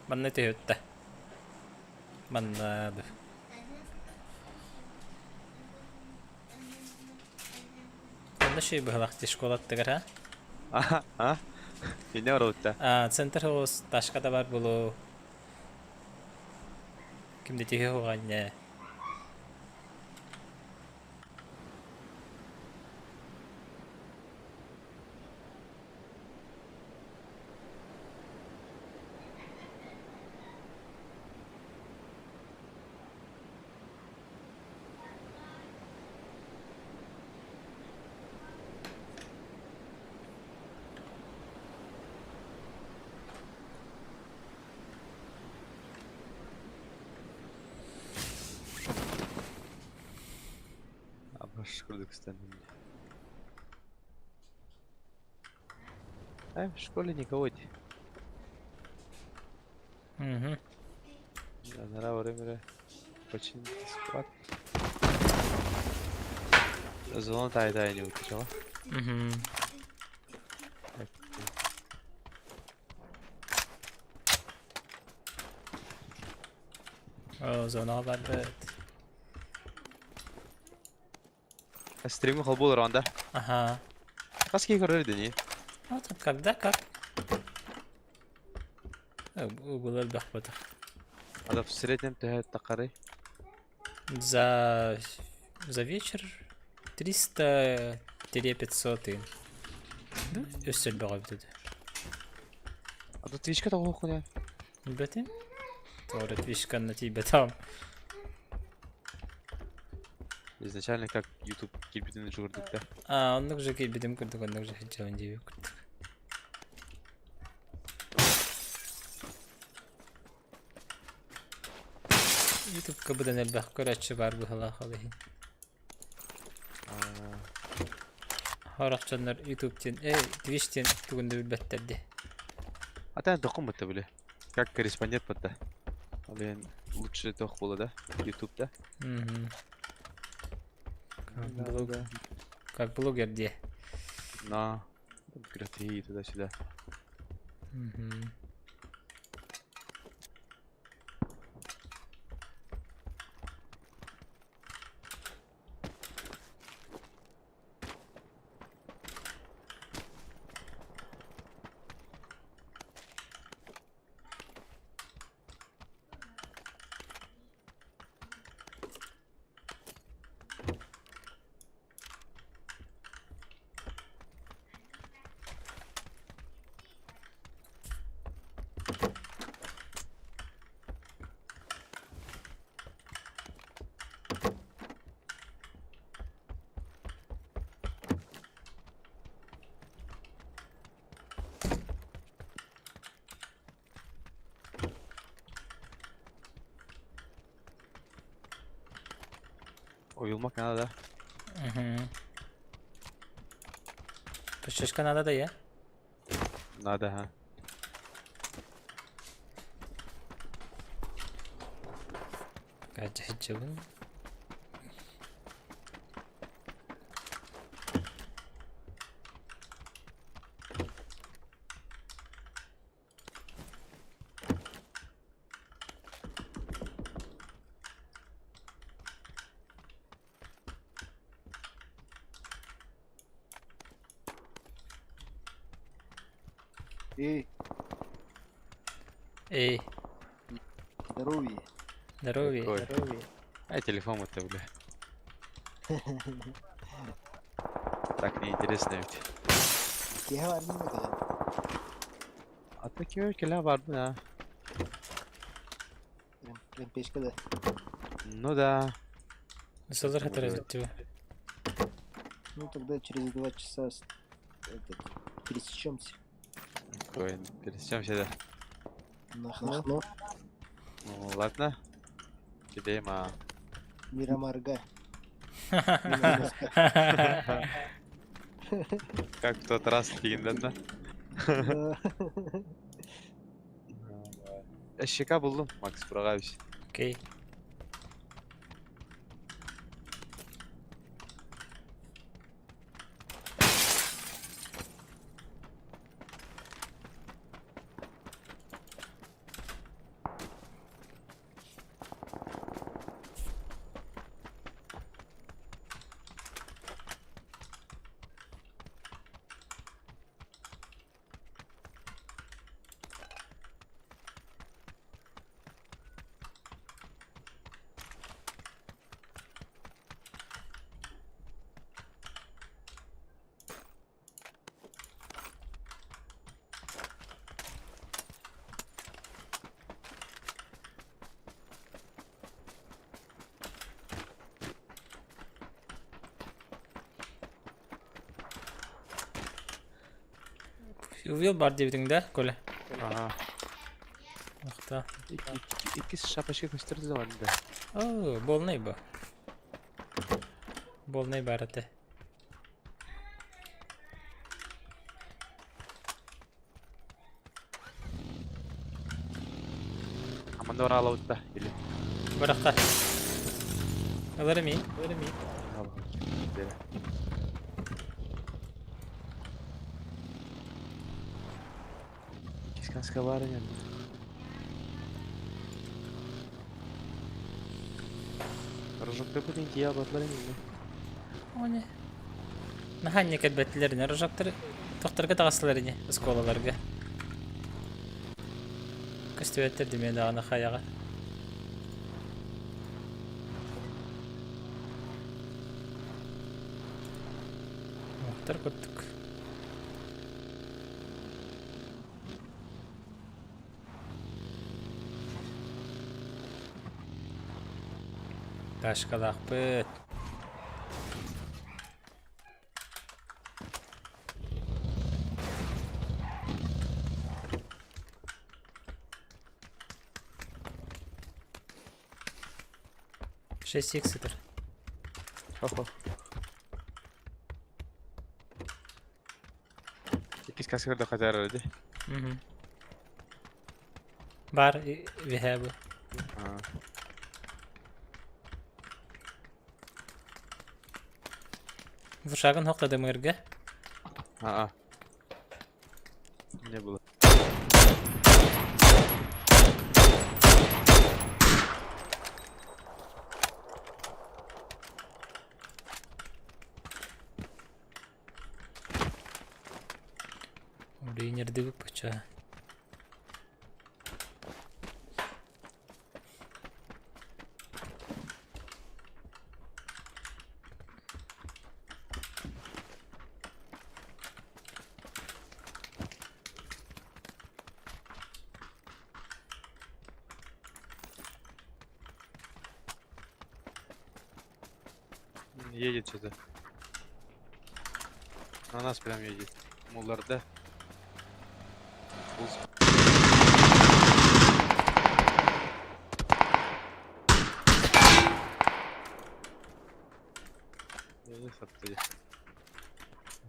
Манна түһүттэ. Манна ду. Онно шүй быһылах ти школаттыгар ha? А, а? Инне барбытта. А, центр хоус ташка бар булу. Кимде тиһи хуганне. Абаш курдук станем. А в школе никого нет. Угу. Анара время починить склад. Зона тай-тай не утечала. Угу. О, зона барбыт. Стримы холбул ранда. Ага. Хаски көрөр дени. Вот когда как. Было бахпатах. А в среднем төһө тақары? За за вечер 300-500 и. Да, өссө элбэҕи эбит А тут твичка тоҕо хуня. Билбэтим. Тоҕо твичканна тиийбэтам. Изначально как YouTube кирбитин журдук да. А, оннук же киирбитим курдук, оннук же сылдьабын диэбит курдук. Ютубка быдан элбэх көрөөччү баар быһыылаах ол иһин. Сорох дьоннор Ютуб диэн, э, Twitch диэн тугун да билбэттэр дии. А та дохум бутта били. Как корреспондент бутта. Блин, лучше тох было, да? YouTube, да? Мгм. Как блог... Как блогер дии. На. Графи туда-сюда. Мгм. Уйулмак надо, да? Мгм. Пышышка надо да я? Надо, ага. Гаджетчигин. Эй, Эй, здоровье. здоровье. Какой? Здоровье. А телефон это, бля. Так неинтересно ведь. Киһи барбын да кэлэн. А такие келя бардын, а? Ремпешка да. Ну да. Сылыр Что хатар делать? типа. Ну тогда через 2 часа этот, пересечемся. Какой, пересечемся, да. Нахно. Ну ладно. Тебе ма. Мирамарга. Как в тот раз дегенде да? Да. ЩК булдум, Макс Бурагович. Окей. Увидел бар диэбитиҥ да, Коля? Ага. Ахта. Иккис шапочка көстөр да да. О, болнай бу. Болнай бар этэ. Аманда бараалабытта или. Барахта. Ылар ми? Иккис каска баар ини. Рожокта бутин тия батлар ини. Оне. Наһаа инньэ кэлбэтилэр ини. Рожоктар тохторго таҕыстылар ини оскуолаларга. Көстүбэттэр димиэ даҕаны хайаҕа. Охтор курдук. Ташкалаахпыт. Шесть икс сытар. Хо-хо. Иккис каска да хатар ди. Мгм. Бар виһэ бу. Вышагын хоқтады мырга. Аа. Не было. Блин, быча. Едет что-то. На нас прям едет. Мулларда.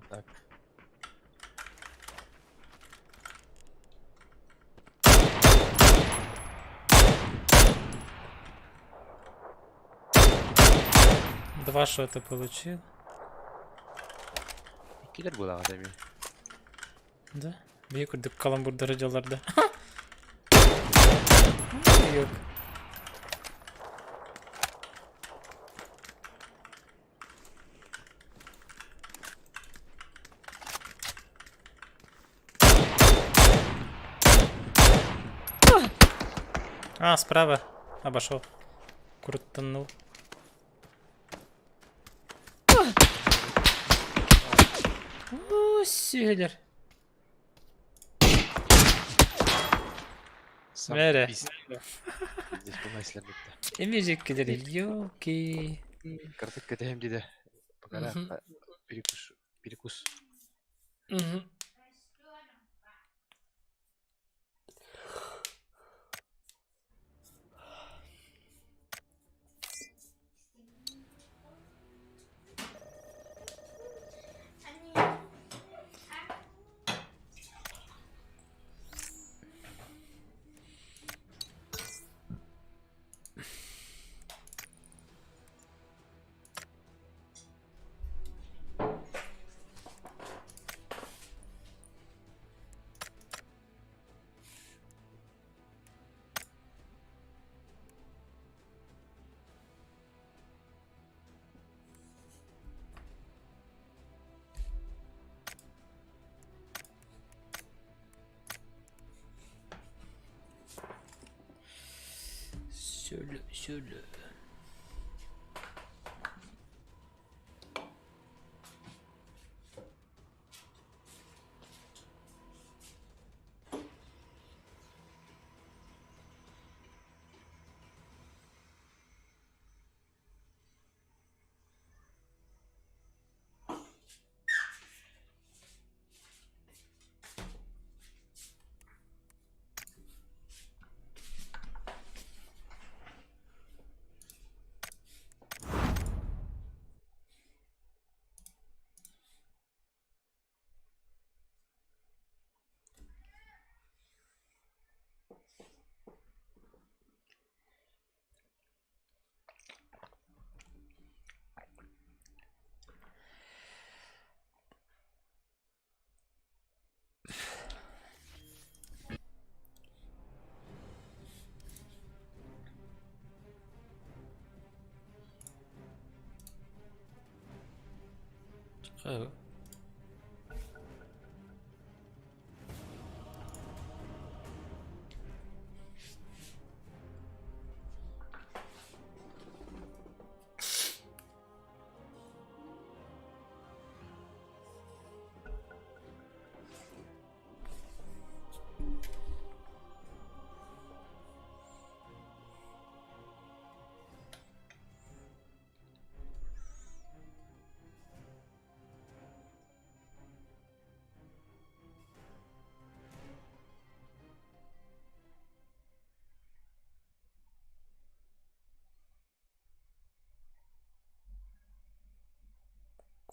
Так. Два шота получил. Киллер был ами. Да? Бии курдук каламбурдары дьалларда. Yok. А, справа. Обошел. Крутанул. О, силер. Мэрэ. Здесь помаслер битте. Эмижик килер. Ёлки. Картык кетем диде. Пока перекус. Перекус. Мгм. Сөлө, сөлө.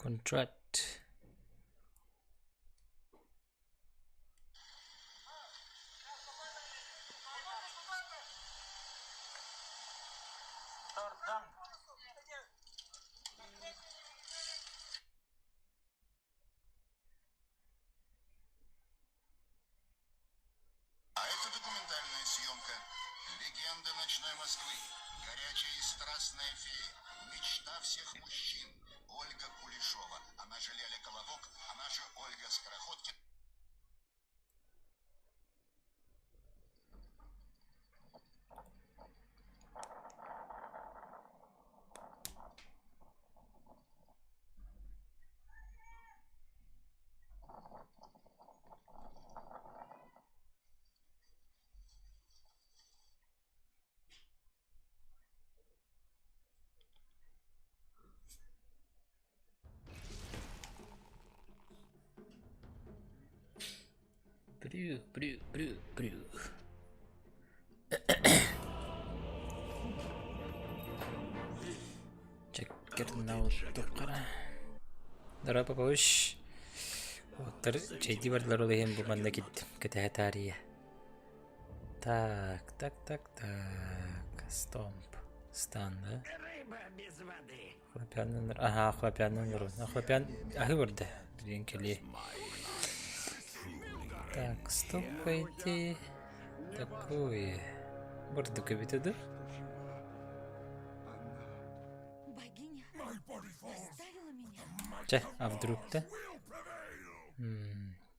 Contract. А это документальная съемка. Легенда ночной Москвы. Горячая и страстная фея. Мечта всех мужчин. Ольга Кулешова. Она же Леля Колобок, она же Ольга Скороходкина. Брю, брю, брю, брю. Чеккернаут туххара. Дара Попович. Оттар чэйдии бардылар ол иһин бу манна киттим. Кэтэһэ таарыйа. Так, так, так, так. Стомп. Стан, да? Хлопьянын, аха, хлопьянын Хлопьян аһы барда. Билигин кэлиэ. Так, стоп, пойти. Такое. Бурдук эбитэ да? Богиня оставила меня. Чэ, а вдруг-то?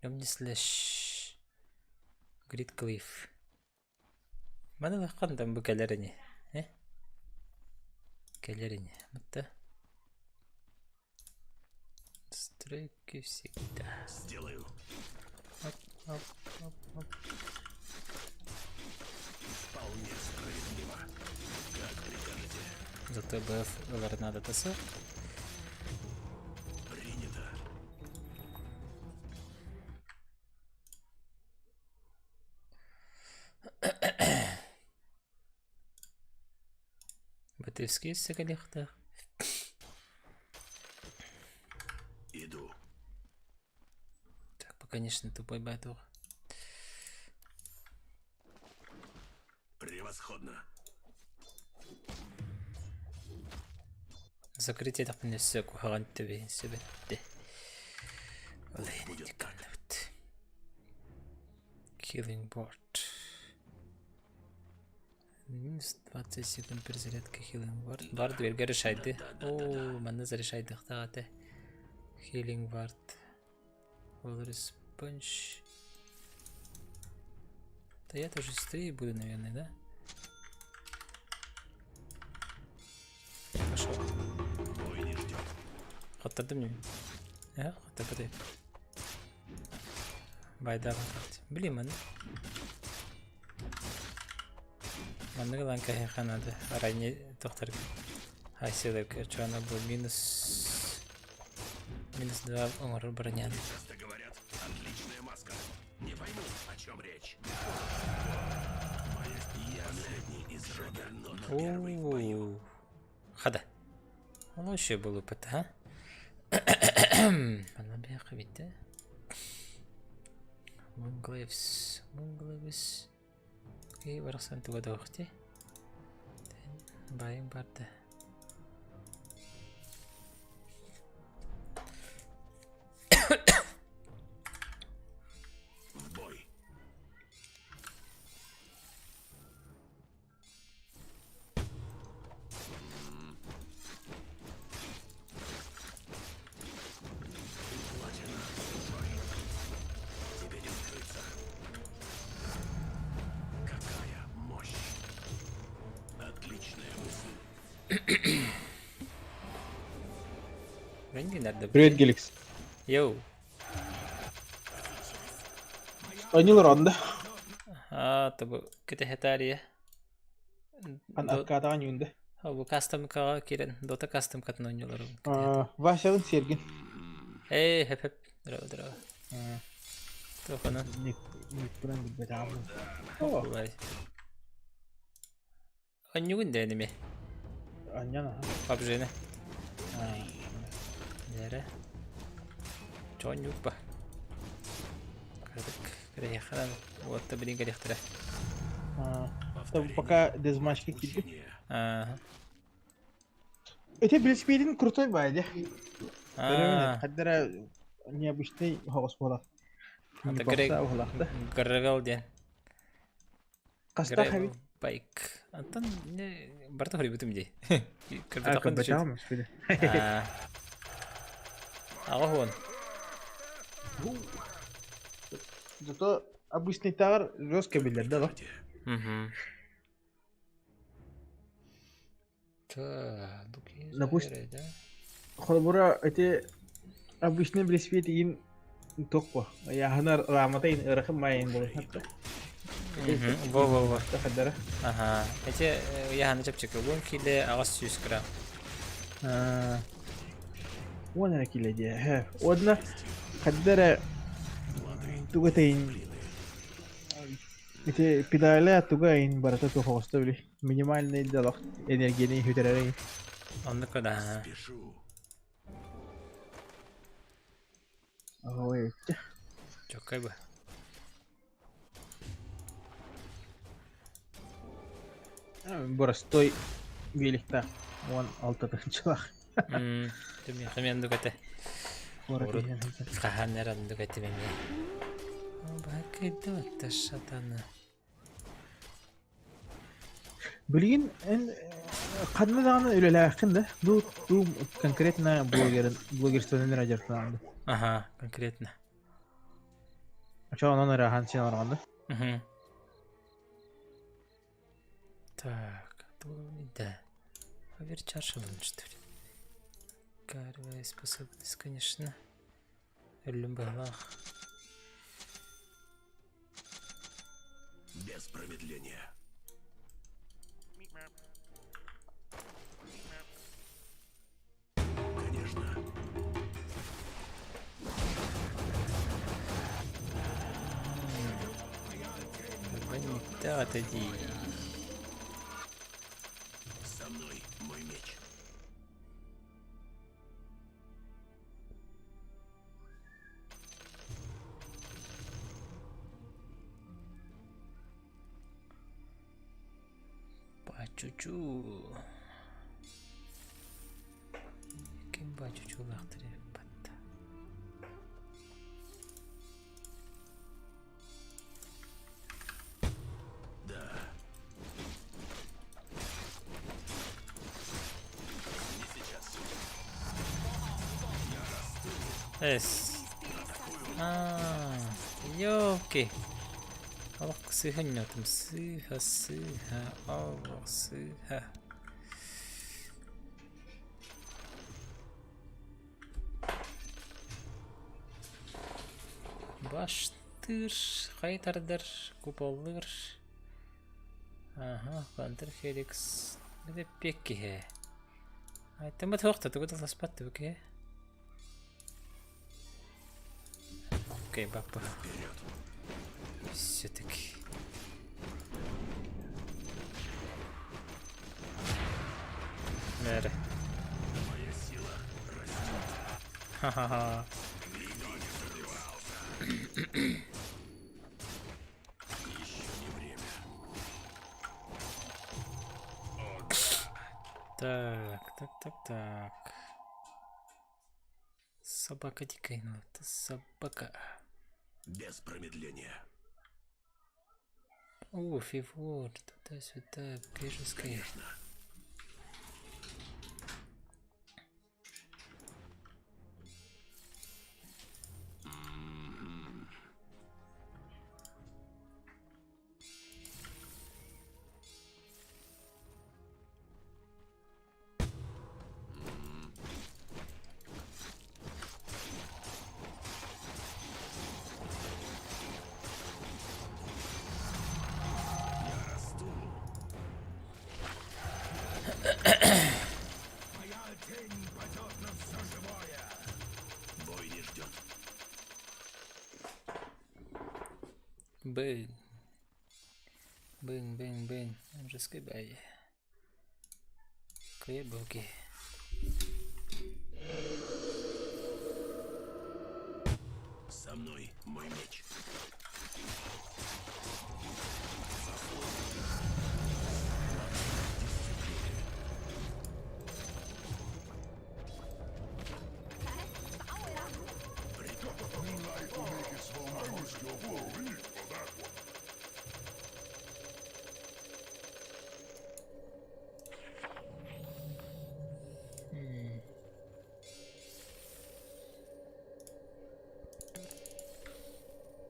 Omnislash. Great Cliff. Маны хантан бу кэлэр ини? Э? Кэлэр ини. Мытта. Стройки всегда. Сделаю. Оп, оп, оп, оп. Вполне справедливо. Как прикажете. Зато БФ ылар наадата Принято. Батыревский сыгалехтах. Иду. Так, конечно, тупой батл. Превосходно. Закрытие так не все кухаран тебе себе. Будет так. Killing board. Минус 20 секунд перезарядка Healing Ward. Ward дверге решайды. О, манна зарешайдыхтаҕа Healing Ward. Walrus Punch. Да я тоже быстрее буду, наверное, да? Пошел. Бой не ждет. Хаттардым не? Э, хаттарды. Байда Блин, маны. Маннык ылан кэһиэхэ наада. Арай тохтор Айсилык чуана бу минус минус два оҥорор бронян. Часто говорят, отличная маска. Не пойму, о чем речь. Я последний из рода, но первый в бою. Уу. Хада. Ол еще был опыт, а? Манна бияқы битте. Moonglaives. Moonglaives. Окей, барахсан туга доохти. Байын барды. В бой. Генерді. Привет, Геликс. Йоу. Анил Ронда. А, тобу кэтэһэтаарыйа. Ан аркаатаҕа ньуунда. Бу кастамкаҕа киирэн Дота кастамкатын оонньууларым. Васялын Сергин. Эй, хэп хэп. Здорово, здорово. Туоханан? Никпынан билбэтээҕим. Онньугун да эниме. Анньан аха. PUBG-ны. Нэрэ. Чонньукпа. Кырдык. Кирэйэххэ уотта билин кэлиэхтэрэ. Пока дезмачка киирбит. Ага. Эти велосипедин крутой баайда. Хаддара необычный хоҕус буолар. Гравел диэн. Хастаах эбит? Байк. Антон барыта хоруйбутум дии. А, көрбөтөҕүм господи. Аҕа уон. Зато обычныйтааҕар жестко биллэр да Угу. Допустим, холобура ити обычный велосипед иин туох Яһанар рамата иин ыарахан маайын буолар. Во-во-во. Хаддара. Аха. Эти яһаны чэпчэки 10 киле 800 грамм. Уон эрэ киле диэ. Уонна хаддара туга тейин Ити педаля туга ин барыта туох оҕуста били минимальный да энергияны сүтэрэрэй. Оннук да. Ой, Чоккай бы. Боростой великта 16 тыһынчалаах. Түмиэхэ оннук этэ. Урут хаһан эрэ оннук этим эмиэ. Бакыйда шатана. Билигин эн ханна даҕаны үлэлээххин да? Ду ду конкретно блогерын блогерствонан эрэ дьарыктанаҕын да? Ага, конкретно. Очо онон эрэ аһаан сиэн олороҕун да? Угу. Так, да. Оверчарж что ли? Карвая способность, конечно. Өллүм быһалаах. Без промедления. Конечно. Да, отойди. Со мной мой меч. Бачучу. Ким бачучулаахтар эбиппат. Да. Не сейчас. Эс. Аа, ёлки. Олох сыһа ньотум сыһа сыһа олох сыһа. Баштыр, хайтардар, куполлыр. Ага, Хантер Хеликс. Это пекки. Айтымат хуохта тугу таласпат тугу Окей, баппа. Все-таки. Мэрэ. Моя сила растет. Ха-ха-ха. Еще не время. Так, так, так, так. Собака дикая, ну это собака. Без промедления. О, фивор, туда-сюда, ближеская. Конечно. Быҥ. Быҥ, быҥ, быҥ. Жесткий бай. Кыйа буки. Со мной мой меч.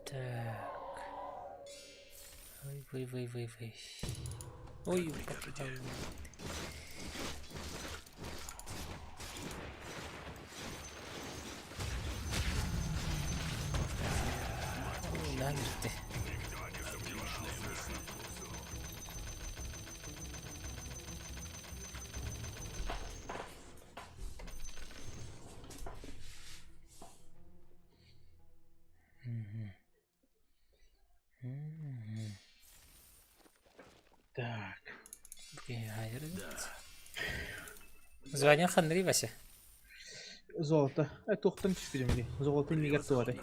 Так. Ой, вый, вый, вый, вый. Ой, Прикажете? Наһаа үөрдэ. Так. Звание ханнырый Вася? Золото. Э, туохтан түспүтүм дии. Золото иннигэр туотай.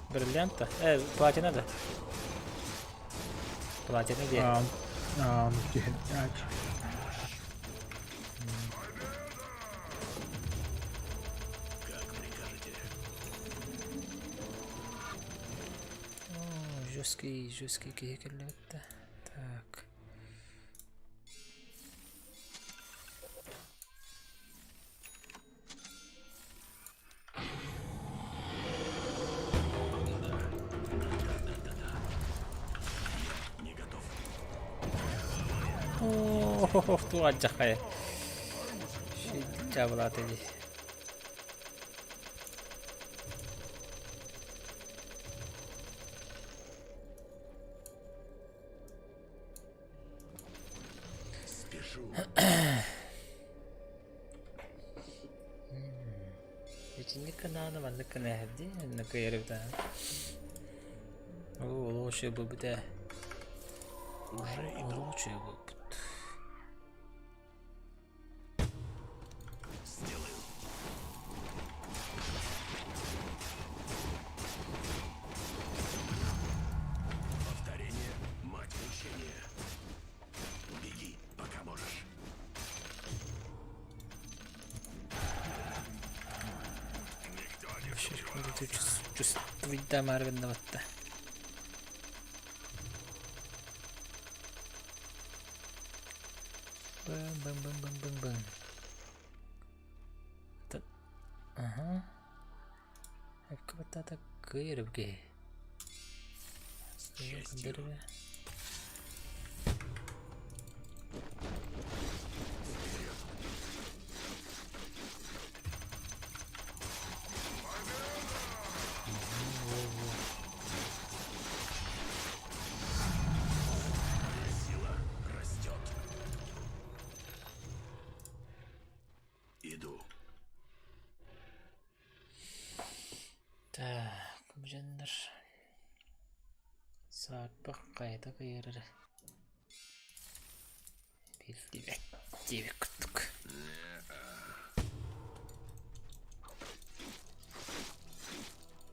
Бриллиант-то? Платина да? Платина где? А, а, түһэн. Как прикажете. О, жесткий, жесткий киһи кэллэбит Так. Не готов. О, туох алдьархайа. Дьаабылаата дии. Спешу. Итинник гынааны маннык гына эһэрдии, онно кыайарыбыт Оо, лучше буолбут ээ. Уже иду. Лучше буолбут. Сделаю. Повторение – мать учения. Беги, пока можешь. Чувствуйда Марвин батта. Бым-бым-бым-бым-бым-бым. Ага. Эпкэ кыйырыбге. С честью. Вперед. Моя сила растет. Иду. Так, бу Саарбах хайата кыйырар. Биллибэт диэбит курдук.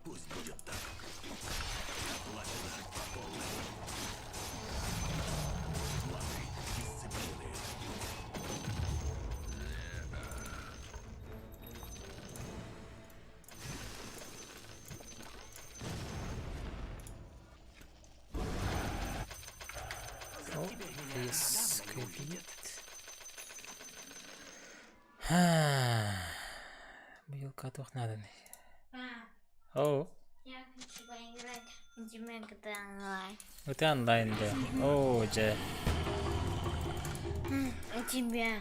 Пусть будет так. Оплачено по полной. Лады дисциплины. О, Бисквит. Быйылка туох нааданый? О, Я хочу поиграть в тебя GTA онлайн. GTA онлайн да. О, дьэ. У тебя.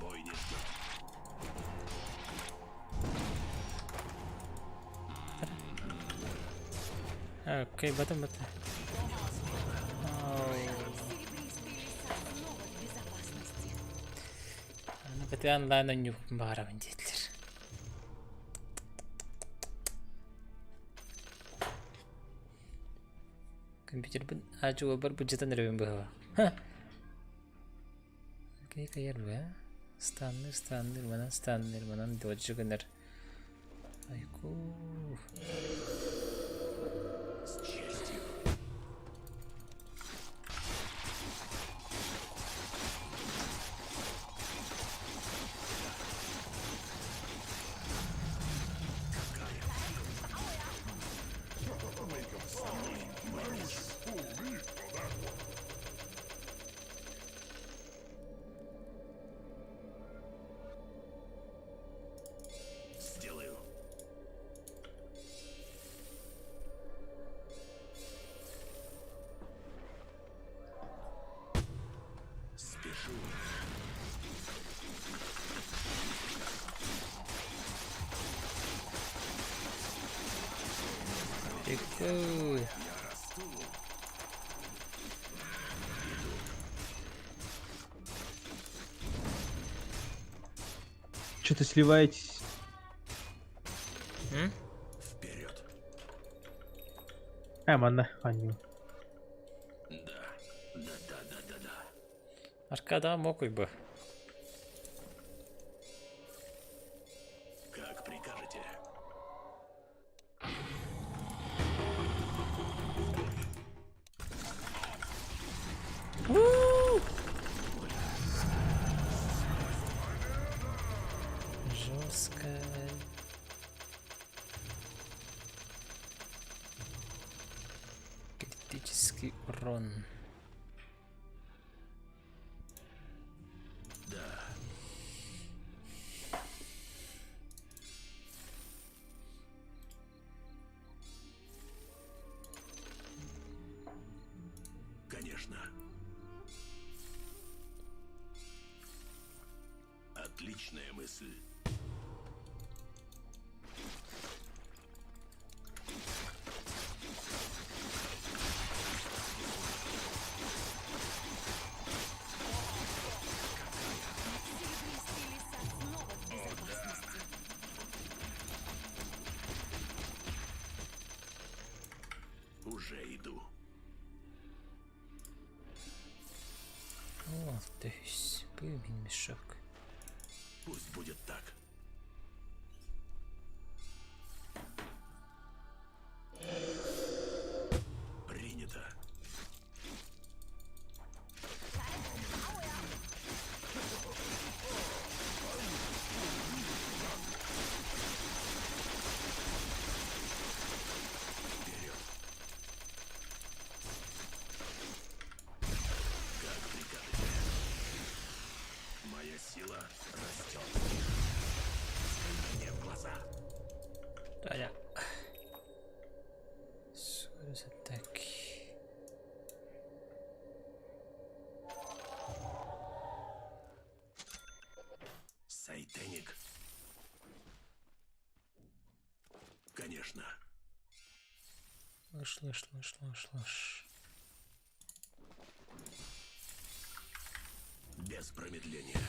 Бой не ждет. Окей, батым бата. Серебристые леса снова в безопасности. Аны GTA онлайн оонньуубун баҕарабын диэтилэр. Компьютербын аачугабар былдьатан эрэбин быһыылаах. Ха! Кини кыайар бу, ээ? Станныр, станныр, манан станныр, манан доджи гынар. Айку. С честью. Сделаю. Спешу. Прикол. Я расту. Что-то сливаетесь. М? Вперед. Э, манна, анню. Да. Да, да, да, да, да. Аркада мокуй бы. Как прикажете. Жестко. Критический урон. Да. Конечно. Отличная мысль. Серебристые леса снова в безопасности. Уже иду. О, то есть пыльный мешок. Пусть будет так. Принято. Вперед. Как прикажете. Моя сила растет. Взгляни мне в глаза. Таня. Скорость атаки. Сайтеник. Конечно. Лыш, лыш, лыш, лыш, лыш. Без промедления.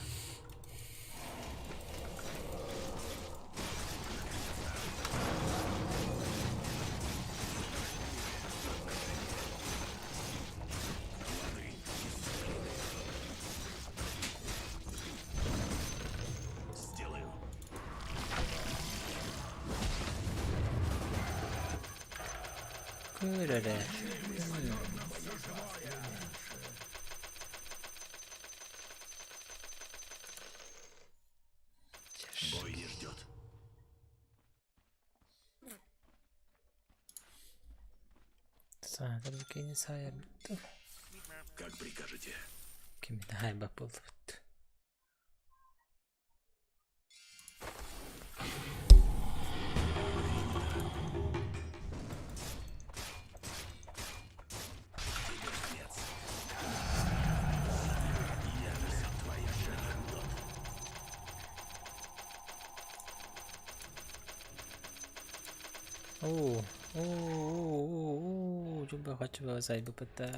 Плоды дисциплины. Сделаю. Кырара. Бой не ждет. Саатар кини саайарбыт. Как прикажете. Кими хайба буолбут. Тебе конец. Я твоя жена. Оо, оо, оо, оо, дьулба сайбыппыта.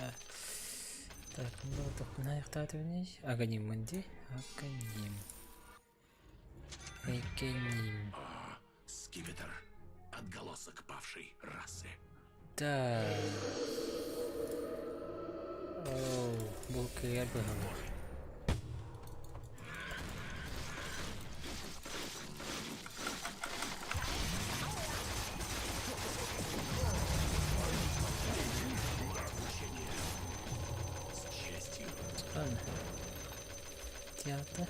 Так, ну тохпунаахтаатыбыный. Аганиммын дии. Аганим. Экеним. О, скипетр. Отголосок павшей расы. Да. Оо, бу кыайар быһыылаах. Ладно. Театр.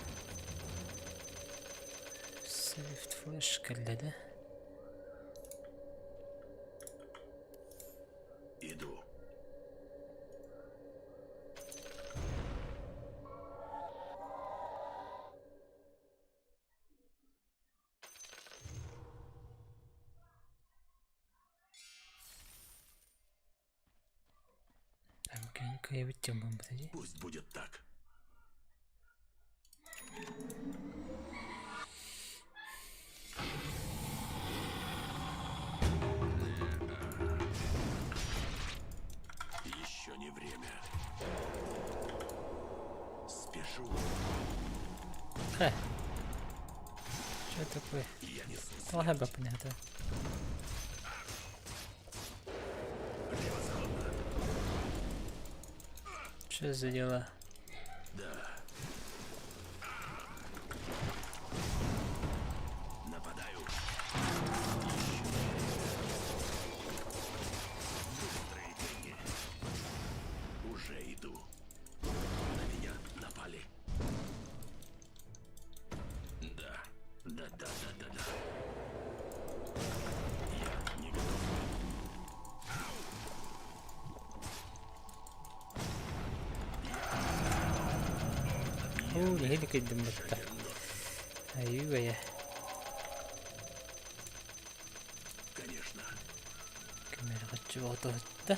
Swift Flash кэллэ да? Иду. Пусть будет так. Еще не время. Спешу. Хэ. Что такое? Я несу Тоҕо баппын это? превосходно. Что за дела? Да. Нападаю. Быстрые деньги. Уже иду. На меня напали. Да. Да, да, да, да, да. Я не готов. Оо, нэһиилэ кыйдым батта. Айыы-бэйэ. Конечно. Кэмэрҕэччи оҕотоһутта.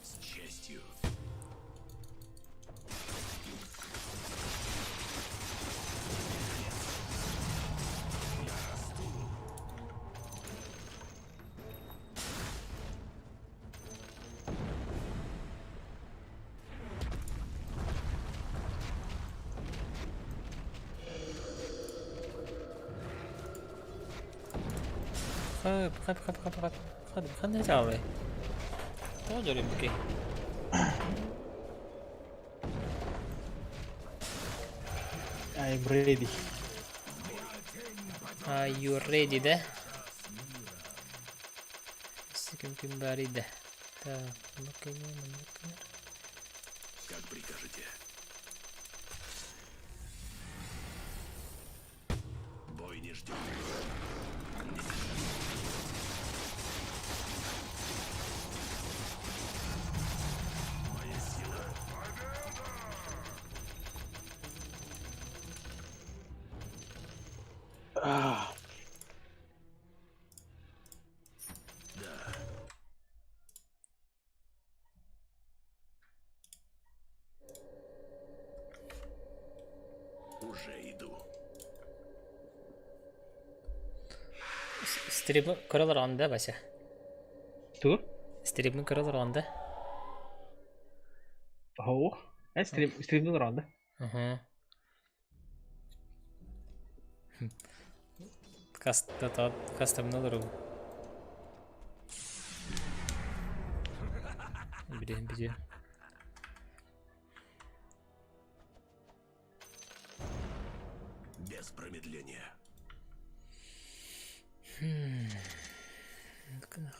С честью. Я расту. Хап, хап, хап, хап, хап. Хап, ханна чаалай. Тоҕо дьоруйбукий? I'm ready. Are you ready да? Ким ким баарый да? Так, маннык маннык Как прикажете. Бой не ждет. Не сейчас. Моя сила. А, Да. Уже иду. Стрим көрө олороҕун да, Вася? Ту? Стримин көрө олороҕун да? Оо. Э, стрим, стримнин олороҕун да? Уһу. Кастомно олоробун. Билиһин бүтүө. Без промедления.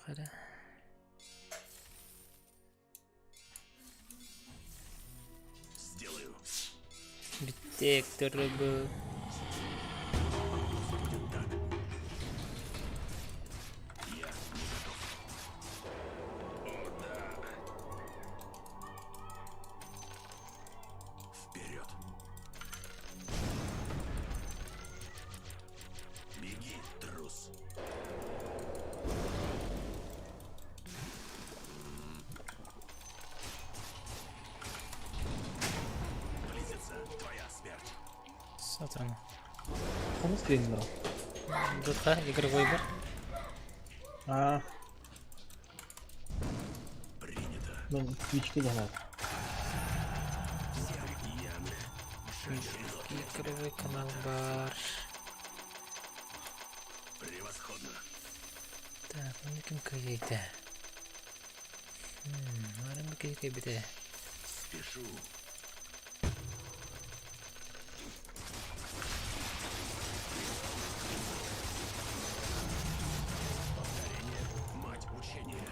Хара. Сделаю. Бүттек турбу. Пусть будет так. Я не готов. О, да. Вперед. Беги, трус. Близится твоя смерть. Сатана. Ханна стримнин олороҕун? Дотка игровой бар. А, Принято. мен Twitch'ке дьаһанар. Игровой канал бар. Превосходно. Так, манна ким кыайда? Маарым бу киһи кыайбыта. Спешу. Повторение – мать учения.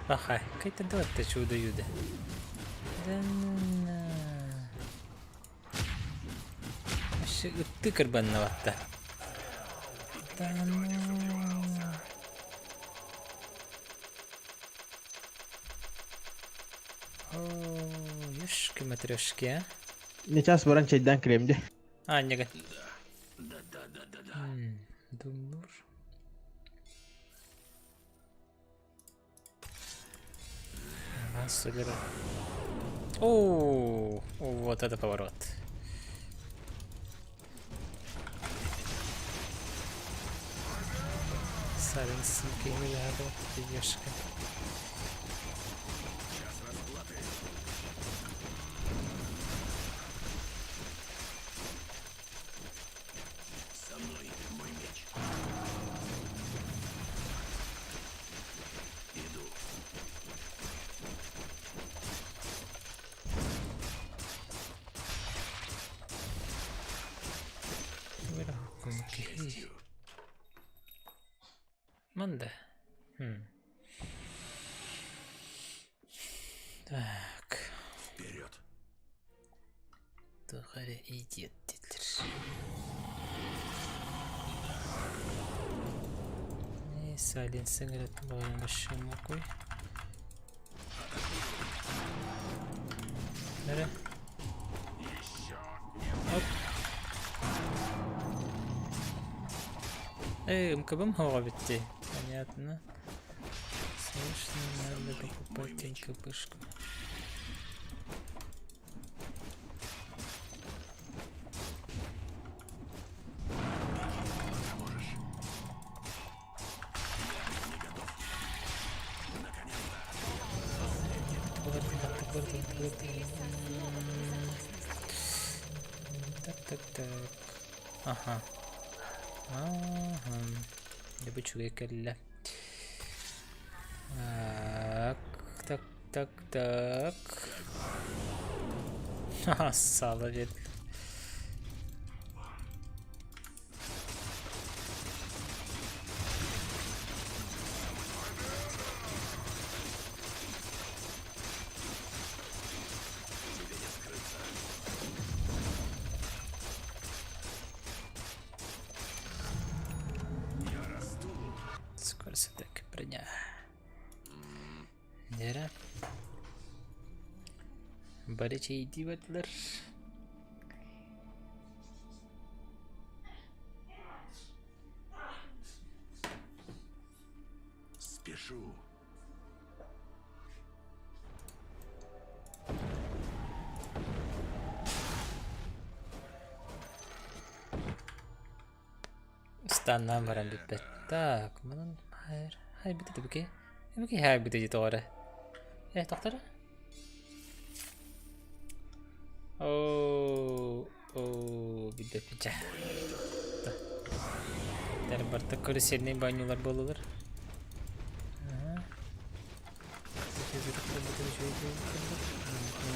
Пахай, кайта давайте чудо-юдо. Да ну на. Вообще ытты кырбанноватта. Да ну. О, ёшки-матрёшки, а. Не час баран чайдан кэлиэм дии. А, нега. Да, да, да, да, да. Думнур. О, вот это поворот. Сарин Девушка. Час расплаты. Со мной мой меч. Иду. Честью. Манда. Хм. Так. Вперед. Тухари идет диэтилэр. И Салин сыграет большой. Бері. Оп. Эй, МКБ бітті. Понятно. Срочно надо покупать МКБшку. Пока можешь. Я не готов. Наконец-то. Леса снова в безопасности. Так, так, так. Ага. Ага. Дьэ бу үчүгэй кэллэ. Так, так, так, так. Ха, сало биэрдилэр. Тебе не скрыться. Я расту. Скорость атаки, броня. Дьэ. Бары чэйдии бардылар. Спешу. Станнаан баран бүппэт. Так, манан хайр хайбыт эбики. Эбики хайбыт дии тоҕо эрэ. Э, тохтор. Оо, оо, билбэппин чэ. Тэр барта көрүсэрнэй баанньуулар буоллулар.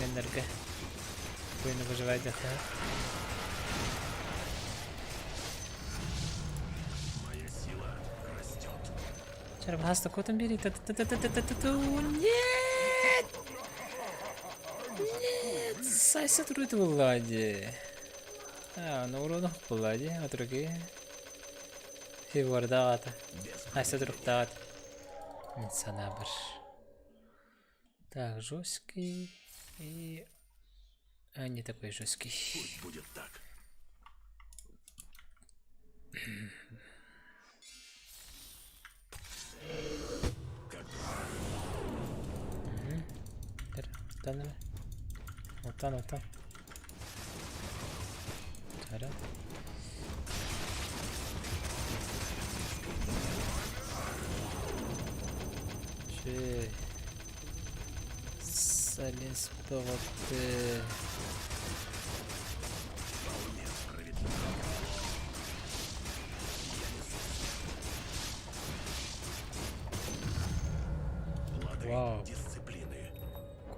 Миннэргэ Воины выживает Моя сила растет. Чарбаста котом бери. Нет! Нет! Сайса труд влади. А, ну урону влади, а другие. Фигурдата. Айса друктат. Санабр. Так, жесткий и... А, не такой жесткий. Пусть будет так. Как Оттан Оттан, оттан. Тара. Үчүгэй. Салес тоҕотты. Вполне справедливо. Я несу смерть. Плоды Вау. дисциплины.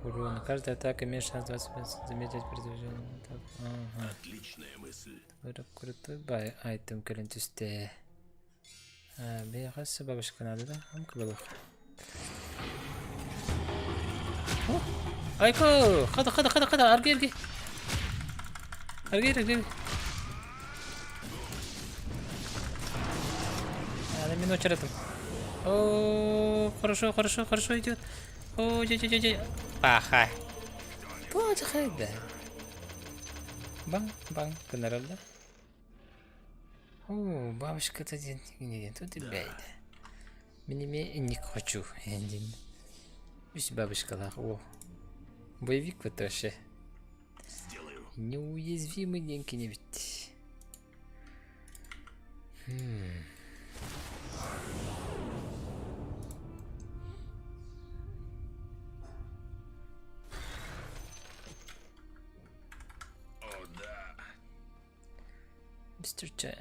Курон. Каждая атака имеет шанс 20% замедлить передвижение. Так, ага. Отличная мысль. Бары крутой бай айтем кэлэн түстэ. Бэйэҕэ бабушка надо да? Амка балах. Айко! Хада, хада, хада, хада, аргы, аргы. Аргы, аргы. Ана мин очередом. О, хорошо, хорошо, хорошо идет. О, дя, дя, дя, дя. Паха. Плохо, да. Бang, бang, гынарар да. О, бабушка-то диэн диэн тут бэйдэ. Мин эмиэ инник хочу диэн. Үс бабушкалаах о. Боевик вот вообще. Сделаю. Неуязвимый диэн кини эбит. Хм. О, да. Мистер Чан.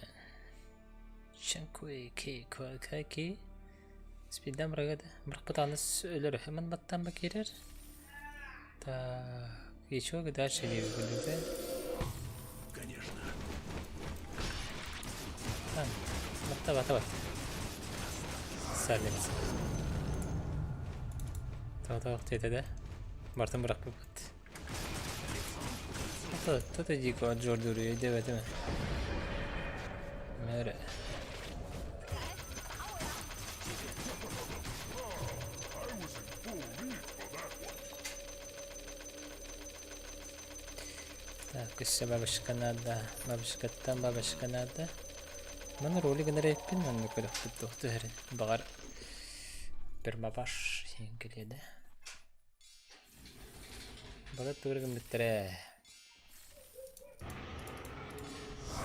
Чанкуэй Кей Куакаки. Спидам рагада. Бырахпытааны өлөр хэмэн баттан ба киирэр. Так, еще дальше не выглядит, да? Конечно. Там. Батта бата бат. Сәлемс. Тоҕо диэтэ да? Бартын бырахпыппыт. Тото дико Джордуру өйдөөбөтүм. Мөрө. Так, өссө бабушка надо. Бабушкаттан бабушка надо. Маны ролик гынар эппин манна көрөхпүт туох түһэрин. Баҕар пермабаш сиэн кэлиэ да. Бала тугу гыммыттара.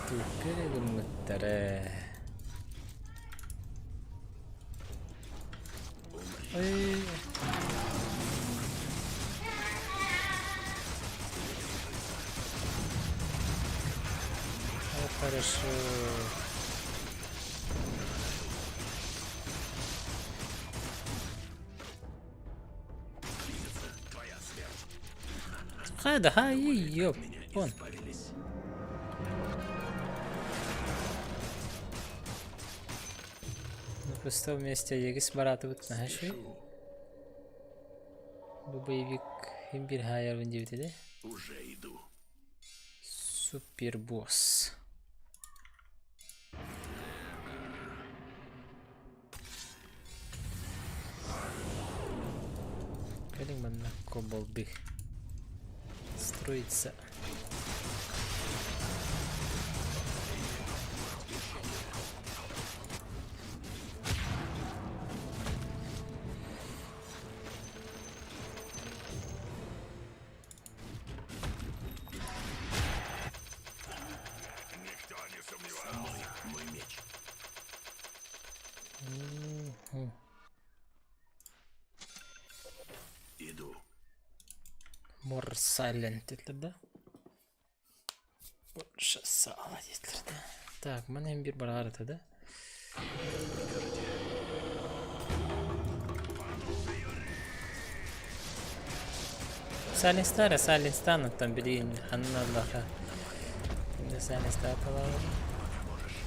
Тугу гыммыттара. Ой. О, хорошо. Близится твоя смерть. Хада, хай, ёп, Меня вон. избавились. На пустом месте егис баратыбыт наһаши. Спешу. Бу боевик имбир хайарбын диэбит этэ. Уже иду. Супербосс. Кэлиҥ манна кобалды. Строится. Никто не сомневался. Мой меч. Мгм. Иду. More silent диэтилэр да? Больше сала диэтилэр да? Так, маны биир бараар этэ да? Прикажете. Silent Star, Silent Star оттон билигин ханна Аллаха. Silent Star талаабыт. Пока можешь.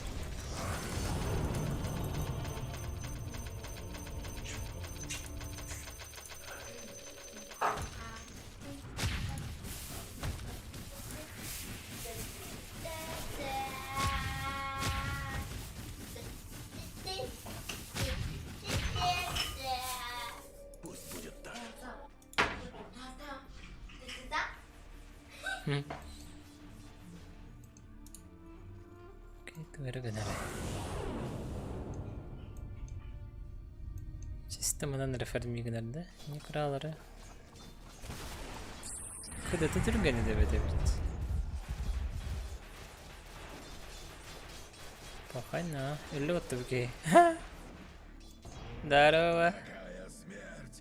Пусть будет так. Тугу гынары. Чисто манан реформи гынар да? Не кралары. Кыдата түргәне деп эбит. Пахайна, өллө оттубуки. Здорово. Какая смерть!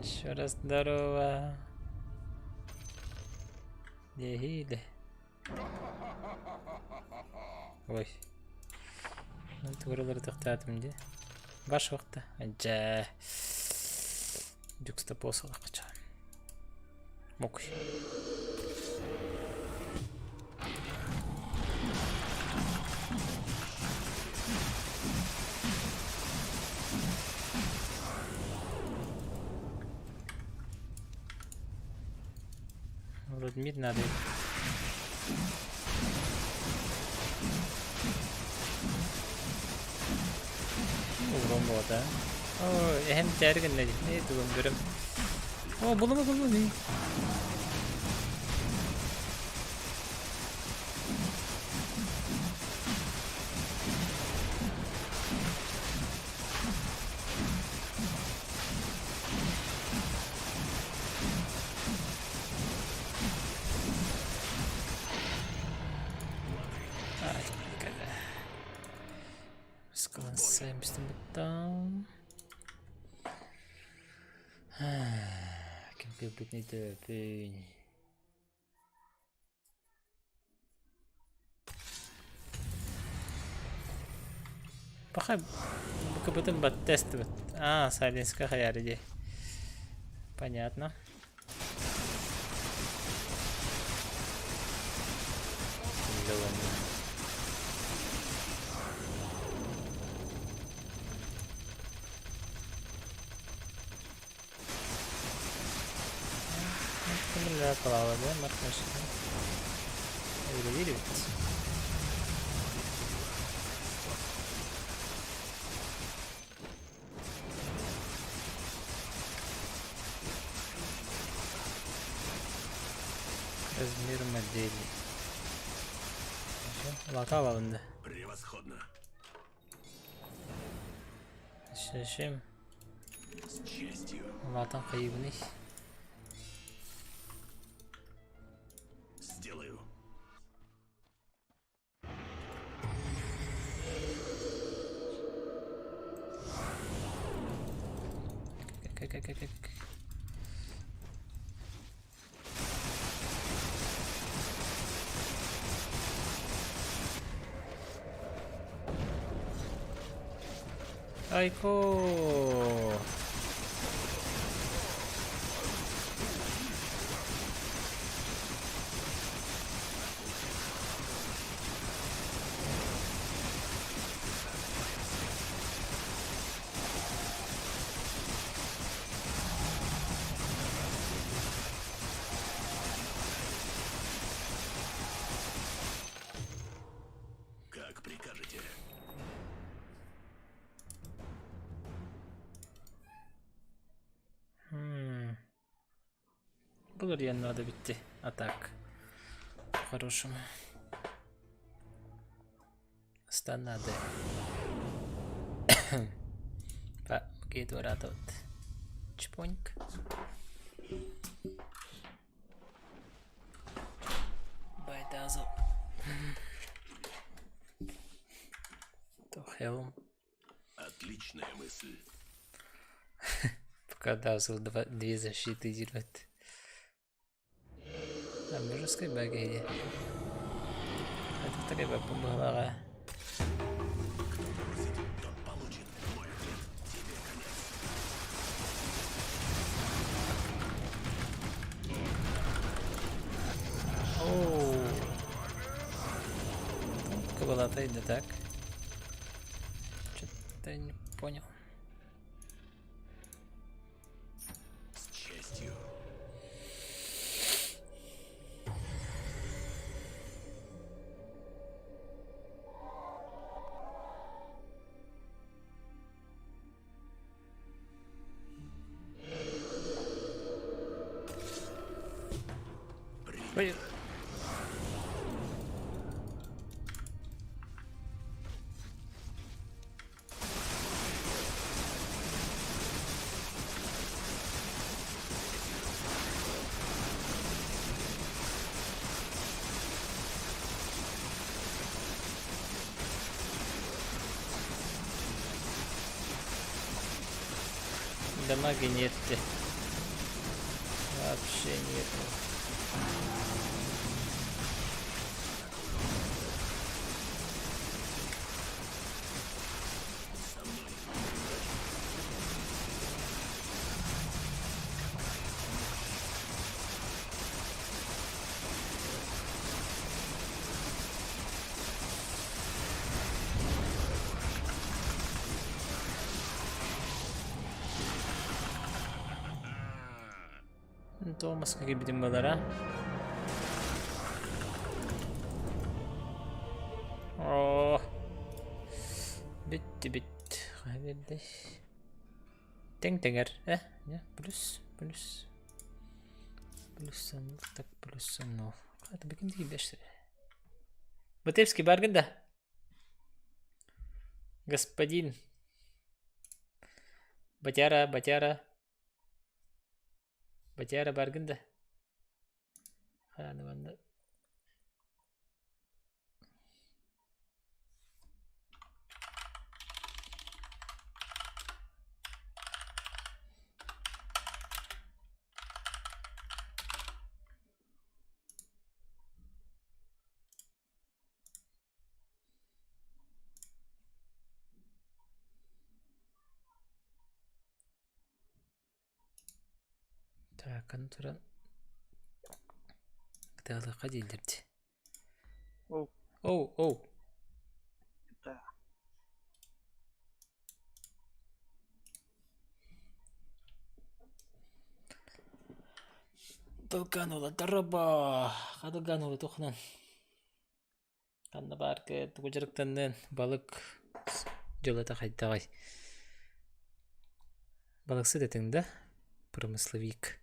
Еще раз здорово. Ехили. Ой. Тугуралары тохтоотум дии. Баш уохта. Дьэ. Дюкстапос ылахча. Мокуй. Вроде мид надо. Урон буолта. О, эһэм тээр гынна дии. Ээ, тугун бөрөм. О, булума булума дии. Ай, когда. Сконсаем Ким кыыппытын өтөпүн. Пока БКБ-тын баттестыбыт. А, Сайлинска хаяры дии. Понятно. Үлэлиир эбит. Размер модели. Лата алабын да. Превосходно. Зачем? С честью. Улаатан хайыбыный. Сделаю. Как, как, как, как. Айко! Как прикажете. Булар надо битти. А так. По-хорошему. Станады. Па, вот. Чпоньк. Байдазл. То Хелм. Отличная мысль. Пока Дазл две защиты делает. А мужеская баги. Это такая бабла. Кто просит, тот получит. Мой ответ. Тебе конец. Оу. Кабалата да так. Что-то не понял. С честью. Ой. Дамаги нет. Вообще нет. Томаска кэлбитим балара. Оо. Бүттү бүт. Хайберде. Тэҥ тэҥэр. Э, не, плюс, плюс. Плюс так плюс нол. Это бекин беште. Батевский баргын да? Господин. Батяра, батяра. Батяра баргын да? Ханы манна. Так, аны туран кытаалыахха дииллэр дии. Оу. Оу, оу. Да. Долганула дороба. Хадылганула тухунан. Ханна баар тугу дьарыктанныан балык дьылата хайдаҕый? Балыксыт этиҥ да? Промысловик.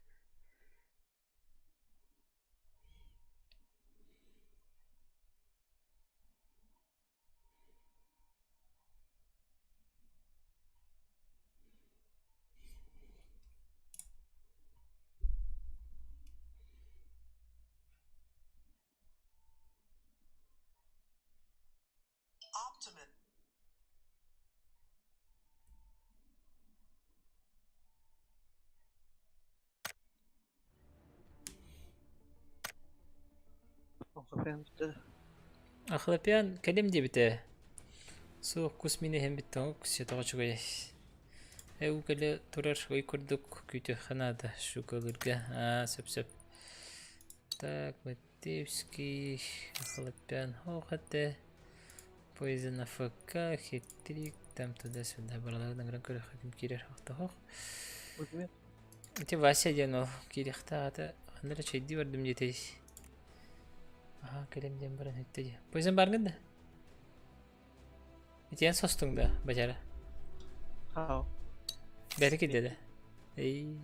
Ахлапян кэлим диэбитэ. Суох кус мин иһэн бүттэҕэ кусетоҕо үчүгэй. Ээ уу кэлэ турар ый курдук күүтүөххэ наада щукалыырга. Аа сөп-сөп. Так, Матеевский, Ахлапян, ох этэ. Poison АФК, хитрик, там туда-сюда бараларын ыҥыран көрүөххэ ким киирэр охтоһох. Ити Вася диэн ол киириэхтээх ата ханна эрэ чэйдии бардым диэтэй. Аһаа кэлэн диэн баран иттэ дии. Poison баргын да? Итиэн состуҥ да, бачара? Хау. Бэти кидде да. Эй.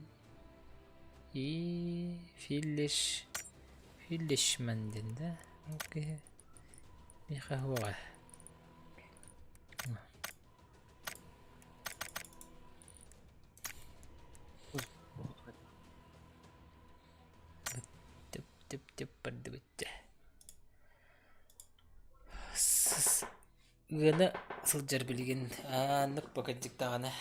И Филлиш Филлишман диэн да? Окей. Миэхэ суоҕа. Тып тып тып бардыбыт. Ыана сылдьар билигин ааннык бакадьык даҕаны.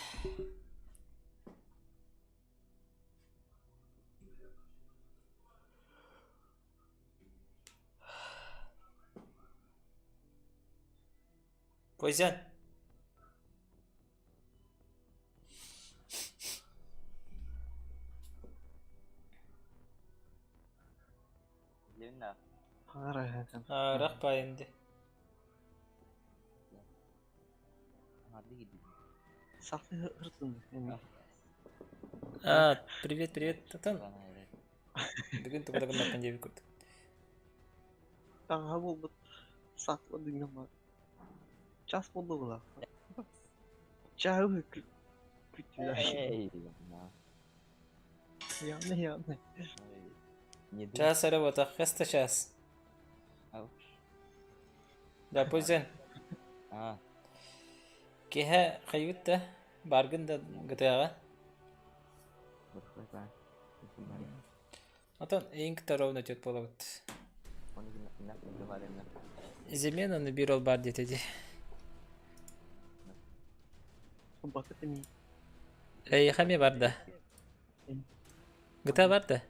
Пойзен. Арах паенди. А, привет, привет, Татан. Бүгүн тугу да гыммаппын диэбит курдук. Таҥаһа буолбут саатыма дыҥнаммат. Час буолла буолла. Чааһы күттүлэр. Явно, явно. Час эрэ буотах, хас да час. Да, пусть Киһэ хайыгыт да, баргын да гытыаҕа. Отон эйин кытта ровно түөрт буолабыт. Земен аны биир ол баар диэтэ дии. Бакыт эмиэ. Эйиэхэ эмиэ барда. GTA барда?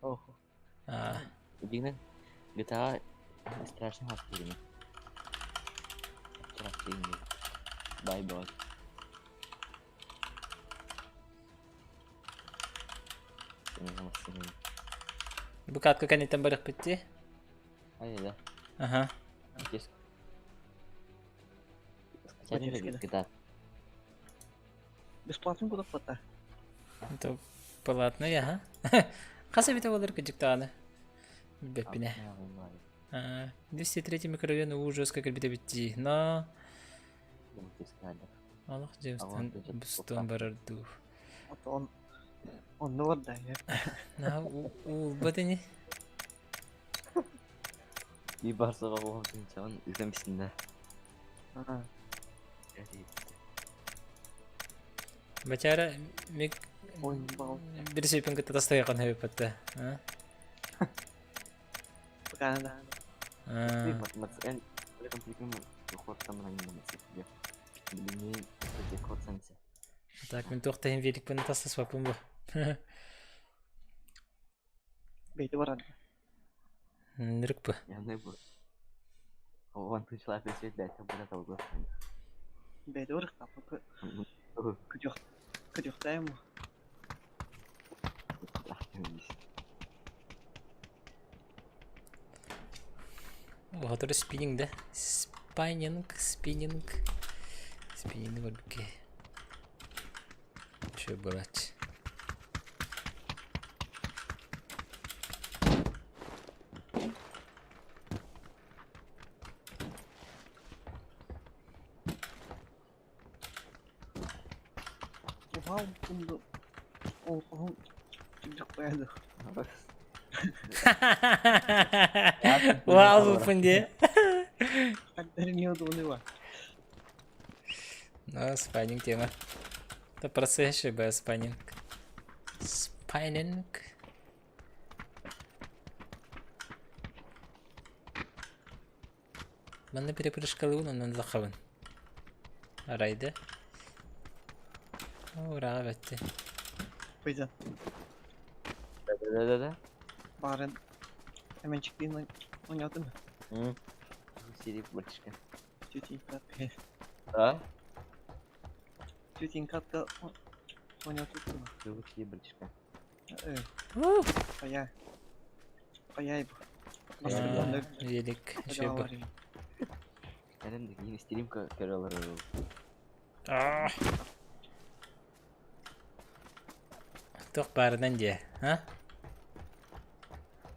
Охо. Аа. Дьиҥинэн GTA страшный хас киһини. Чурапчы иҥниир. Бай бой. Бу катка кэнниттэн барыахпыт дии. Ай да. Аха. Скачать GTA. Бесплатно буду плата. Это платный, ага. Хас эбитэ буолар кыдьык даҕаны. Билбэппинэ. 203 микрорайон уу жестко кэлбит эбит дии. Но... Олох Джеймстон бустуон барар дуу. Он онно барда я. На уулбат ини. И барсаға оған саған үземсін да. Бачара мик бир сөйпін кытта тастайған хөпөттө. Пока да. Так, мен туохтайын великпин тастаспаппын бу. Бейти баран. Нырык бу. Бейти барык Күтүөх күтүөхтээм. Оҕотор спиннинг да? Спайнинг, спиннинг. Спиннинг көрбүккэ. Чё брать? Ухал кунду. Ол ол түбүк Вау, пунде. Ну, спайнинг тема. Это процесс бы спайнинг. Спайнинг. Манна перепрыжкалыын онон лахабын. Арайды. Ура, бетти. Пойдем. Да-да-да-да. Барын. Hemen oynadın mı? Сири братишка. Тетин катка. А? Тетин катка oynadın mı? Сири братишка. Evet. Kaya. Kaya bu. Велик. Еще бы. Кәдімгі стрим көрелер. Туох баарынан дии, а?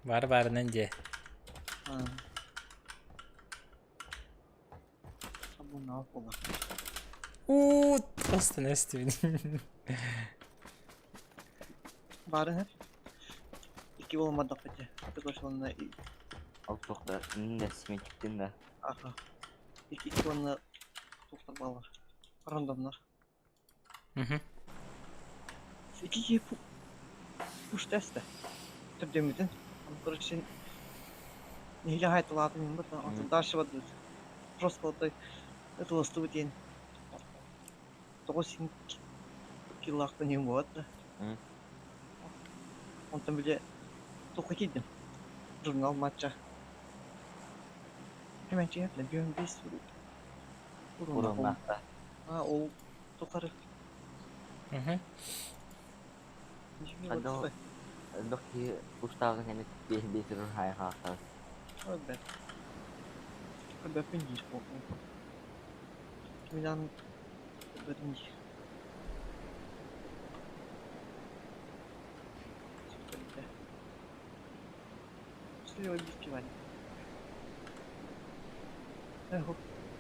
Бар баарынан дии. Уу, просто нэстибин. Бары Ики болмадық бите. Атык ошолна Ал тоқта, да сметиктен да. Аха. Ики ики онна тоқтар балар. Рандомнар. Мгм. Ики ки пуш теста. Түрдемиден. Короче, нехиле хайталаатын юм бата. Онтон дальше вот просто вот это ласту день. Тоғыз килоактан юм болады да. Онтон биле тоққа кидим. Журнал матча. Hemen şey yapma. Bir beş Уруннахта. А, ол тоқары. Мгм. Адо дохи уставын хәне бес бес хай хахта. Öyle. Öyle değil bu. Milan öyle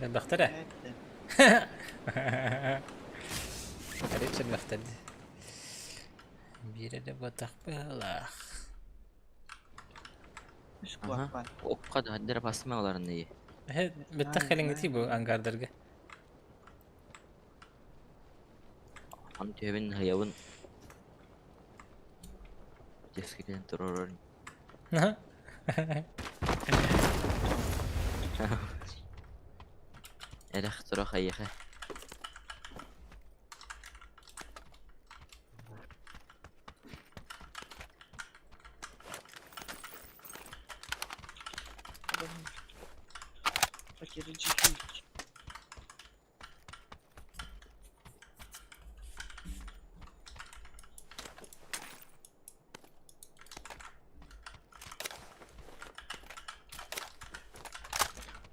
Элбэхтэр ээ. Арыт элбэхтэр дии. Биир эрэ буотах быһыылаах. Окка да хаддара басма оларын дии. Эһэ, бэттэх кэлиҥҥитий бу ангардарга. Аны төбүн хайабын. Дескитен туророр. Эрэх тура хайыха. Потеря GP.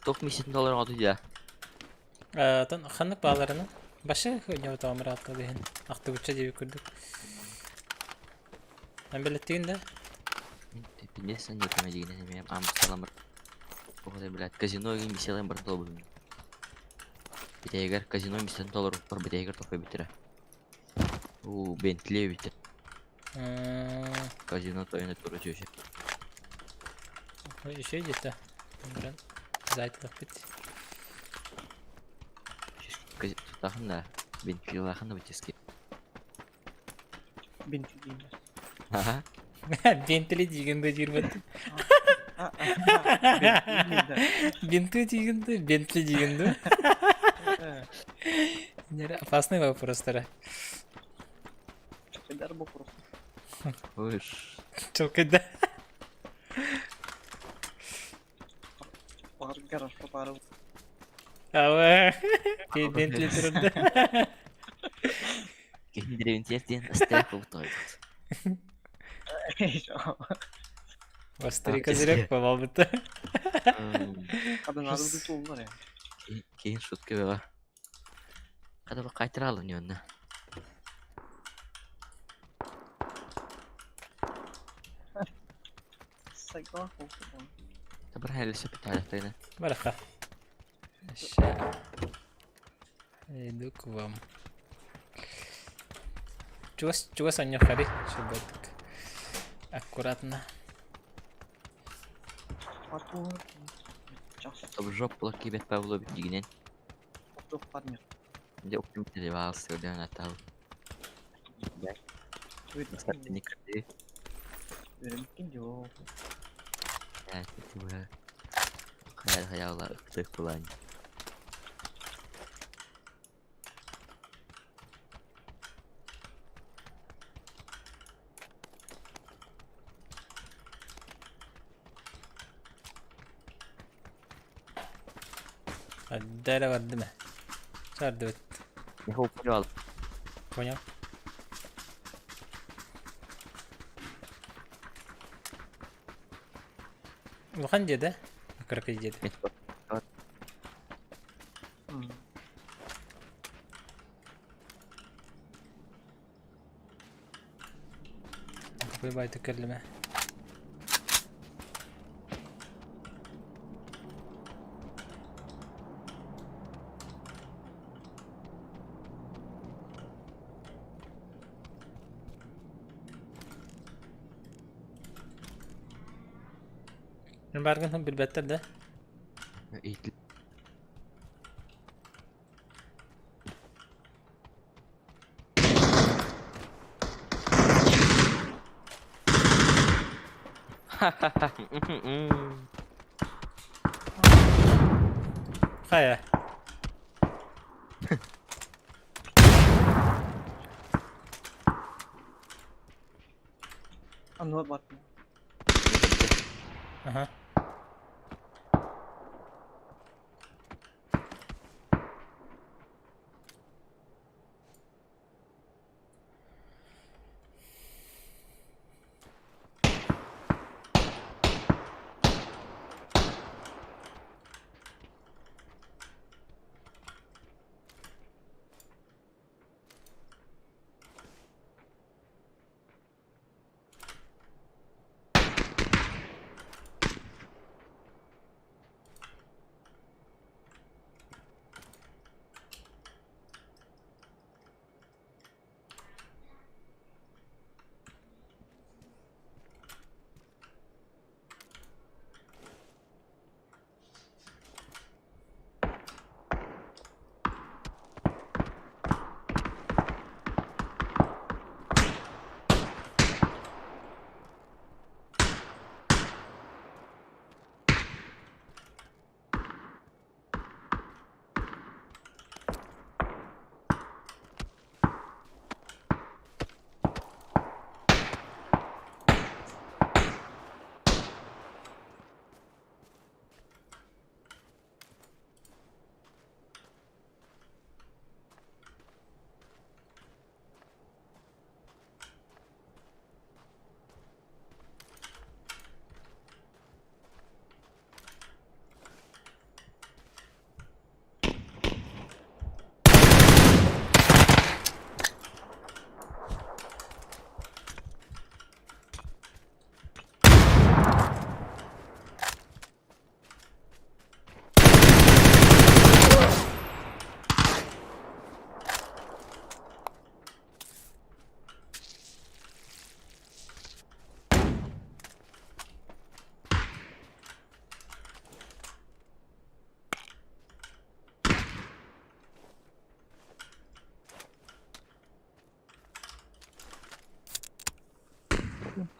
Тоқ миссиятын толорон оту дия. Тон ханнык бааларына? Башы хөньө таамыраатта диһин. Ахтыбычча диэби курдук. Эн билеттигин да? Пиндес сан диэтим эдигинен эмиэ амсталамыр. Оҕото блядь, казино игин миссияларын барытын толорбутум. Бүтэһигэр казино миссиятын толорбуппар бүтэһигэр тохой бүтэрэ. Уу, Бентли эбит. Казино тойоно тура чүөчэ. Еще где-то. Зайтлаппыт. Тутахын да, Бентли лахын да бытески. Бентли дииллэр. Аха. Бентли диигин да диирбэт. Бинты диигин да, Бентли диигин да. Опасный вопростара. Чокайдар вопрос. Ой, Чокайда. Бар гараж пары. Ава. Бентли турда. Киһин диэн астаах буолбут Острый козырек попал-то. Kadın arada tutuldular ya. Киһин шутка бөҕө. Хата бу кайтаралым ньуонна. Saygılar olsun bana. Табыр хәлесе питалехтайна. Бараха. Ща. Иду к вам. Чугас, чугас анньохари, чтобы так аккуратно. Батур. Час. Табы жоп була кибет Павло дигинен. Yok парня. Де уктум телевалсы өдөн атал. Öğretmen Никры. yok. Хаял хаялла ыктык булан. Отдали вардыма. Сардыбыт. Не хоп Понял? Улахан деді. Кыракый деді. Какой байты керлеме. Баргын билбеттер да. Хайа. Anlar batma. Ага.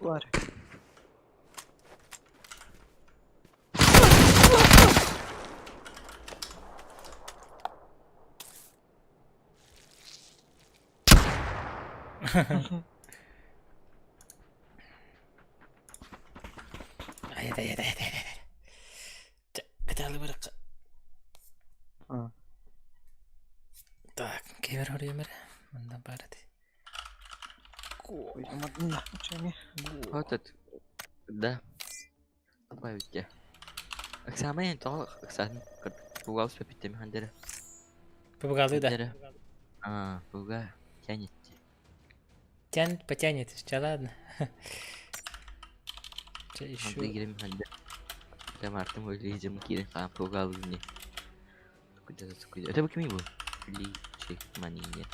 Бар. Ай, ай, ай, ай, ай, ай. Кытаалы барыкка. Так, кемер хорьемер. Мында бар ди. Вот это. Да. Добавить те. Оксана, тоҕо Оксана пугал сөпүттеми хандера. Пугалы да. А, пуга тянет. Тянет, потянет, сейчас ладно. Че еще? Кирим ханда. Там Артем выглядим кирим а пугал не. Куда куда? Это кими был? Личик манине.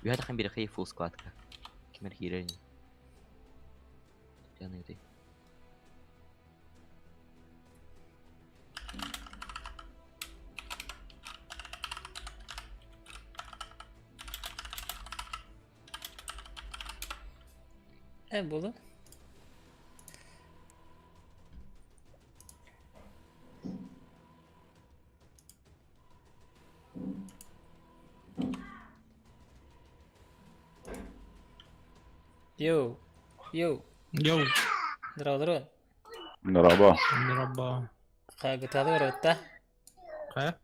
Я тахан бир хей фулл складка. Кимер хирени. Тянет. Э, было. Йоу, йоу. Йоу. Здорово, здорово. Здорово. Здорово. Кагыталы ротта. Хайа?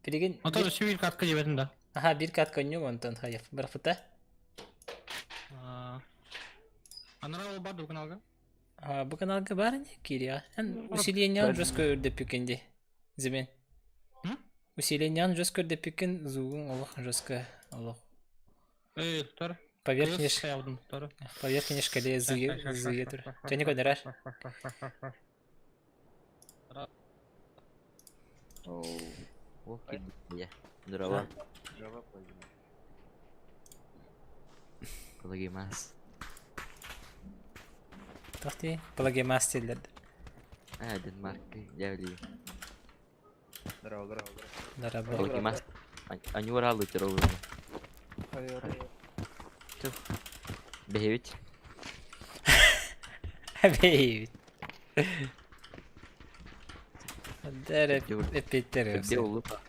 Билигин. Ото өссө биир катка диэбэтин да. Аха, биир кат коннюм онтон хайа. Барахпыта. Анара ол бар бу каналга? А, бу каналга бар не кирия. Эн усилениеан жестко үрдэппикин Зимен. Усилениеан жестко үрдэппикин зугун олох жестко олох. Эй, тор. Поверхнеш. Поверхнеш кале зыге зыге тур. Чани көдөрөр. Я. Здорово. Плагимас. Тохти, плагимас дииллэр. А, Денмарк, дьяволи. Здорово, здорово. Здорово. Плагимас. Они уралы тировые. Бэйбит. Бэйбит. Дәрі эпиттер. Где улыбка?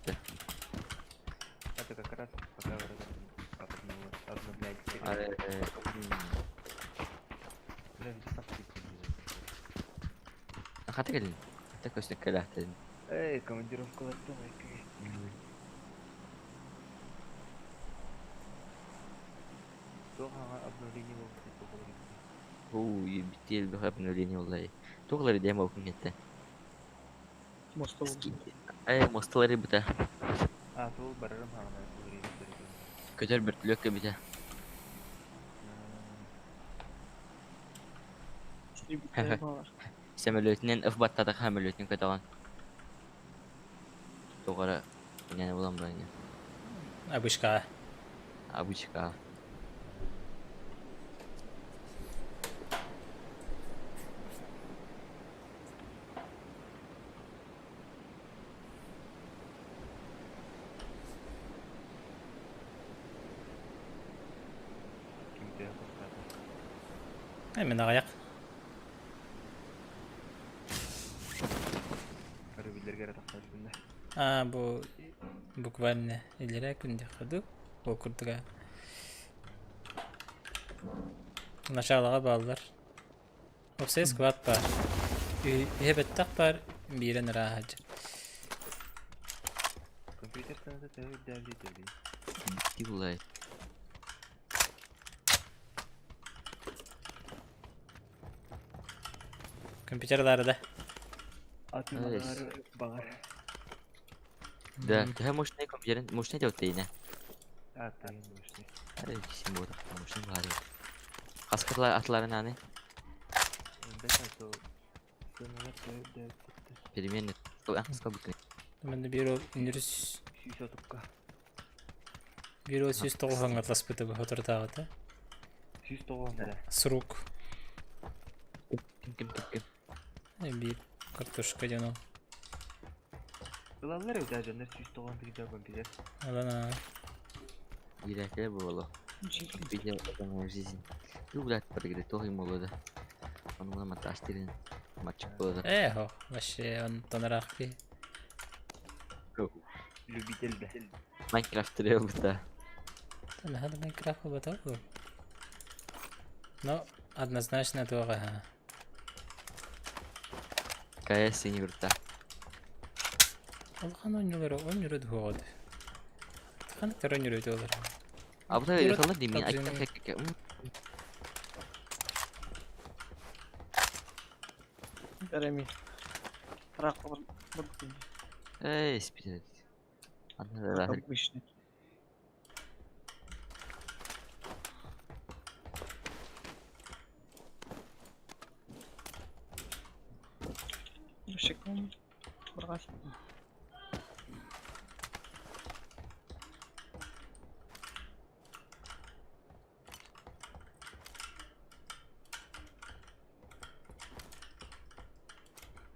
Это как раз пока обновляете. Хата кэлин. Хата көстөн кэлэхтэн. Эй, командировка давай. Обновление Уу, бител бих обновление улай. Туглары дем окун кетте. Мостол. Эй, мостолары бута. А, тул барарым хана. Көтөр бөртүлөккө бите. Самолетинен ыф баттатах самолетин көтөгөн. Тугара няне булам барыня. Абышка. Абычка. Мен аяқ. А, бу буквально илерэ күнде ходу. Ол курдуга. Началаға баллар. Опсай сквад бар. Үһэбэттэх бар, биирэн ырааһадьы. Компьютер саната тәү дәли. Тигулай. Компьютерлары да. Атымалары бар. Да, ты мощный компьютер, мощный делать ты, не? А, ты мощный. Ай, син бу мощный бар. Хаскарлар атларын аны. Переменный. Хаска бутны. Мен бир үнүрүс. Бир сүз тоғыз атласпыты бу хотуртагы Сүз тоғыз да. Срук. Ким ким ким ким. Бир картошка дено. Ылалар өтә жандар сүз тоғыз дигән компьютер. Алана. Ирәкле булы. Видео это моя жизнь. Ну, блядь, проиграть тоже молодо. Он на монтаж терен. Матчик было. Э, вообще, он тонарахки. Любитель да. Майнкрафт да. Надо Майнкрафт готов. Но однозначно дорого. КС не верта. Улахан оонньуулары оонньуур дуоҕут. Ханныктар оонньуур өтөөлөр. А bu da yakalım değil mi? Ay, Реми. Эй, спит. Обычный. Секунд. Брать.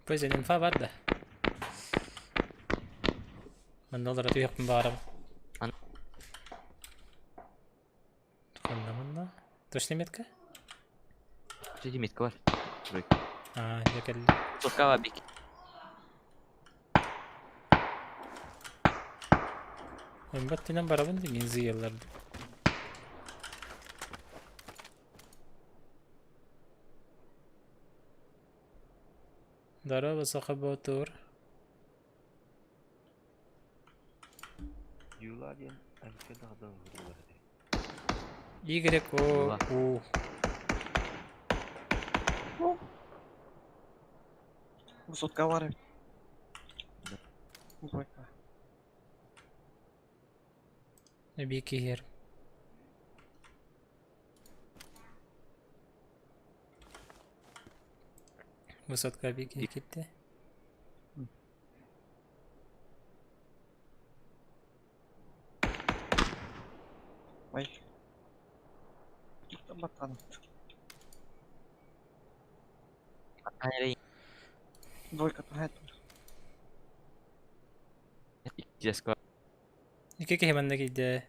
Poison инфа бар да. Манна олоро түһүөхпүн баҕарабын. Ханна манна? Точно метка? Кстати, метка бар. Аа, дьэ кэллэ. Тока бик. Эмбат түнэн барабын да мин зыялларды. Здорово, Саха Боотур. Юла диэн МК даҕадан уһуруулар этэ. Y O U. Высотка бар. Двойка. Бики хер. Высотка бики кетти. Ой. Батан. Двойка туһайт. Икки Икки киһи манна киирдэ.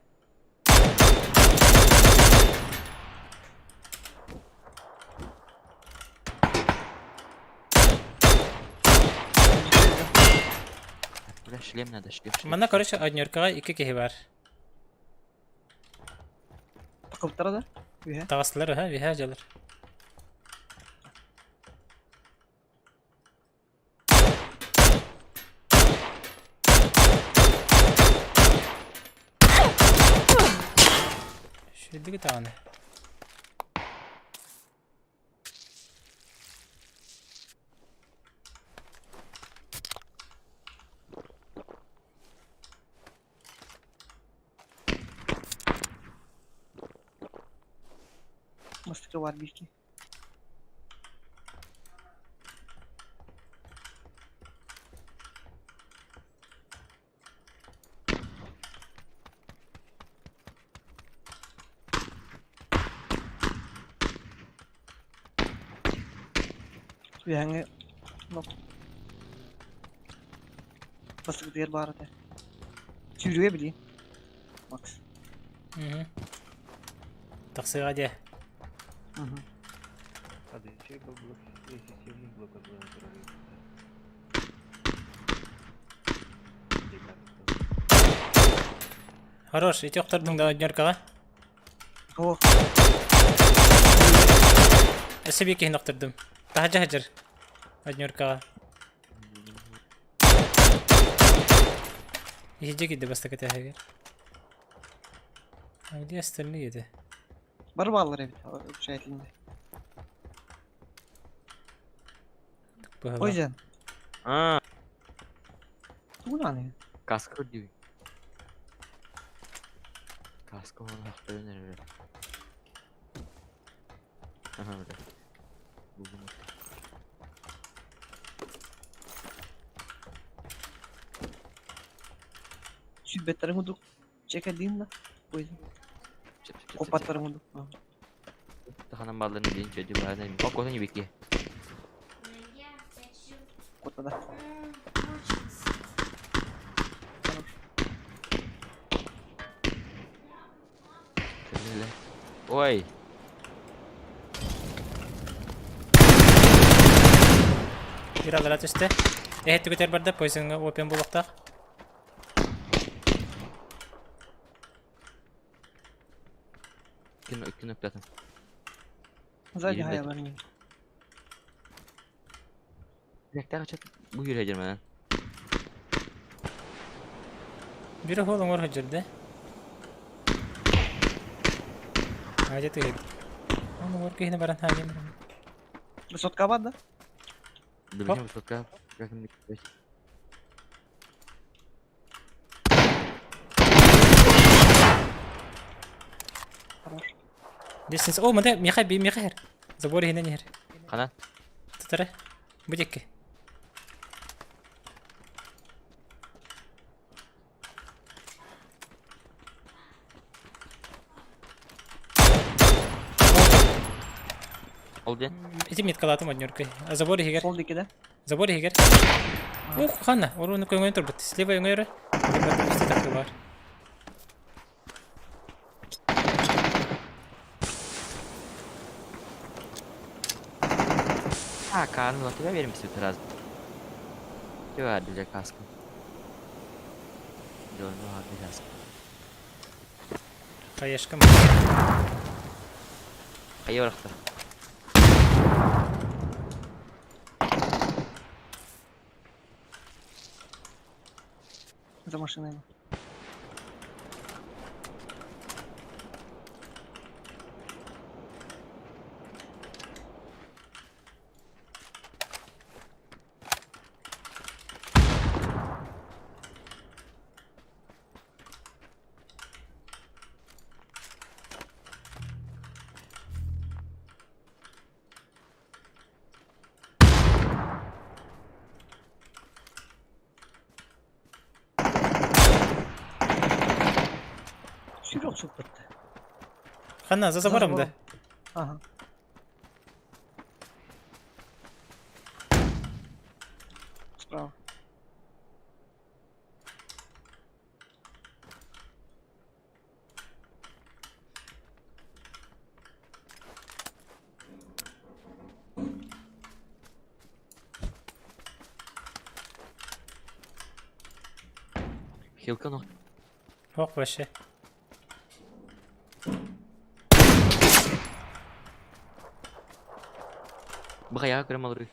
Бля, шлем надо, шлем, шлем. Манна, короче, однеркаҕа икки киһи бар. Такылтара да? Үһэ. Таҕыстылар, аһа, үһэ дьалар. Шүрдүгү даҕаны. Мастыка бар бики. Үһэҥҥэ нок. Бастык бар этэ. Сүүрүгэ били. Макс. Мгм. Тахсыга дьэ. Мгм. А да еще был блок, системный блок который Хорош, ити охтордуҥ да однеркаҕа. О. Өссө биир киһини охтордум. Таһырдьа сылдьар. Однеркаҕа. Иһирдьэ киирдэ бастакы этээһигэр. А где остальные это? Бар бааллар эбит. Обязательно. Быһалаах. Ой, А, Тугунан каска дүү. Каска оны хақтайын әрі. Ага, бля. Бүгін. Сүлбеттэрин курдук чекадин да. Ой. Копаттарын курдук. Таханан балларын дейін чөді бәрін. О, кота не беке. Я хочу Котада. очень Бля. Ой! Бір алара түсті. Эһэ түгүтэр барда, пойзыңа опен булуктаах. Икки ноктатын. Сзади Биир хайа бэт. бар мин. Билэктээх ыччат бу үөрэ дьарманан. Бир оһол оҥор сылдьар да. Аадьа тыһыт. Ол оҥор киһини баран хаалыам. Высотка бар да? Билбэтим высотка. Как-нибудь. Хорош. Distance. О, мында миха би миха хер. Забор иһинен иһэр. Хана? Тутара. Бу диэки. Ол диэн? Ити меткалаатым однюркой. Забор иһигэр. Сол диэки да? Забор иһигэр. Ух, ханна, оруну көҥөйөн турбут. Слева өҥөйөрө. Тахсы бар. А, Карл, тебя верим все раз. Тебя для каска. Делаю для каска. Хаешкам. Хайа барахтар. За машиной. Сүрэх суппатта. Ханна, за забором да. Ага. Справа. Хилка нох. Ох, вообще. Бахаяга көрөм алыры.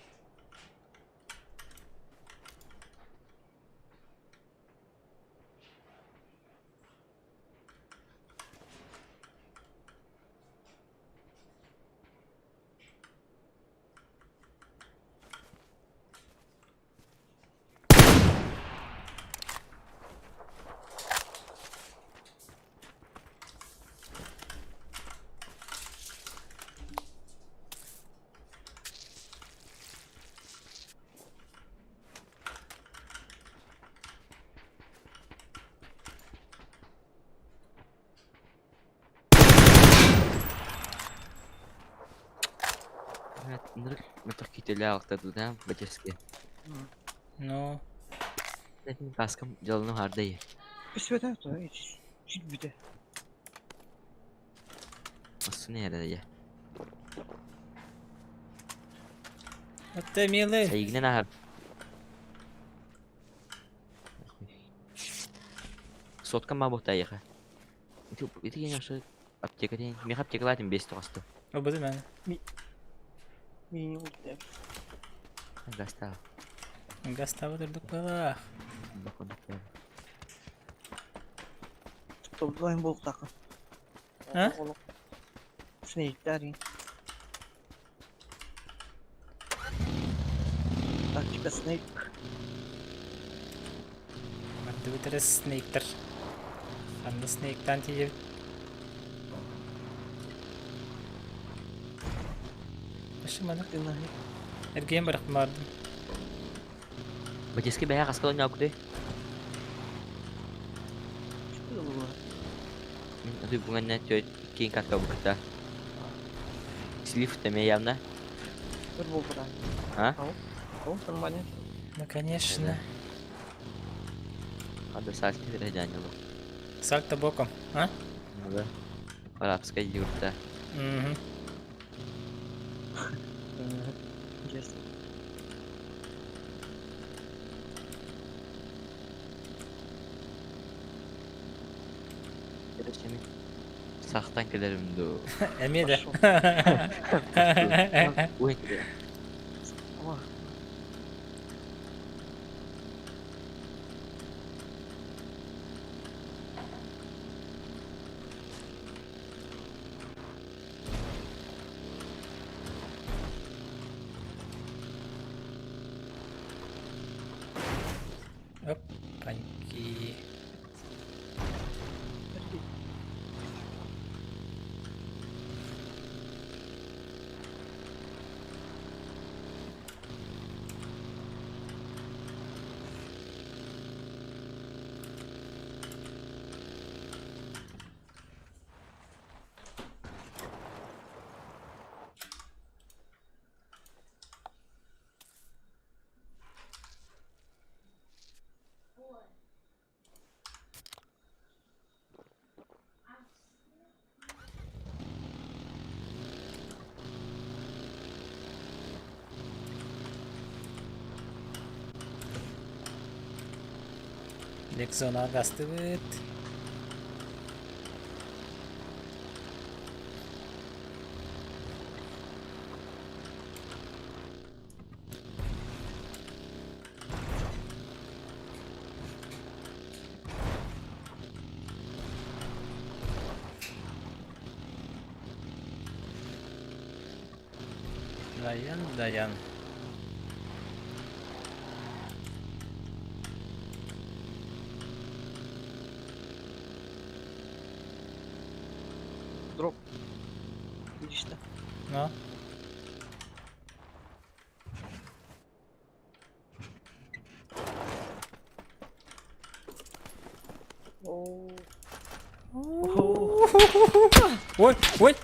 Да, батерски. Ну. Каскам делано хардай. Өсөтө то чуть бүтэ. Асыны яра я. Это милый. Сайгнен ахар. Сотка ма бухта яха. Ити ити ген яшы аптека ден. Меха аптека латин 5 тоғысты. Обыды мен. Мини ултэ. Гаста. Гастава дурдук была. Тобдойн болуктакы. А? Снейктер. Тактика снейк. Бардыбытыры снейктер. Ханна снейктан тиеп. Башы маны. Эргейм барак бардым. Батерски бәя каскалы нәкүдө. Мин аты бүгәннә төт кең катка букта. Слив теме явно. Бір болдура. А? Ау, нормально. Ну, конечно. Ада сальто вероятно. Сальто боком, а? Ну да. Арабская юрта. Угу. Интересно. Короче, Сахтан кэлэрим дуу. Эмиэ да. Ой, О, Опаньки. Лексона гастыбыт. Даян, Даян. Дроп. Видишь, да? Ну? Ой, ой!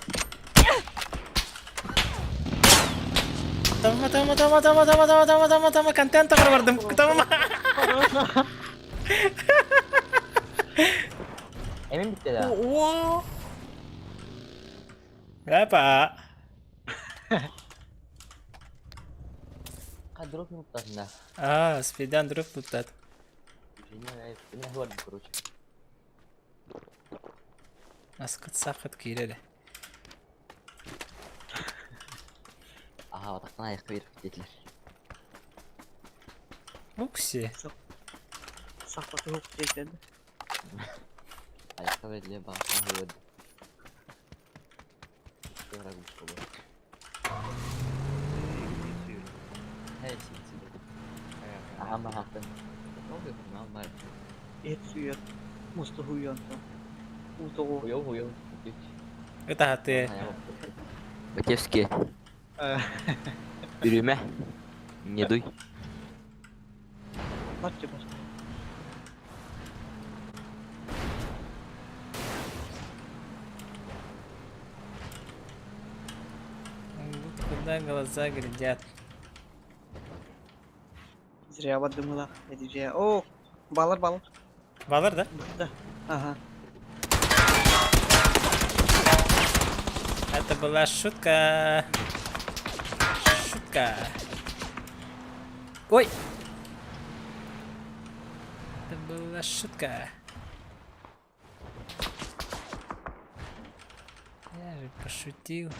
Тамам, тамам, тамам, тамам, тамам, тамам, тамам, тамам, тамам, контент бардым. Тамам. Эмин битте да. О! Опа! Ха, дроп луттатында. А, спидан дроп луттат. Не короче. Аскыт сақыт киирere. Аха, отақтан аяққа беріп кететілер. Укси. Сақпаты жоқ дейтеді. Аяққа беріле бағытан қойды. Эт сүйер. Мусты хуйон. Утоҕу. Хуёв, хуёв. Это ты. Батевский. Үрүмэ. Не дуй. Бачча бар. Куда глаза глядят. Зря бардымыла. Эдиже. О, балар балар. Балар, да? Да. Ага. Это была шутка. Шутка. Ой! Это была шутка. Я же пошутил.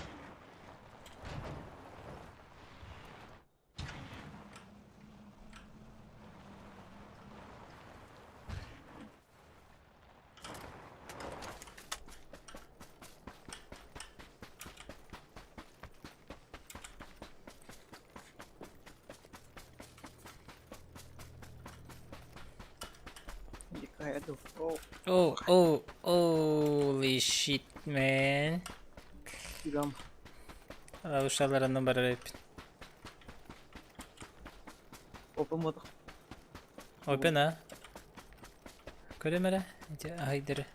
О, Oh, oh, holy shit, man. Юрам. Ушаларынан барар эппин. Опен бодох. Опен, а? Көрөм эрэ, ити аһайдары.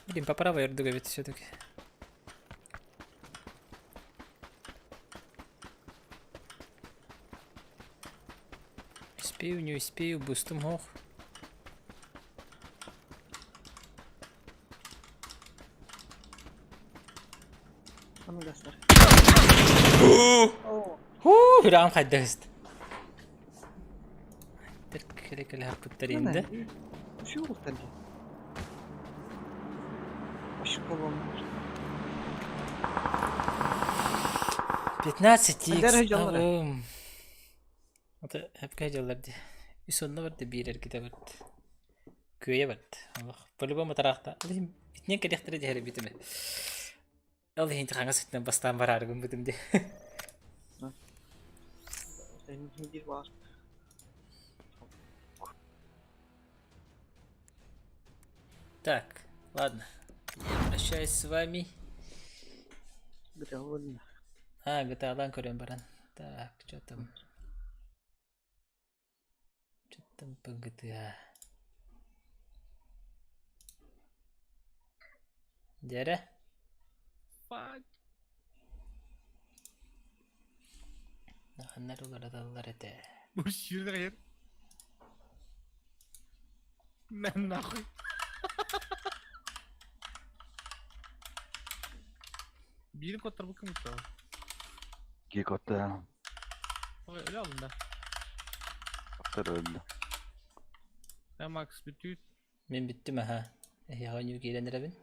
Блин, по правой ордуга ведь все-таки. Успею, не успею, бустум хох. Ханагастар. Хуу, хүрэҕим хайдах ист. Кэлэ кэлэ хаппыттар инде. Şu oldu. Başka 15 икс. Хайдар дьаллара. Ата хапка дьаллар ди. Үс онно барды биир эргитэ барды. Күөйэ барды. Аллах. По-любому тараахта. Ол иһин итинэн кэлиэхтэрэ дьэһэрэ битимэ. Ол иһин хаҥас өттүнэн бастаан бараары гыммытым дии. Bir var. Так, ладно. Я прощаюсь с вами. Грявольно. А, GTA-дан көрөн баран. Так, что там? Что там по GTA? Дяря? Fuck. Наханнар улараталлар этэ. Bu şiirde hayır. Ben нахуй. Биир коттар бу кым ыттаҕа? Гекота. Ой, Öyle aldın da. Актер öldü. Ben Max бүтүү. Мин бүттүм аха. Эһиэхэ ньуу киирэн эрэбин.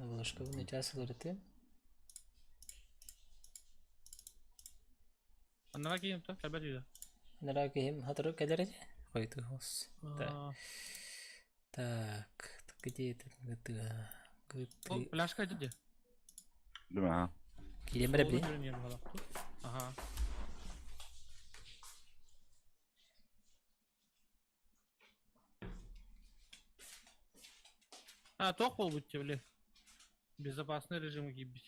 Оболошкабын ычаас уларытыам. Аннара киһим то кэлбэт үһү. Анараа киһим хатору кэлэр этэ. Хойутуу хос. Аа. Так, где этот GTA? Ол GTA. пляжка дии. Değil mi ha? Киирэн эрэбин. Аха. А, тох буолбут били. Безопасный режим киирбит.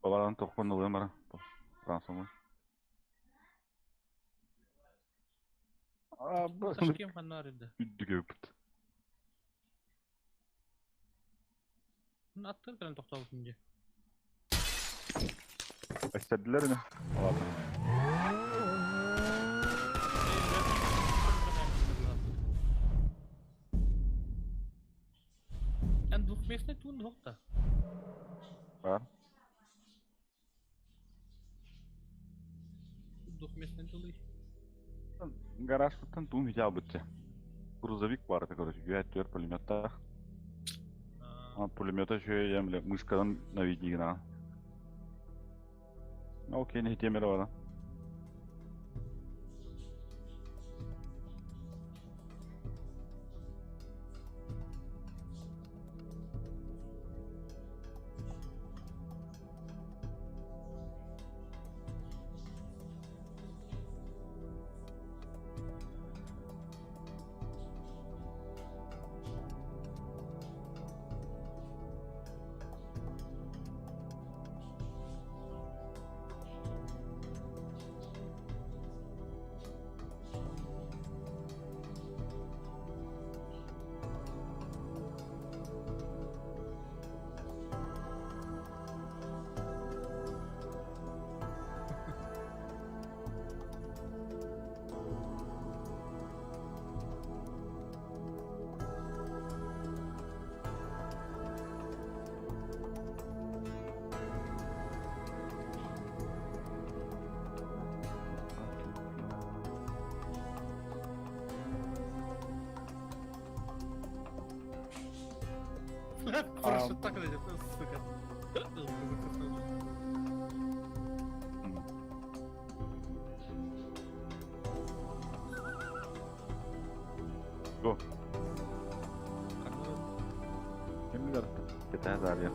Babaların tokmanı oluyor bana. Transformer. Aa, Ташкент ханна арыйда. Üddük öpüt. Аттыр кэлэн тохтообутун дии. İstediler mi? Ладно. Эн двухместный туун суох да. Var. Двухместный тулый. Гараж tuttun tuğum hicab bitti. Грузовик vardı короче. Güya 4 пулемета. А пулемета еще я бля, мышкадан наведни на. Ну окей, не темер var. Парашют так идет, сука. Go. Kim bilir? Yeter zaten.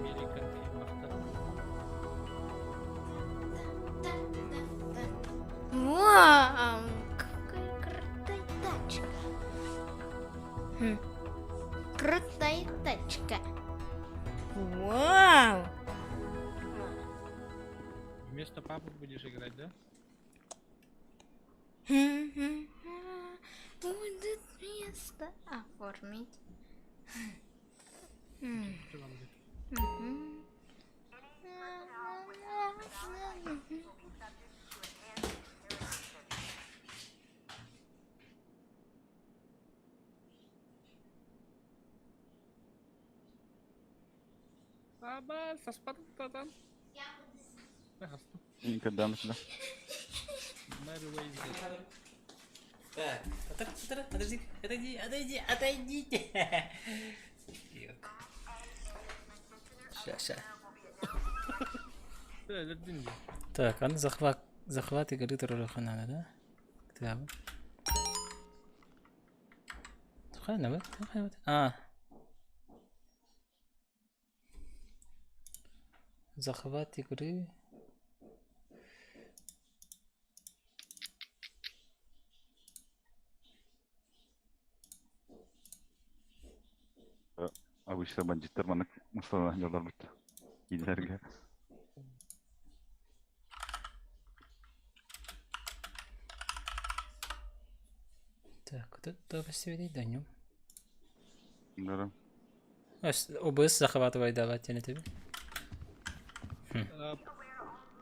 American. играть, да? Будет место оформить. Аба, саспаттатан. Никогда сюда. Так, подожди, отойди, отойди, отойдите. Ща, ща. Так, аны захват, захват игры турулуохха наада, да? Так. Хайна А. Захват игры. Обычно бандиттар маннык мустанан дьоллорбут. Кинилэргэ. Так, тут добавить да нем. Да. ОБС захватывай давать тебе.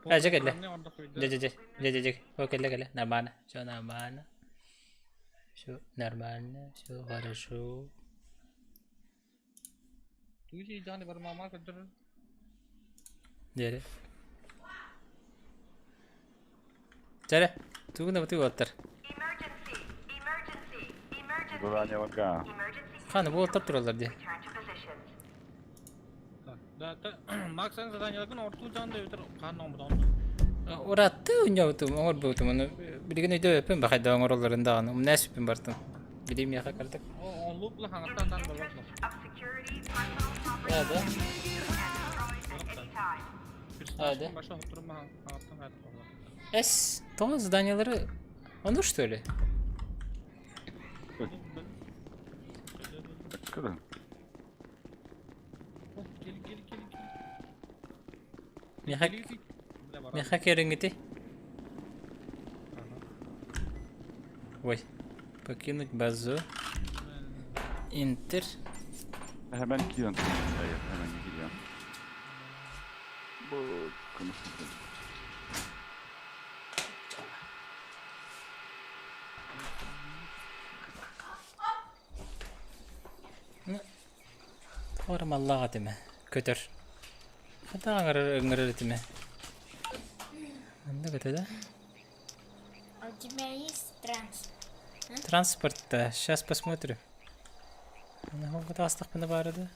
А, дьэ кэллэ. Дьэ, дьэ, дьэ, дьэ, дьэ, дьэ. О, кэллэ, кэллэ. Нормально. Все нормально. Все нормально, все хорошо. Дьэ, Дьэ, тугун абытыы уолаттар. Задание Ханы уолаттар тураллар дии. Макс эн заданиеларгын ортуу дьаан да эбэтэр хаан оҥорбут Уратты унньабытым, оҥорбутум, ону билигин өйдөөбөппүн бахайда оҥороллорун даҕаны, умнаа сүппүн бартым. Билим миэхэ кырдык. Онлук бла хаҥаттан дан болот Да, да. А, да? Эс, тоҕо заданиелары ону что ли? Миэхэ миэхэ кэриҥҥити. Ой, покинуть базу. Интер. Hemen киирэн hemen киирэн. Бу конусун. Тоҕо эрэ маллаах этимэ, көтөр. Хата ыҥырар ыҥырар этимэ. Маннык этэ да? А у тебя есть транспорт? Транспорт-то, сейчас посмотрю. Астахпына баара да?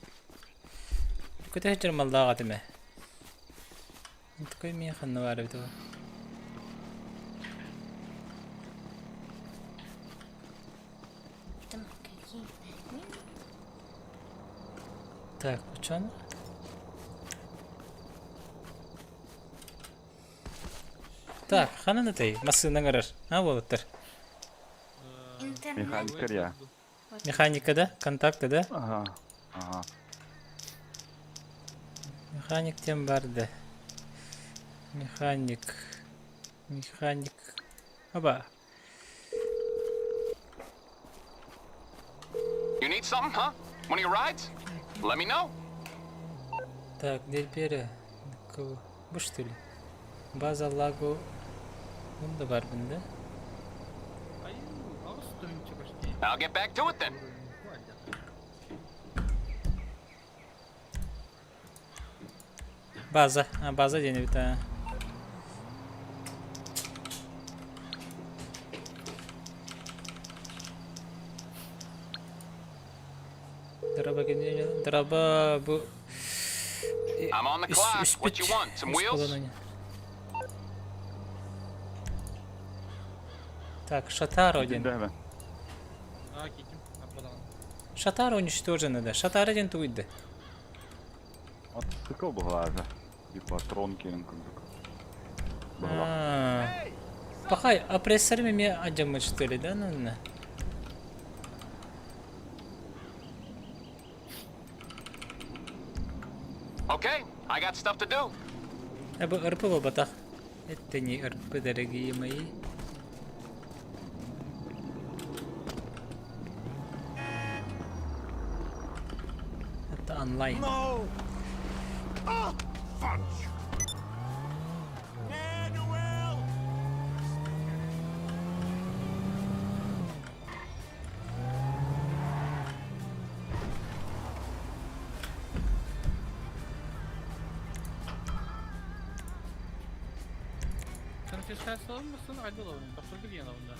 Көтө сылдьар маллаах этимэ. Такой миэхэ ханна баар эбит Там какие-то Так, ученый. Так, ханан этэй? Массыына ыҥырар. А, уолаттар. Интернет. Механика я. Механика, да? Контакты, да? Ага. Ага. Механик тем бар да. Механик. Механик. Оба. You need something, huh? One of your rides? Let me know. Так, Дель Пере. Кого? Бу что ли? База Лаго. да барбын, да? I'll get back to it then. База. А, база диэн эбит аа. Драба Драба бу I'm on the clock. What you want? Some wheels? Так, Шатаро один. Шатаро уничтожено, да. Шатаро один туйды. Мотоцикл баҕайы. Типа трон киирэн курдук. Пахай, опрессор мне адьаммыт что ли, да, наверное? Okay, I got stuff to do. Э, бу РП буолбатах. Это не РП, дорогие мои. Это онлайн. No! Ah, fudge! Manuel! Конфискация mısın? Aydın Doktor bir yana bunda.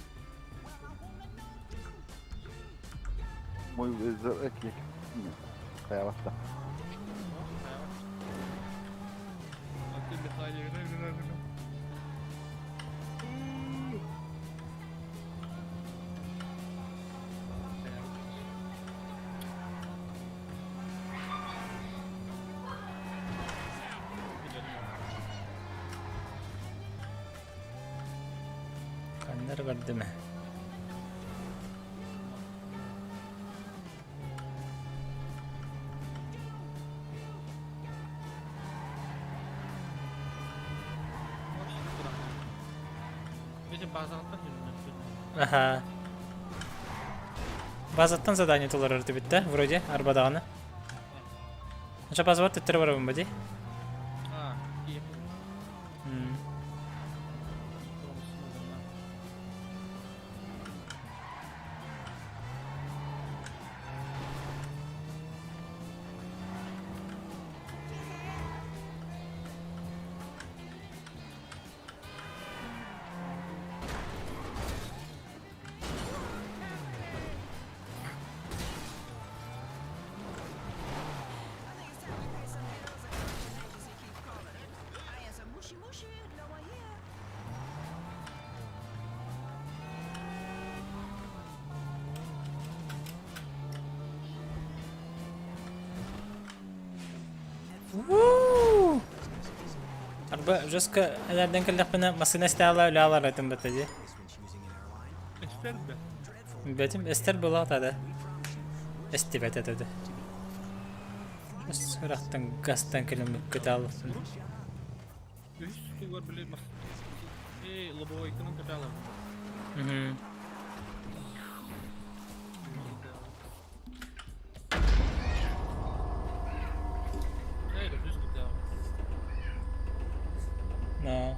Мой вызов Хайалатта. Ханна эрэ бардым ээ. Аха. Базаттан задание толорор бүттэ, вроде, арбадаҕаны. Онча базабар төттөрү барабын ба дии? Арба жестко элэрдэн кэллэхпинэ массыына стала үлэ этим бата дии. Бэтим эстер была тада. Эстибэт этэ. Сырахтан гастан кэлэн кытаалыппын. Үс тугар били мас. Э, лобовой кынан катала. Мгм. Эй, үс катала. Но.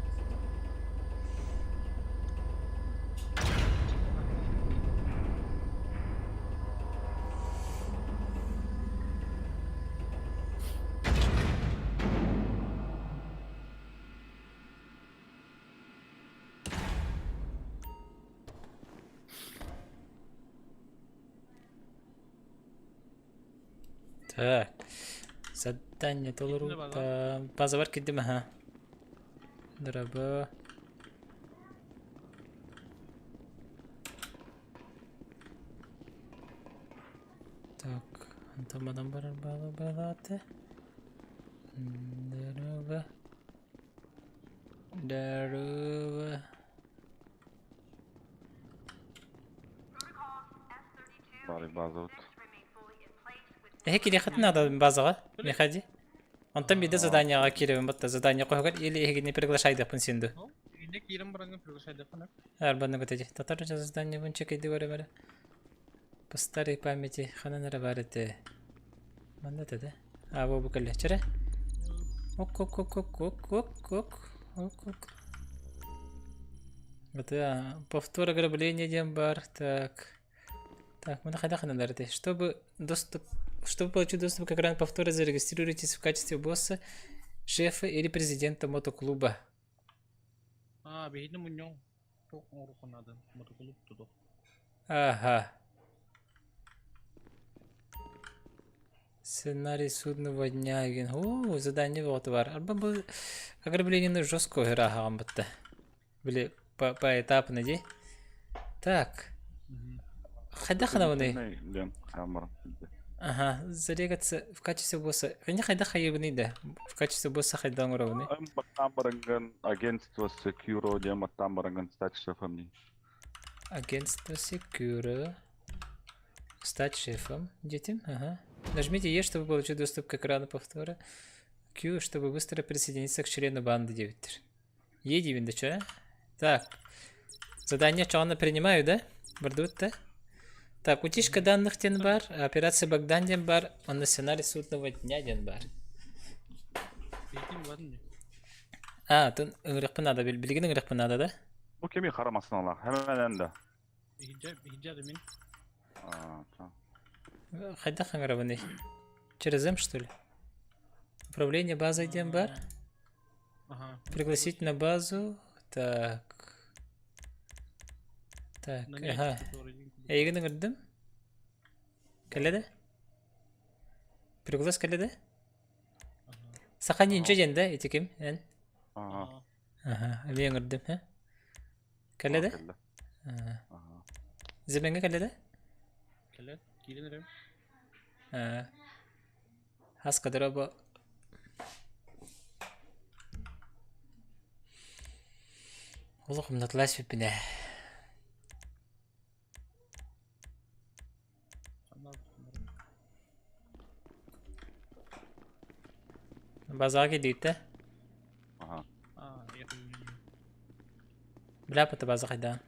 Так. Задание толорута. Базабар киддим аха. Дорабо. Так, антамадан барар бала балаты. Дорога. Дорога. Бары база вот. Эһи кириэххитин наада базаҕа, Михади. Онтон биирдэ заданиеҕа киирэбин батта задание хоһугар или эһигини приглашайдыахпын син дуу. Инде киирэн бараҥҥын приглашайдыаххына. Арбаннык этэ Татар задание чекайды көрө бары. По старой памяти ханан эрэ баар этэ. Манна этэ да? А, бу бу кэллэ. Чэрэ. Ок ок ок ок ок ок ок ок ок. Это повтор ограбления диэн баар. Так. Так, мы хайдах этэй. Чтобы доступ чтобы получить доступ к экрану повтора, зарегистрируйтесь в качестве босса, шефа или президента мотоклуба. А, биһиги мунньуҥ туох оҥоруохха наада мотоклуб туту. Ага. Сценарий судного дня. О, задание вот бар. Арба бу ограбление жестко ыраахаҕан бытта. Били по поэтапно ди. Так. Хайдах ханабыный? Диэн хаамар. Ага, зарегаться в качестве босса. Они хайдах хайыбыный да. В качестве босса хайдан оҥоробуный. Баттаан баранган агентство Securo диэн баттаан баранган стать шефом дии. Агентство Securo. Стать шефом. Детям. Ага. Нажмите Е, чтобы получить доступ к экрану повтора. Q, чтобы быстро присоединиться к члену банды 9. Едем да чё? Так. Задание чоҕуна принимаю, да? Бардыбыт да? Так, утечка данных диэн бар, операция Богдан диэн бар, онно сценарий судного дня диэн бар. А, тын ыҥырыахпын наада, билигин ыҥырыахпын наада да? Бу кими харамасыналаах? Хэмэнэн да. Иһдьэ мин. Хайдах ыҥырабыный? Через М, что ли? Управление базой диэн бар. Ага. Пригласить на базу. Так. Так, ага. Эйигин ыҥырдым. Кэллэ да? Приглас кэллэ да? Саха нинджа диэн да ити ким? Эн? Ага. Ага, эмиэ ыҥырдым, һэ? Кэллэ да? Ага. Зебеҥҥэ кэллэ да? Кэлэ, киирэн эрэм. Аа. Хас кадыра Олох умнатылаас бүппүнэ. Базаҕа киирдигит Ага. Бляпата база хайдаан.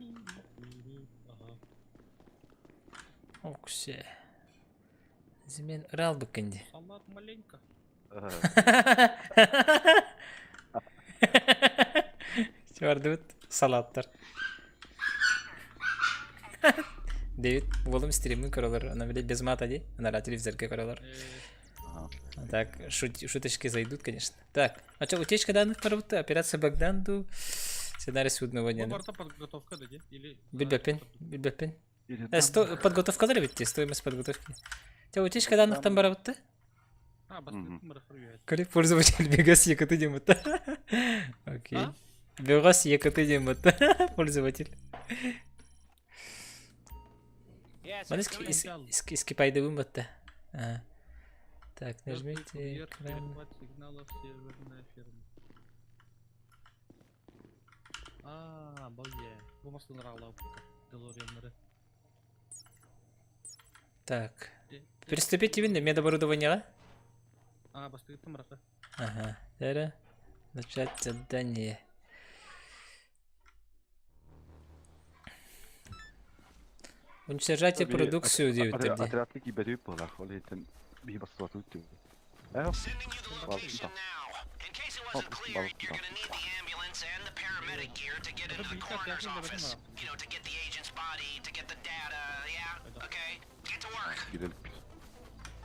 Оксе. Зимен ыралбыккын дии. Салат маленько. Чуардыбыт салаттар. Дэвид, уолум стримин көрөлөр, ана билет без мата ди, ана телевизорга көрөлөр. Так, шуточки зайдут, конечно. Так, а что, утечка данных коробута, операция Богданду, сценарий судного дня. Барта подготовка да, или... Билбеппин, билбеппин. Э, подготовкалар эбит стоимость подготовки. Те утечка данных там барабытты? А, Коли пользователь Бегас ЕКТ диэн Окей. Бегас ЕКТ диэн пользователь. Маны скипайдыбын батта. Так, нажмите экран. сигналов серверная ферма. А, бале. Бу масланыр Делорианнары. Так. Приступить именно медоборудование. А, бастыгыттан барака. Ага. Дәрі. Начать задание. Уничтожайте продукцию диэбиттэр дии. Отрядка киибэтик буолар. Ол иһиттэн биһи бастыбатыбыт диэбит. Э, балык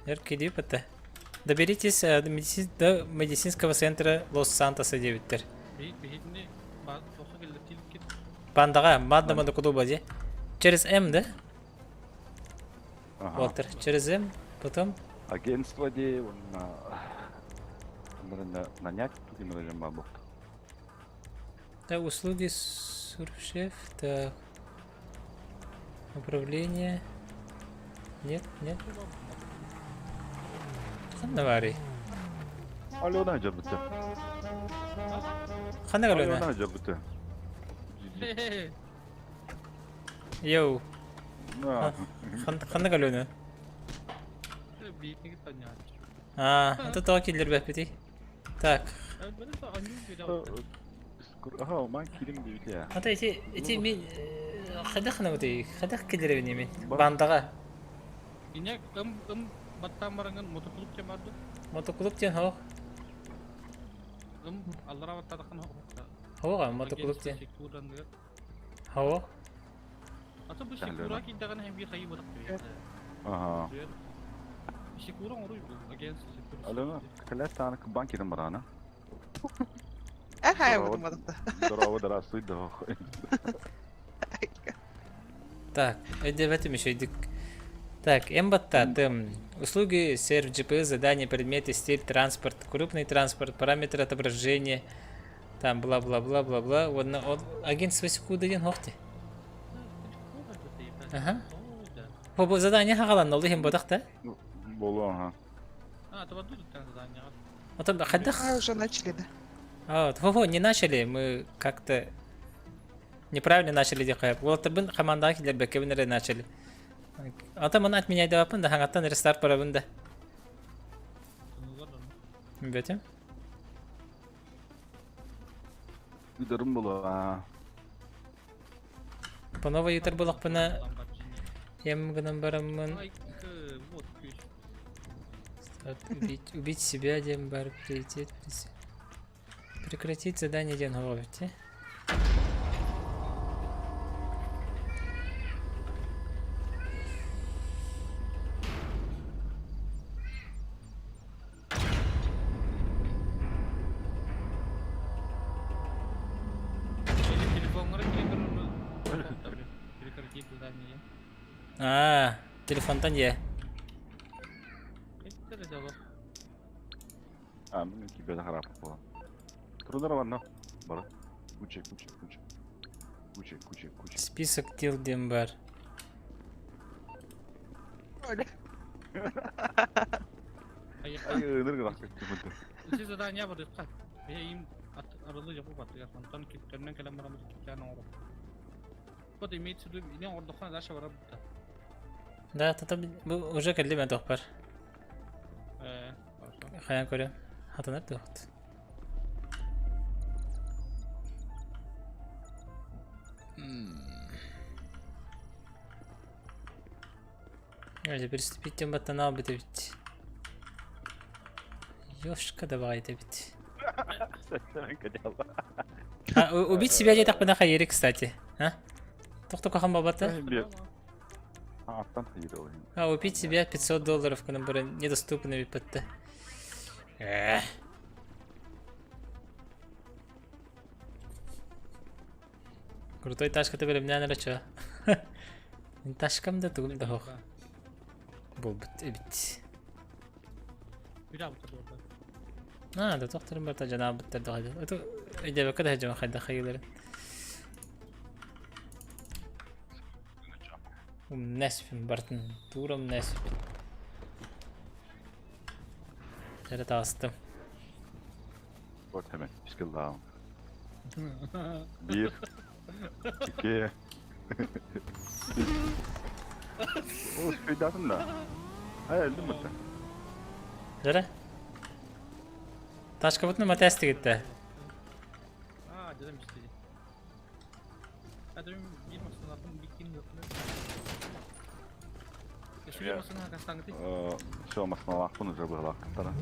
Эр кирип это. Доберитесь до медицинского центра Лос-Сантоса диэбиттэр. Пандаға Маддама клуба ди. Через М, да? Ага. Уолтер, через М, потом Агентство де он нанять тут им бабок. Так, услуги суршеф, так. Управление. Нет, нет. Ханна баарый? Алена жабыты. Ханна Алена? Алена жабыты. Йоу. Ханна Алена? А, это то киллер бэппити. Так. Ага, ман кирим диэбит я. Ата ити ити мин хайдах ханабытый? Хайдах киллерэбин мин? Бандаҕа. Ине ым ым баттаан бараҥын мотоклуб диэн баар дуо? Мотоклуб диэн хоох. Ым аллара баттаатаххына Хоҕа мотоклуб диэн. Хоох. Ата бу секура киирдэҕинэ һин биир хайыы бытах Ага. Секура оҥоруй бу агентство секура. Алена, кэлэт тааны кыбан кирим барана. Ага, я буду мадата. Здорово, здравствуй, да. Так, өйдөөбөтүм үчүгэйдик. Так, эн баттаатым. Услуги, серв, GPS, задания, предметы, стиль, транспорт, крупный транспорт, параметры отображения, там бла-бла-бла-бла-бла. Уонна ол агентство секунда диэн суох дии. Аха. Бу бу задание хаҕаланна, ол иһин ботах да? Болу, ага. А, это вот тут задание. Отон хайдах? А, уже начали, да? А, хо-хо, не начали, мы как-то неправильно начали диэххэ. Уолаттарбын хамаандаҕа киллэрбэккэбин эрэ начали. Ата маны отменяйдабаппын да, хаҥаттан рестарт барабын да. Бөтүм. Ыдарым була. Панова ыытар буолахпына ем гынан бараммын убить, убить себя диэн бар приоритет прекратить задание диэн оҕобут Аа, телефонтан дьэ. А, мин кибер хараппыт буолан. Турунар ванна. Бары. Куча, куча, куча. Куча, куча, куча. Список дел диэн бар. Ыныр гына көттү Ити задание барыахха. Им арылы жабы баттыгар. Онтон киттэринэн кэлэн баран киттэн оҥоро. Вот имеется в виду, не оҥордоххуна дальше барар бутта. Да, тата бу уже кэлли мен тохпар. Э, хорошо. Хайан көрө. Хатанар туохт. Дьэ, приступить диэн баттан аалбыт эбит. Ёшка да баҕайыта эбит. А, убить себя диэтэхпинэ хайыыры, кстати. А? Тохто кахан бабата? Аттан хайыыр ол. А, убить себя 500 долларов гынан баран недоступно эбит Эх. Крутой ташката бэлэмнээн эрэ чё. Мин ташкам да тугум да суох. Буолбут эбит. Аа, да тохторум барта дьанаабыттар да хайда. Это өйдөөбөккө да дьон хайда хайыларын. Умнэспин бартын, тура умнэспин. Эрэ таҕыстым. Вот hemen скиллаам. Биир, икки. О, успейдатын да. Ай, өлдүм бутта. Дөрө? Ташкабытын матәстигитте. А, дедем истеди. Все, масналаахпын уже быһалаахтара.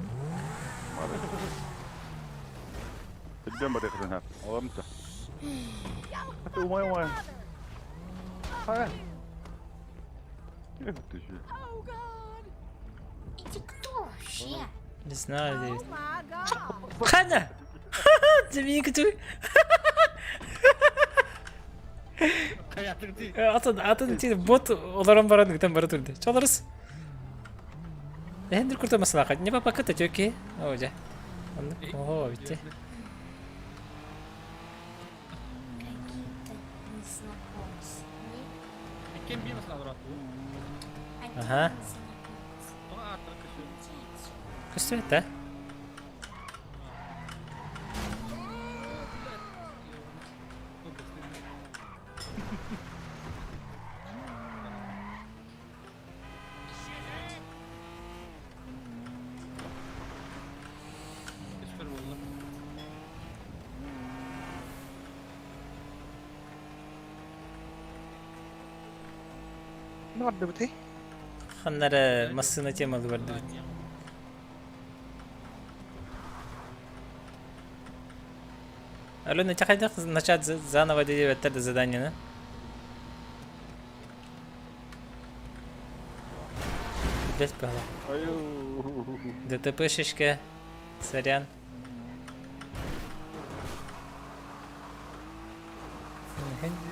Идем барыахтын Олорунта. Умай умай. Хай. Это кто вообще? Не знаю, Дэвид. Хана! Доминика, ты... Атын, атын ти бот олорон баран гытан бара турды. Чолорус. Эндер курта масалаха. Не папа кыта тёки. О, жа. О, битте. Какие-то незнакомцы. Ага. Көстүбэт да? Не бардыбытый? Ханнара массыына темалы бардыбыт. Алена, тебя хайдах начать заново диэбэттэр да заданиены? Блять пала. ДТП шишке. Сорян.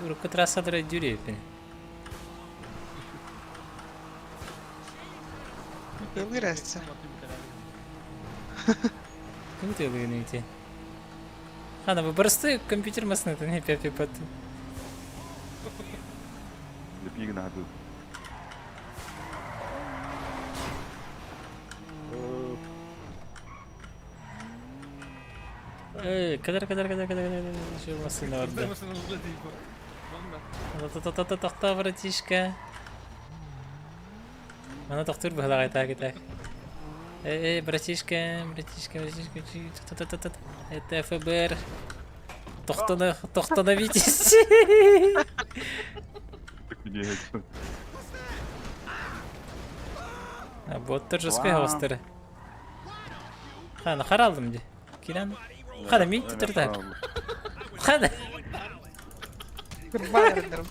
Урукку трассалары дюрепин. Ылырасса. Ким ты выгоните? Хана, вы простой компьютер масны, не пепе пат. Лепигин аду. Эй, кадар, кадар, кадар, кадар, кадар, еще массына барда. Та-та-та-та, тохтоо, братишка. Мана тохтуур быһалаҕай так и так. Эй, эй, братишка, братишка, братишка, та-та-та-та. Это ФБР. Тохтоно, тохтоновитесь. Боттар жескай хавастары. Хана харалдым ди. Киран. Хана мин тутурда. Хана. Кырбаарыннарым.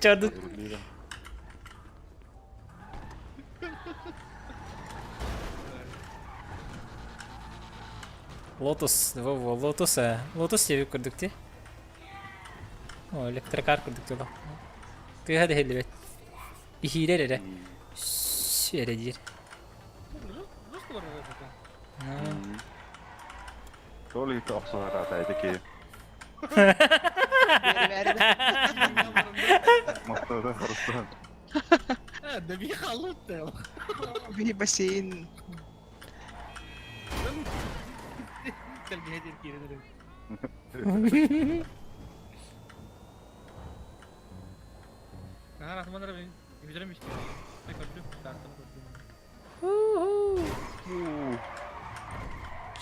Чады. Лотус, во-во, Лотус, э. Лотус диэбит курдук дии. О, электрокар курдук дии Тыаһа да иһиллибэт. Иһиирэр эрэ. Эрэ диир. Толи охсуһар ата ити Мастада харыстан. Да би халутта. Би бассейн. Тэлгэһэ киирэн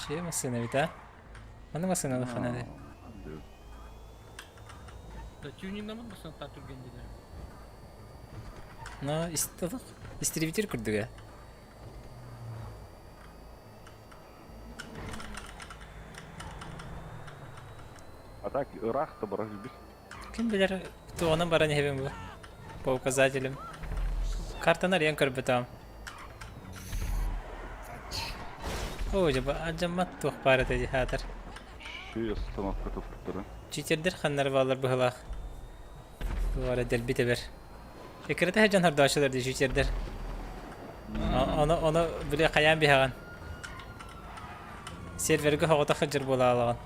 Че массыына эбит а? Манна массыына улахан эдэ. Но истребитель курдуга. А так ыраах да барар билбит. Ким билэр туоҕунан баран иһэбин бу? По указателям. Картаны арыйан көрбөтөҕүм. Оо, дьэ, алдьаммат туох баар этэ дии хаатар. Шея остановка туппуттара. Читердэр ханнары бааллар быһылаах. Туох эрэ дэлби тэбэр. Эккирэтэ сылдьан хордооччулар дии читердэр. Ону, ону били хайаан биһэҕин. Сервергэ соҕотох сылдьар буолаалаҕын.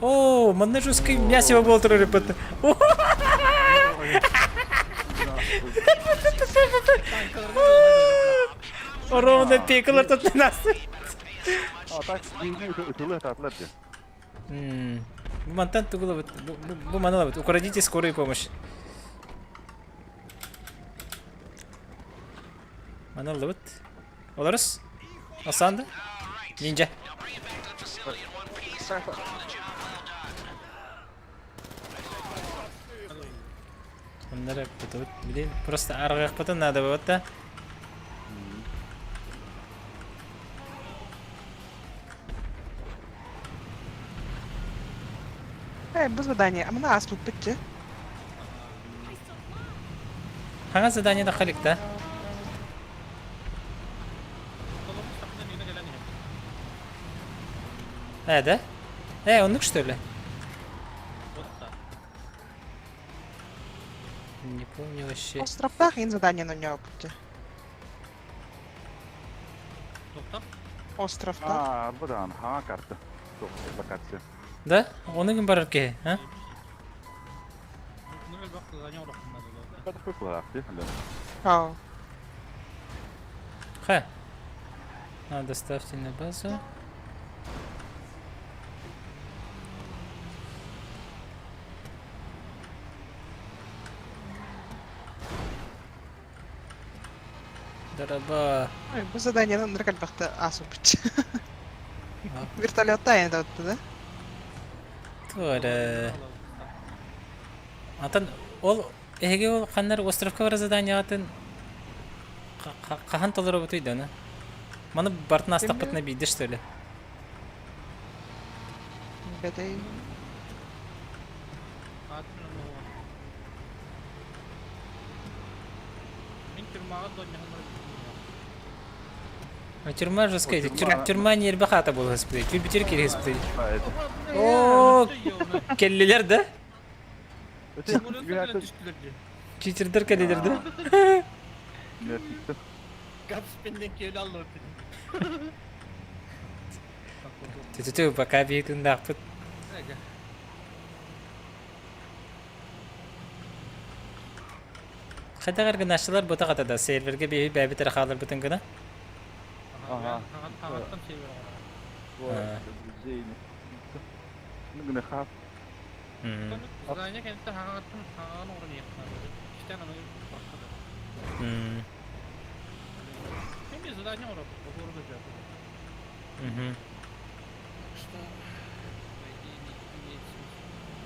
Оо, манна жесткий мясиво буол турар эппит. Ровно пекалар тут нас. А так ытылы ататлар дии. Бу мантан тугулабыт, бу маналабыт. Украдите скорую помощь. Маналабыт. Олорус. Осанды. Нинджа. Оннары бутубут. Блин, просто аргыахпытын надо было да. Э, бу задание. А мына ааспыппыт дьэ. Хаҥа задание тахха да? Э, да? Э, оннук что ли? Не помню вообще. Островтаах иин задание нонньообут дьэ. Островтаах. А, быдан, хаҥа карта. Локация. Да? Оны ким барар киһи, а? Ау. Ха. А, доставьте на базу. Дараба. Ой, бу заданиены ынырык элбэхтэ ааспыппыт. Вертолетта айандаабыт да? Туора. Антон ол эһиги ол ханнар островка бар заданиеҕытын хаһан толоробутуй да аны? Маны бартын астахпытына биирдэ что ли? Бэтэй. А тюрьма жесткая, тюрьма нербе хата буолуспутай, түрбүтүр кириспутай. О, келлилер да? Читердер келлилер да? Түтүтү, пока биитиндаахпыт. Хайдах эргинааччылар бу таҕата да сервергэ биһи бэйэбит эрэ хааларбытын гына. Ага.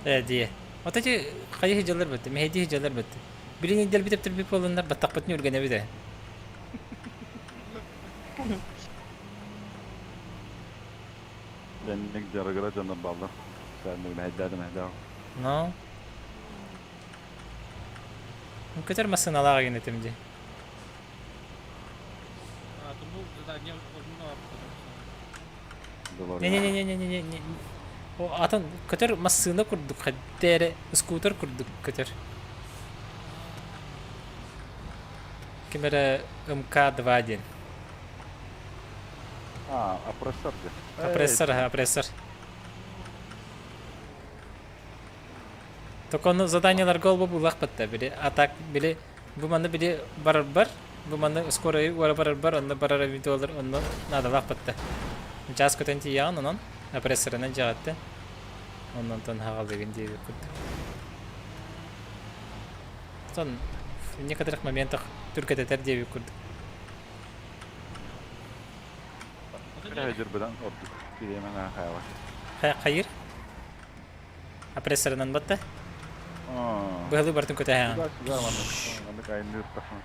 Э дии. Вот эти хайы дьаллар бөттө, мэһэйдии дьаллар бөттө. Билин идэлбит эптэрбит буоланнар баттахпытын үргэнэбит ээ. Дэнник дьарыгыра дьоннор бааллар. Сааннык мэһэйдээтэ мэһэйдээх. Ну. Көтөр массыыналаах игин этим дии. Не-не-не-не-не-не О, атын көтөр массыына курдук хайда эрэ скутер курдук көтөр. Ким эрэ МК-2 диэн. А, опрессор диэн. Опрессор, опрессор. Только ону заданиеларга ол булах батта били а так били бу манны били барарбар бу манны скорый уора барарбар онно барар видеолар онно наадалаах батта час көтөн тиийэҕин онон опрессорынан дьаҕатты оннонтон хаҕалыгын диэбит курдук Сон в некоторых моментах түркэтэтэр диэбит курдук Дьырбыдан ордук бириэмэ наахаабат. Хайыр? Опрессорынан батта? Быһалыы бартын көтөһөҕүн. Сюда, маннык, маннык айанныыр тахан.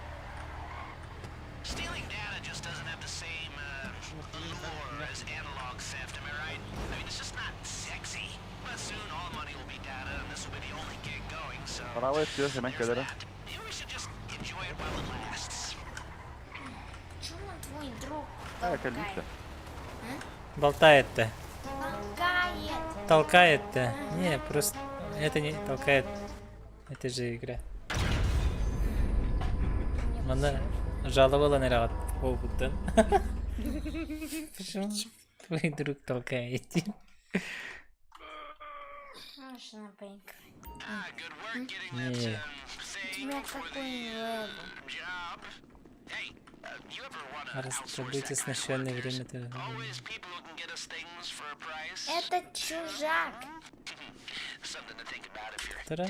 Правая өттүгэр сэмэн кэлэрэ. Почему твой друг Э, кэлбит Болтает-то. Толкает. Толкает-то. Не, просто это не толкает. Это же игра. Манна жаловала эрэ буолбуттан. Почему твой друг толкает? Можно поиграть. Не. У тебя какой level? Раздобыть оснащенное время. Это чужак. Тара.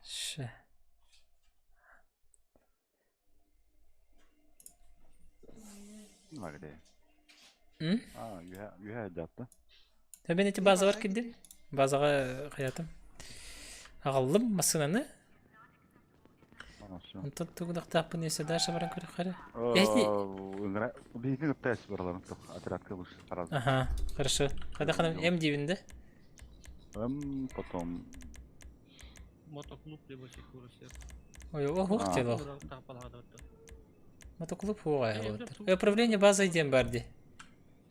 Ш. М? А, үһэ дьаатта. Мен эти базалар кирдим. Базаҕа хайатым. Аҕаллым массыынаны. Онтон тугунахтаахпын если дальше баран көрөхөрө. Биһиги кытта бараларын отрядка лучше сразу. Ага, хорошо. Когда ханам М дивин да? М потом Мотоклуб либо секура сер. Ой, ох, тело. Мотоклуб хуай. Управление базой ден барди.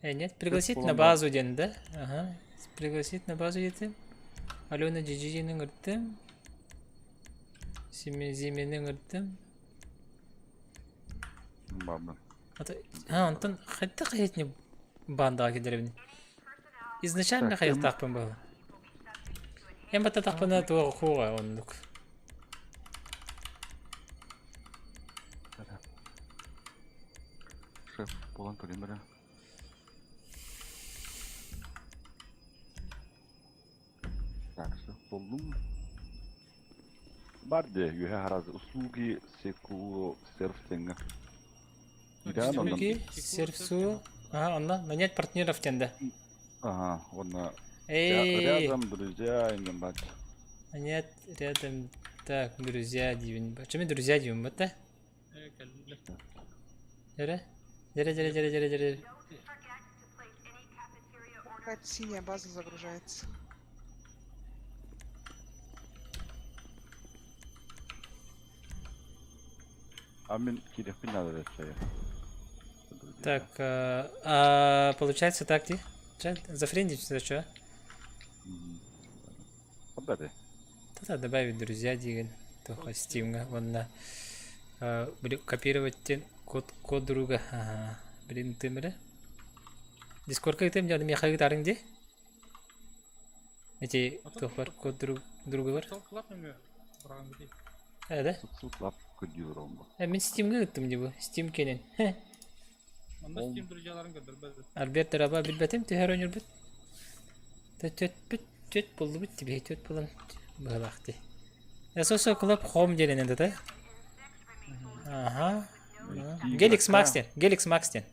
Э, нет, пригласить на базу ден, да? Ага. Пригласить на базу дедим. Алена Джиджини ыҥырдым. Зимини ыҥырдым. Баба. А, онтон хайдах хайытни бандаға киллэрэбин? Изначально хайыктаахпын буолла. Эн баттатахпына туох хуга оннук. Шеф буолан көрүм эрэ. Так, шеф буллум. Бар де, үһэ харазы услуги секу серф тенге. Услуги сервсу. Ага, онно нанять партнеров тенде. Ага, онно Эй. рядом друзья инген бат. Нанять рядом так, друзья диибин. Чеми друзья диибин бата? Дere? Дere, дere, дere, дere, дere. Какая-то синяя база загружается. А мин киириэхпин надо чая. Так, а, а, получается так, ти? Че, зафрендить сюда что? Подати. Да-да, добавить друзья диэн. Туха Стимга, онна. Копировать тен код, код друга. Ага. Блин, ты мре? Дискордка итем дьон миэхэ ыытарыҥ дии? Эти туох бар код друг друга бар? Э, да? Сутлап көрдүүр оҥго. Э, мин Steam'га ыыттым дии бу. Steam кэлин. Онно Steam друзьяларын көрдөрбөт. Альберт Раба билбэтим түһэр ойнуурбут. Төт төт буллубут тибиһи төт булан быһалаах дии. SOS Club Home диэнинэн да Аха. Gelix Max диэн. Gelix Max диэн.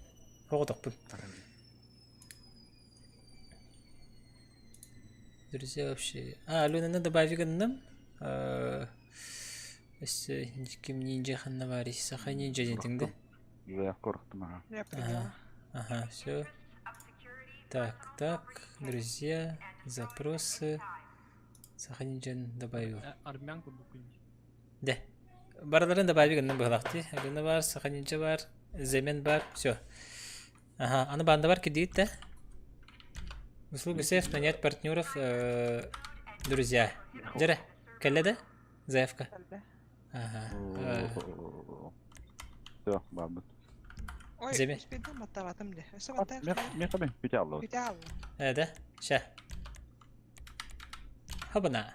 Оҕотохпун. Друзья вообще. А, Аленаны добавить гынным. Өссө ким ниндзя ханна баарый? Саха ниндзя диэтиҥ да? Я корохтум, ага. Я приняла. Ага, все. Так, так, друзья, запросы. Саха ниндзя добавил. Армян курдук Дэ. Барыларын добавить гынным быһылаах дии. Алена бар, Саха ниндзя бар, Земен бар, все. Ага, аны банда бар кидиит да? Услуга сейф, нанять партнеров, друзья. Дьэрэ, кэллэ да? Заявка. Ага. Все, бабыт. Ой, Земен. успейдам баттабатым де. Өсө баттаах. Мехабе, пите алла. Пите алла. Э, да? Ща. Хабана.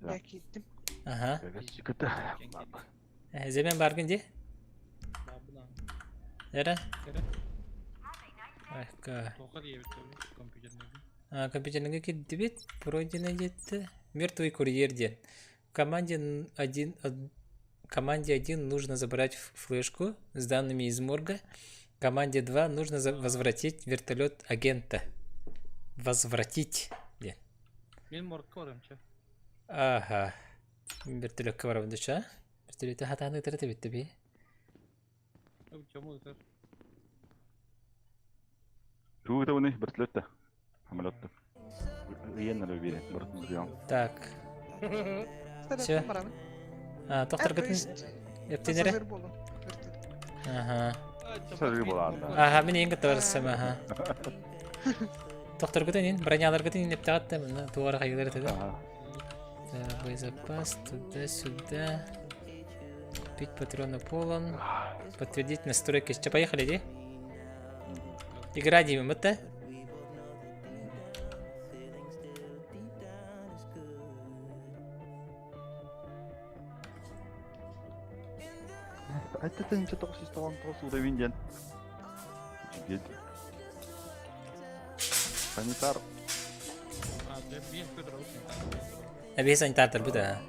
Я киттим. Ага. Земен баргын ди? Эра? Айка. Компьютерныйга кирдибит, пройдено диэтте. Мертвый курьер диэн. Команде один, команде один нужно забрать флешку с данными из морга. Команде 2 нужно возвратить вертолет агента. Возвратить диэн. Мин моргка барыам чэ. Ага. Вертолетка барабын дуча. Вертолеты хатааны ытыр эбит би. Чому ытар? Тугу ытабыный вертолет да. Самолет да. Ыйан эрэ биэрэ барытын суруйаҕын. Так. Все. А, тохторгытын эптин эрэ? Ага. Саргы буолаан да. Ага, мин эйин кытта барсам, ага. Тохторгутун ин, броняларгытын ин эптаҕат да, мына туора хайылар этэ да. Так, боезапас, туда-сюда. Купить патроны полон. Подтвердить настройки. Че, поехали, иди? Игра деймин бытта. Это 1999 уровень диэн. Офигеть. Санитар. Эбии санитар бу да.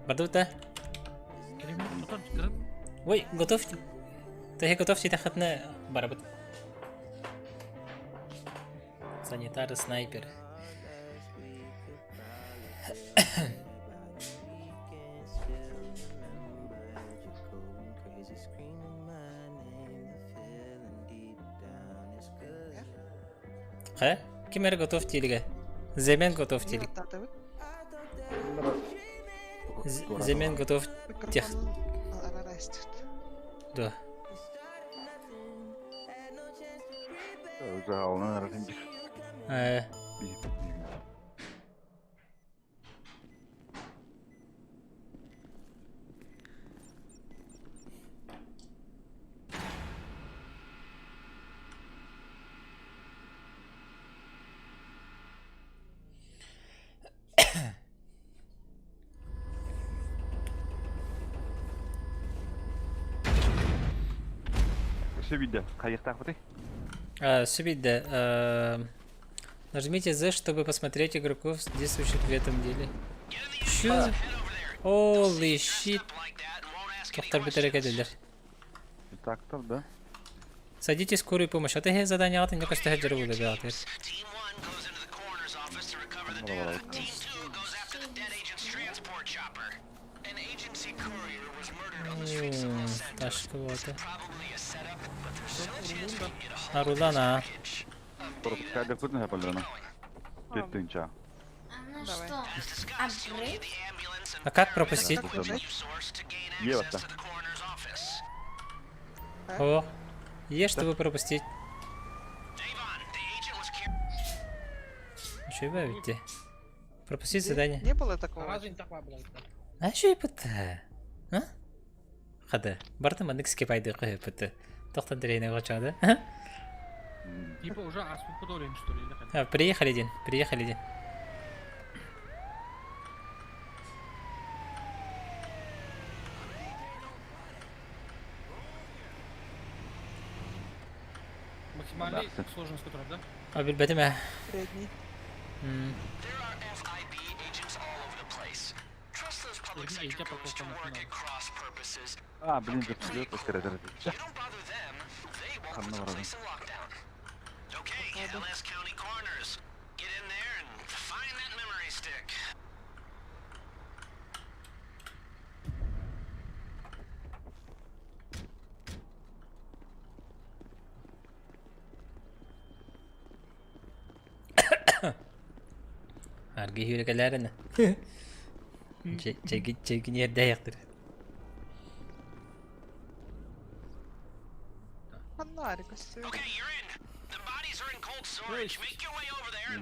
Бардыбыт да? Ой, готов. Ты готов ситэххитинэ барабыт. Санитары снайпер. Хэ? Ким эрэ готов диилигэ? Земен готов диилик. Земен готов тех. Да. Э. Өссө биирдэ хайыахтаахпытый? Өссө биирдэ. Нажмите Z, чтобы посмотреть игроков, действующих в этом деле. Чё? Holy shit. Тохтар бүтэрэ кэлэлэр. Так-то, да? Садитесь скорую помощь. А ты задание атын не көстө дьөрү була бэҕэтигэр. Ташка вот. Арулан а. Пропускай да Тынча. А ну что, апгрейд? А как пропустить? Ева-то. О, есть, чтобы пропустить. Что вы Пропустить задание. Не было такого. А что это? А? Хада. Барта маннык скипайды кыһыппыты. Тохтон тренер очады. Типа уже аспыппыт что ли? А, приехали день, приехали день. Максимальный сложность который, да? А билбэтим ээ. Средний. Иһдьэ парковканан. А, блин, вертолет открыт. Ханна барабын? Аргы хүрекелерine. Чеки чеки nerede yaktır? Ханна арикасы.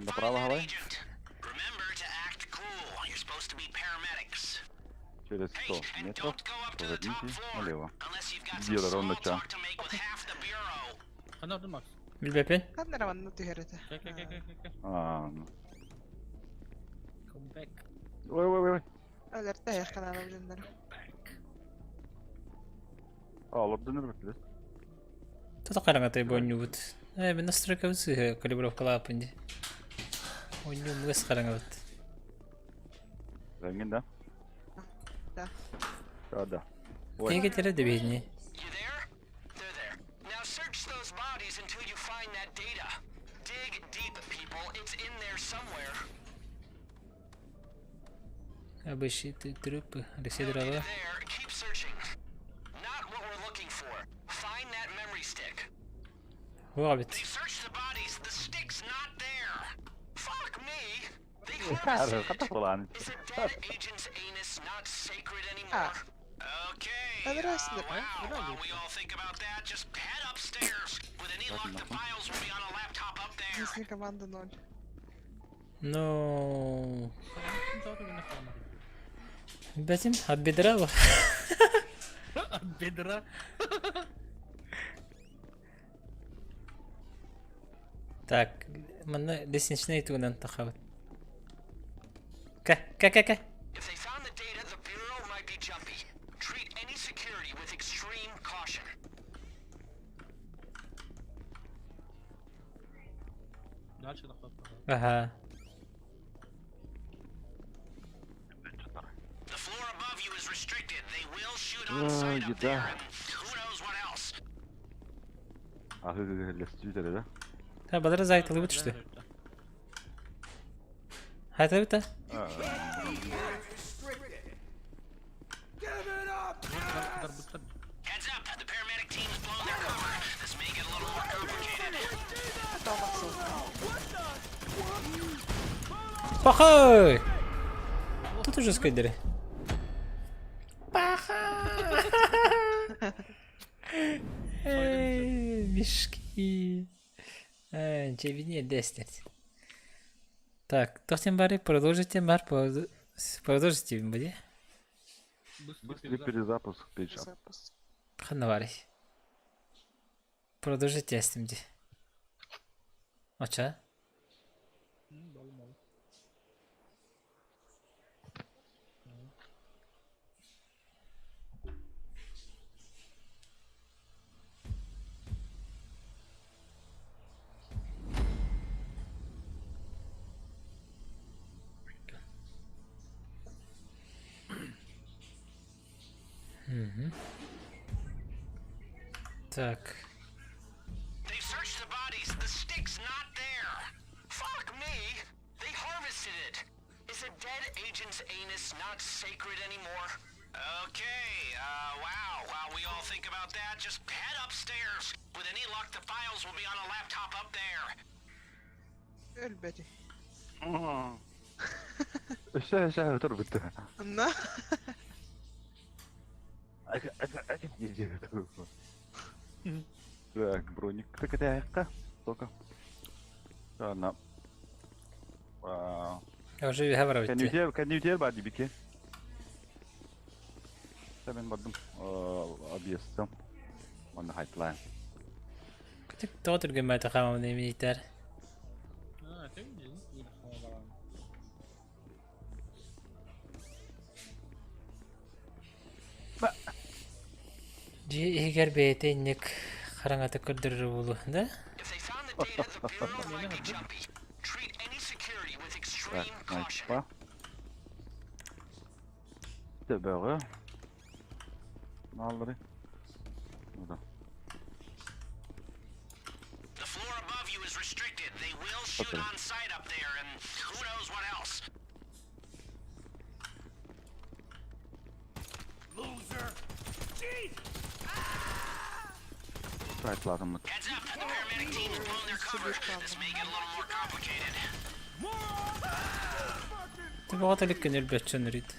Направо давай. Через 100 метров поверните налево. Где ровно ча? Ханна ордун Макс. Билбепен. Ханна раванна түһэрэтэ. Кэ кэ кэ кэ кэ. А, ну. Come back. Ой, ой, ой. Өлөртө яхканаана билиннэр. А, олордун өрбөттүлэр. Тото караңатай боннюбут. Э, мен настройка бысыһы калибровкалааппын ди. Онню мыс караңабыт. Рангин, да? Да. Да, да. Ой. Неге тере дебени. Обычные трупы. Алексей Дрова. Вабит. Хата А. Өлөрөсүлөр. Если команда ноль. Ну... Бетим, от бедра. От бедра. Так, манна лестничный тугунан тахабыт. Ка, ка, ка, ка. Дальше да хлопа. Ага. Еда. А, лестница, да? Та бадра зайтылы бут что? Хайтылы бут Пахай! Тут уже скайдеры. Паха! Эй, мешки. Чевине дестер. Так, тохтен бары, продолжите, бар, продолжите, буде. Быстрый перезапуск печа. Запуск. Ханна бары. Продолжите, эстимди. Оча? Мгм. Так. Өлбөтү. Өссө өссө өтөр бүтті. Анна. Так, броник так это аяққа. Только. Ана. Я уже говорю. Кәнүтер, кәнүтер бар дибике. Мен бардым. Объездом. Оны хайтлайм. Тик тоотурген байта хамам немитер. А, ты не Жи эгер бэйте инник хараңата көрдөрөр булу, да? Так, найпа. Төбөҕө. Нааллары. Да. Спрайтлатыммыт. Ты боҕот илик өлбөччөн үрүт.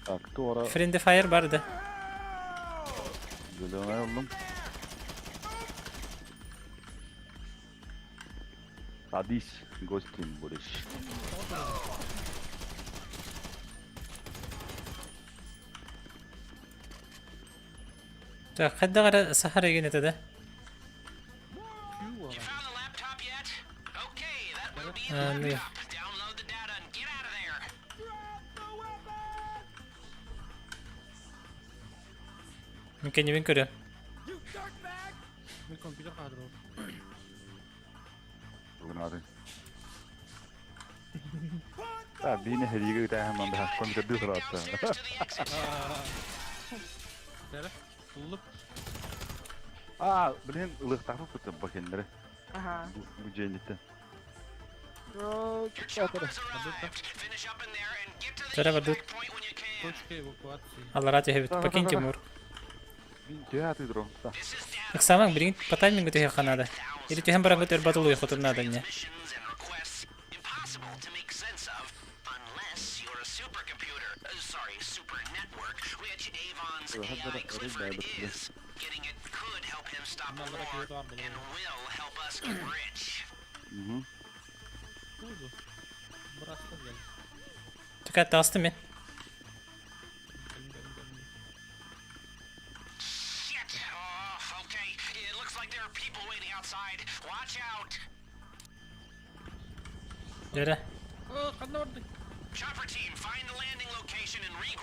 Так, туора Friendly Fire бар да. Зеленый ыллым. Садись, гостем будешь. Так, хайдах эрэ сахар эгин этэ да? А, Мин кэннибин көрө. Мин компьютер хаадыр ол. Бүгүн Та бине хериге үтәһәм манда компьютер сораты. Дәрә, уллук. А, блин, ылыктафы пыты бакеннере. Ага. Бу жените. Төрө бардыт. Точка эвакуации. Аллара түһэбит. Покинь Тимур. Бин төһә тыдро. Ыксамаң билигин по таймингу түһүөххэ наада. Или түһэн бараҥҥыт өр батылыйхутун наада инньэ. Түкә таҕыстым мин. Дөрө. Ханна барды?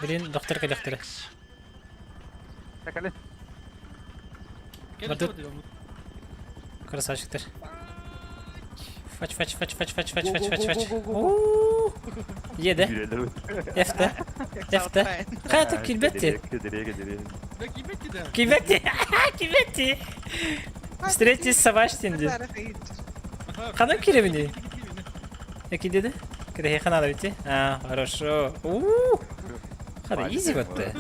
Блин, доктор кэлэхтэрэ. Кэле. Бардыт. Красавчиктар. Фач, фач, фач, фач, фач, фач, фач, фач, фач. Уу. Еде. Эфте. Эфте. Хайа килбетти. Килбетти. Килбетти. Встретитесь собачтин диэн. Ханан кирэбиний? Эки деди? Кирэхи ханада бити? А, хорошо. Уу. Хада изи батты.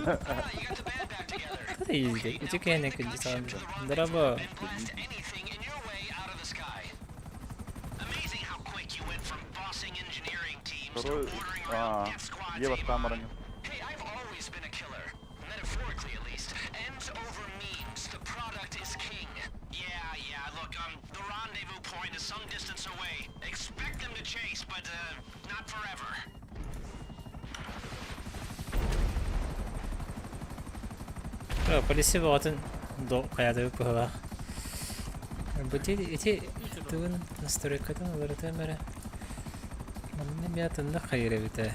Хада изи. Ити кэне күнди саҕан. Дорабо. Второй, а, Ева там ранен. Полиция бөҕөтүн хайаатыбыт быһыылаах. Бу ити тугун настройкатын уларытыам эрэ. Манна эмиэ атыннык хайыр эбит ээ.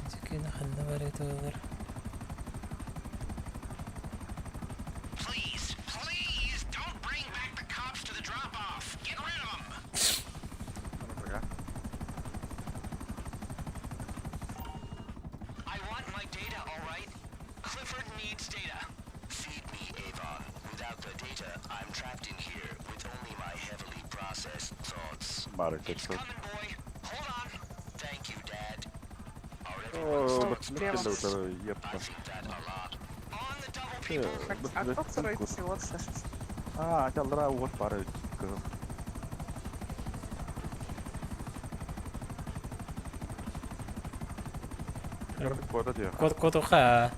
Ити кини ханна барыта олор? Бары кетті. О, епта. А кто второй всего-то? А, жалдыра вот бары. Куда ты? Кот котуха.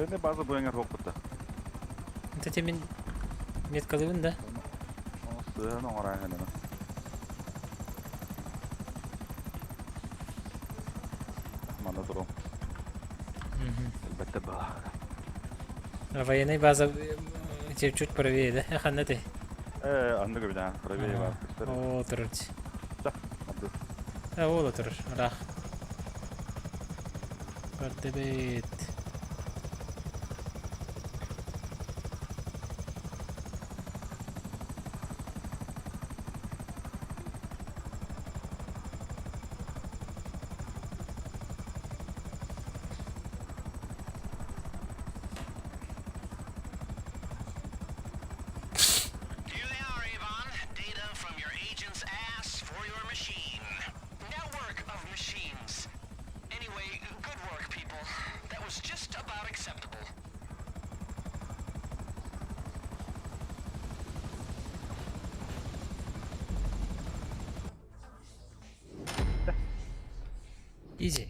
Не база буяңар хоппута. Это мин меткалыбын да. Сыһын оҥораһын Манна туру. Элбэтте баа. Военный база. Чуть чуть правее, да? Э, ханна ты? Э, анны көбүнэ, правее бар. О, турар. Да, абды. Э, ол турар. Рах. Бардыбыт. Изи.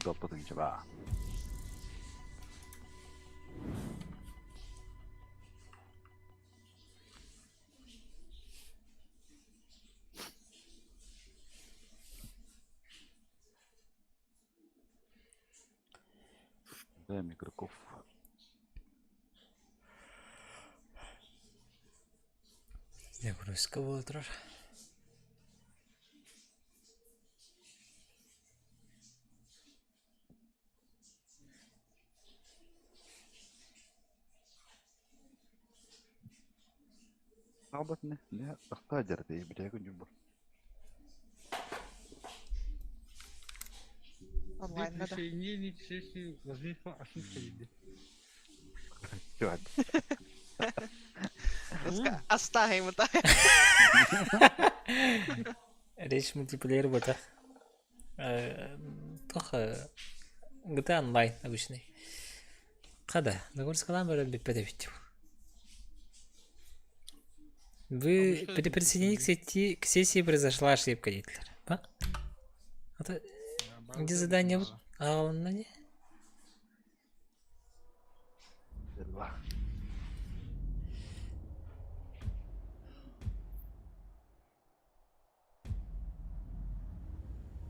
Далта ба. Да, игроков. Загрузка буола турар. Албат не, не, тахта жерде, битэ күн бу. Онлайн надо. Присоединение к сессии возникла ошибка дейді. Чувак. Оставим это. Речь мультиплеер бота. Туох GTA Online обычный. Хада, Нагорскалан баран бүппэт эбит. Вы при присоединении к сети, к сессии произошла ошибка, диэтилэр. Ба? Это где задание? А он на не?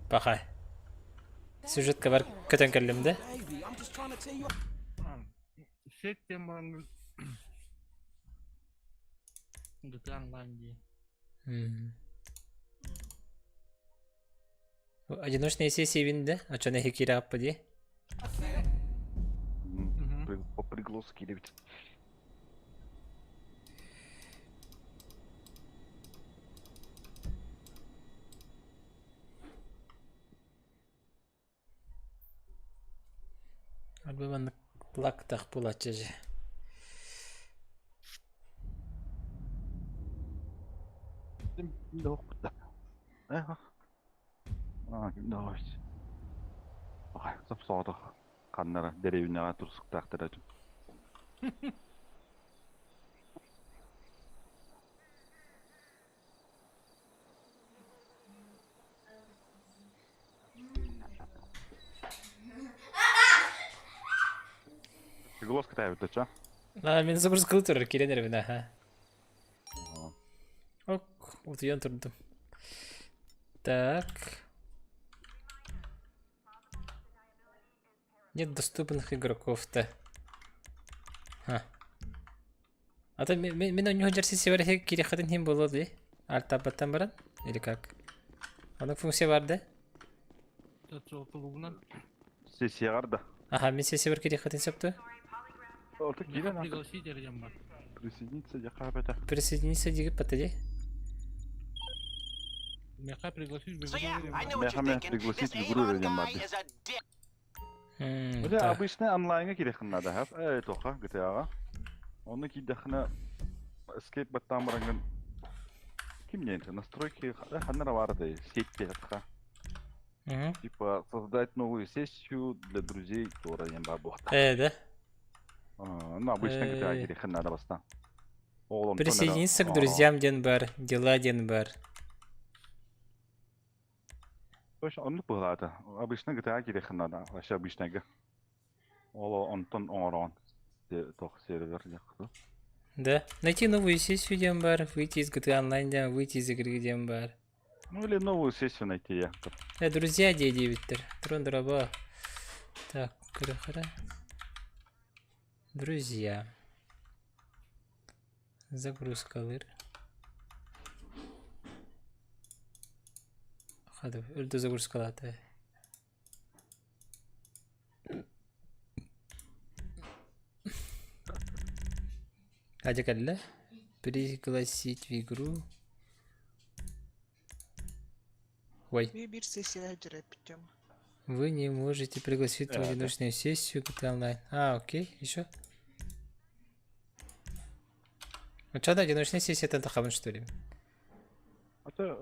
Пахай. Сюжетка бар көтөн кэллим да? Сет теманы GTA Online дии. Одиночные сессии вин да? А что на хикира аппа По пригласу килебит. Арба маннык лактах булаччы же. Сап-соҕотох ханнара дэриэбинэҕэ турсуктаахтар этим. Приглас кытайбыт ча. А, мин загрузка турар киирэн эрэбин аха. Ок, утуйан турдум. Так. Нет доступных игроков-то. Ха. А то мин у него жерси северхе кирехатын хим было ди. Альтабаттан баран? Или как? Оның функция бар да? Сессияҕар да. Ага, мин сессия бар кирехатын сөптү. Орто киирэн Пригласить эрдем бар. Присоединиться дьахабета. Присоединиться диги патади. Меха пригласить в игру. Меха пригласить в игру эрдем бар. Бля, обычно онлайнга кирэхин надо, хап. Э, тоха, GTA-га. Оны кидэхна escape баттан барангын ким не настройки ханнара барды сеть петха. Типа создать новую сессию для друзей тура ен бар буохта. Э, да? Ну, обычно GTA кирэхин надо баста. Присоединиться к друзьям диэн бар, дела диэн бар. Точно, оннук быһылаата. Обычно GTA кирэхин надо, вообще обычныйга. Ол онтон оҥорон тох сервер дьахты. Да. Найти новую сессию диэн бар, выйти из GTA Online диэн, выйти из игры диэн бар. Ну или новую сессию найти я. Э, друзья дии диэбиттэр. Туран дороба. Так, көрө-көрө. Друзья. Загрузкалыр. Хады, өлді загрузкалады. Адя кэллэ. Пригласить в игру. Ой. Биир сессия дьирэппитим. Вы не можете пригласить в Да, да. одиночную сессию GTA Online. А, окей, еще. Ну что, да, одиночная сессия это хабын, что ли? Это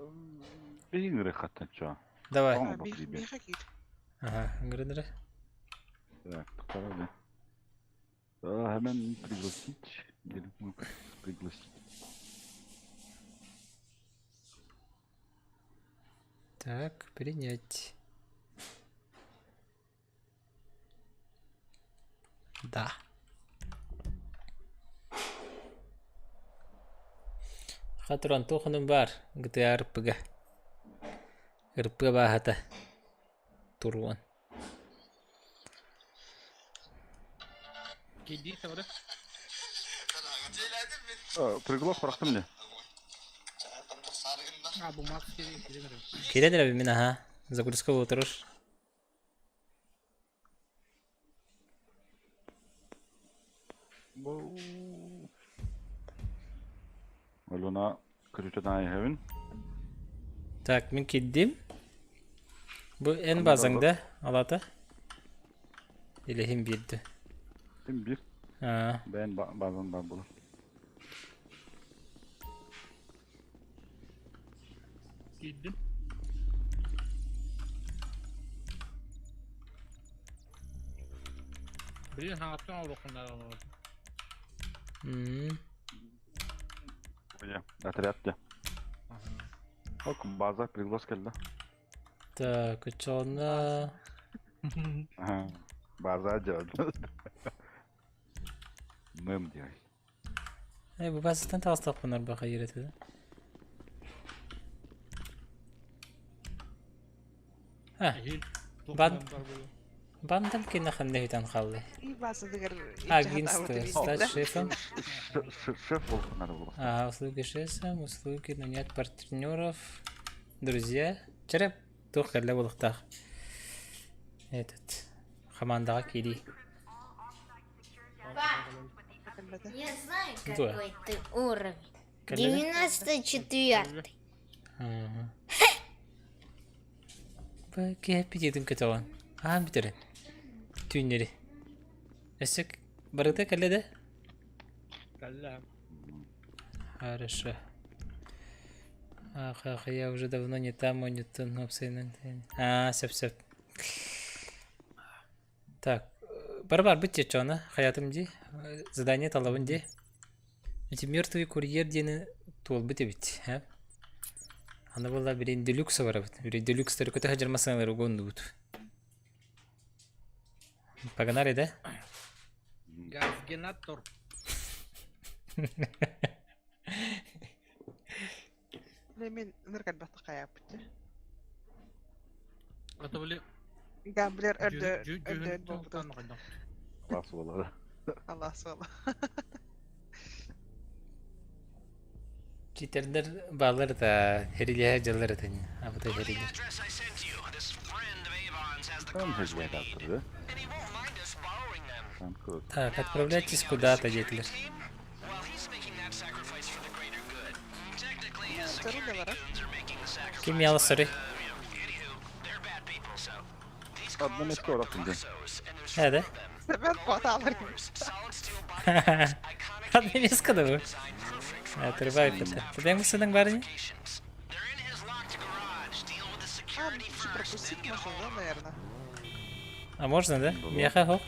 биһиги хаттан чё. Давай. Тоҥ бакриби. Миэхэ киир. Ага, грыдра. Так, тоқтала Да, hemen пригласить. Gelip пригласить. Так, принять. Да. Хатрон тухунун бар GTA РПГ. РП баһата. Туруон. Киди табары. Приглас бырахтым не? А, бу Макс кири кири берем. Кирен эрэ мин аха. Загрузка отырыр. Алена күрүтен айхабын. Так, мин киддим. Бу эн базаңда алата. Илехим бирди. Ким бир? Аа. Бен базан бар булар. Киддим. Блин, хаңаттан олохуннар олор. М. Я, отряд я. Ок, база приглас келди. Так, учёна. Ага. База делать. Мем делай. Э, бу базаттан таҕыстахпын арбаха иэрэтэ. А, бан бандам кине ханна бүтэн хаалла. И базадыгар Агентство, стать шефом. Шеф болуп надо было. Ага, услуги шефом, услуги нанять партнеров, друзья. Череп, туох кэллэ буолуохтаах. Этот, хамаандаҕа киирии. Я знаю, Да. какой ты уровень. Кэллэ 94-й. Ага. Бу аппетитин көтөҕөн. Аан бүтэрин. Түүннэри. Өссө барыта кэллэ да? Кэллэ. Хорошо. Ах, ах, я уже давно не там, он не то, А, сөп, сөп. Так, бар-бар бит чона, хаятым ди, задание талабын ди. Эти мертвый курьер диэни туолбут эбит, ә? Аны буолла билин делюкс барабыт. Били делюкстары көтө сылдьар угоннубут. Погнали, да? Газгенатор. Мен ынырган каяппыт. Это были Гамблер өрдө өрдө болбут. Алас болар. Алас болар. Читердер баллар да хериле жаллар это не. А вот хериле. Там хезбет да? Там круто. Так, отправляйтесь куда-то, детлер. Ким яла, сори. Одна место орахтым Э, да? Мен куотаалар. Одна место да вы? Отрывай это. Ты мусорның барыни? А, пропустить можно, да, наверное? А можно, да? Меха, хоп.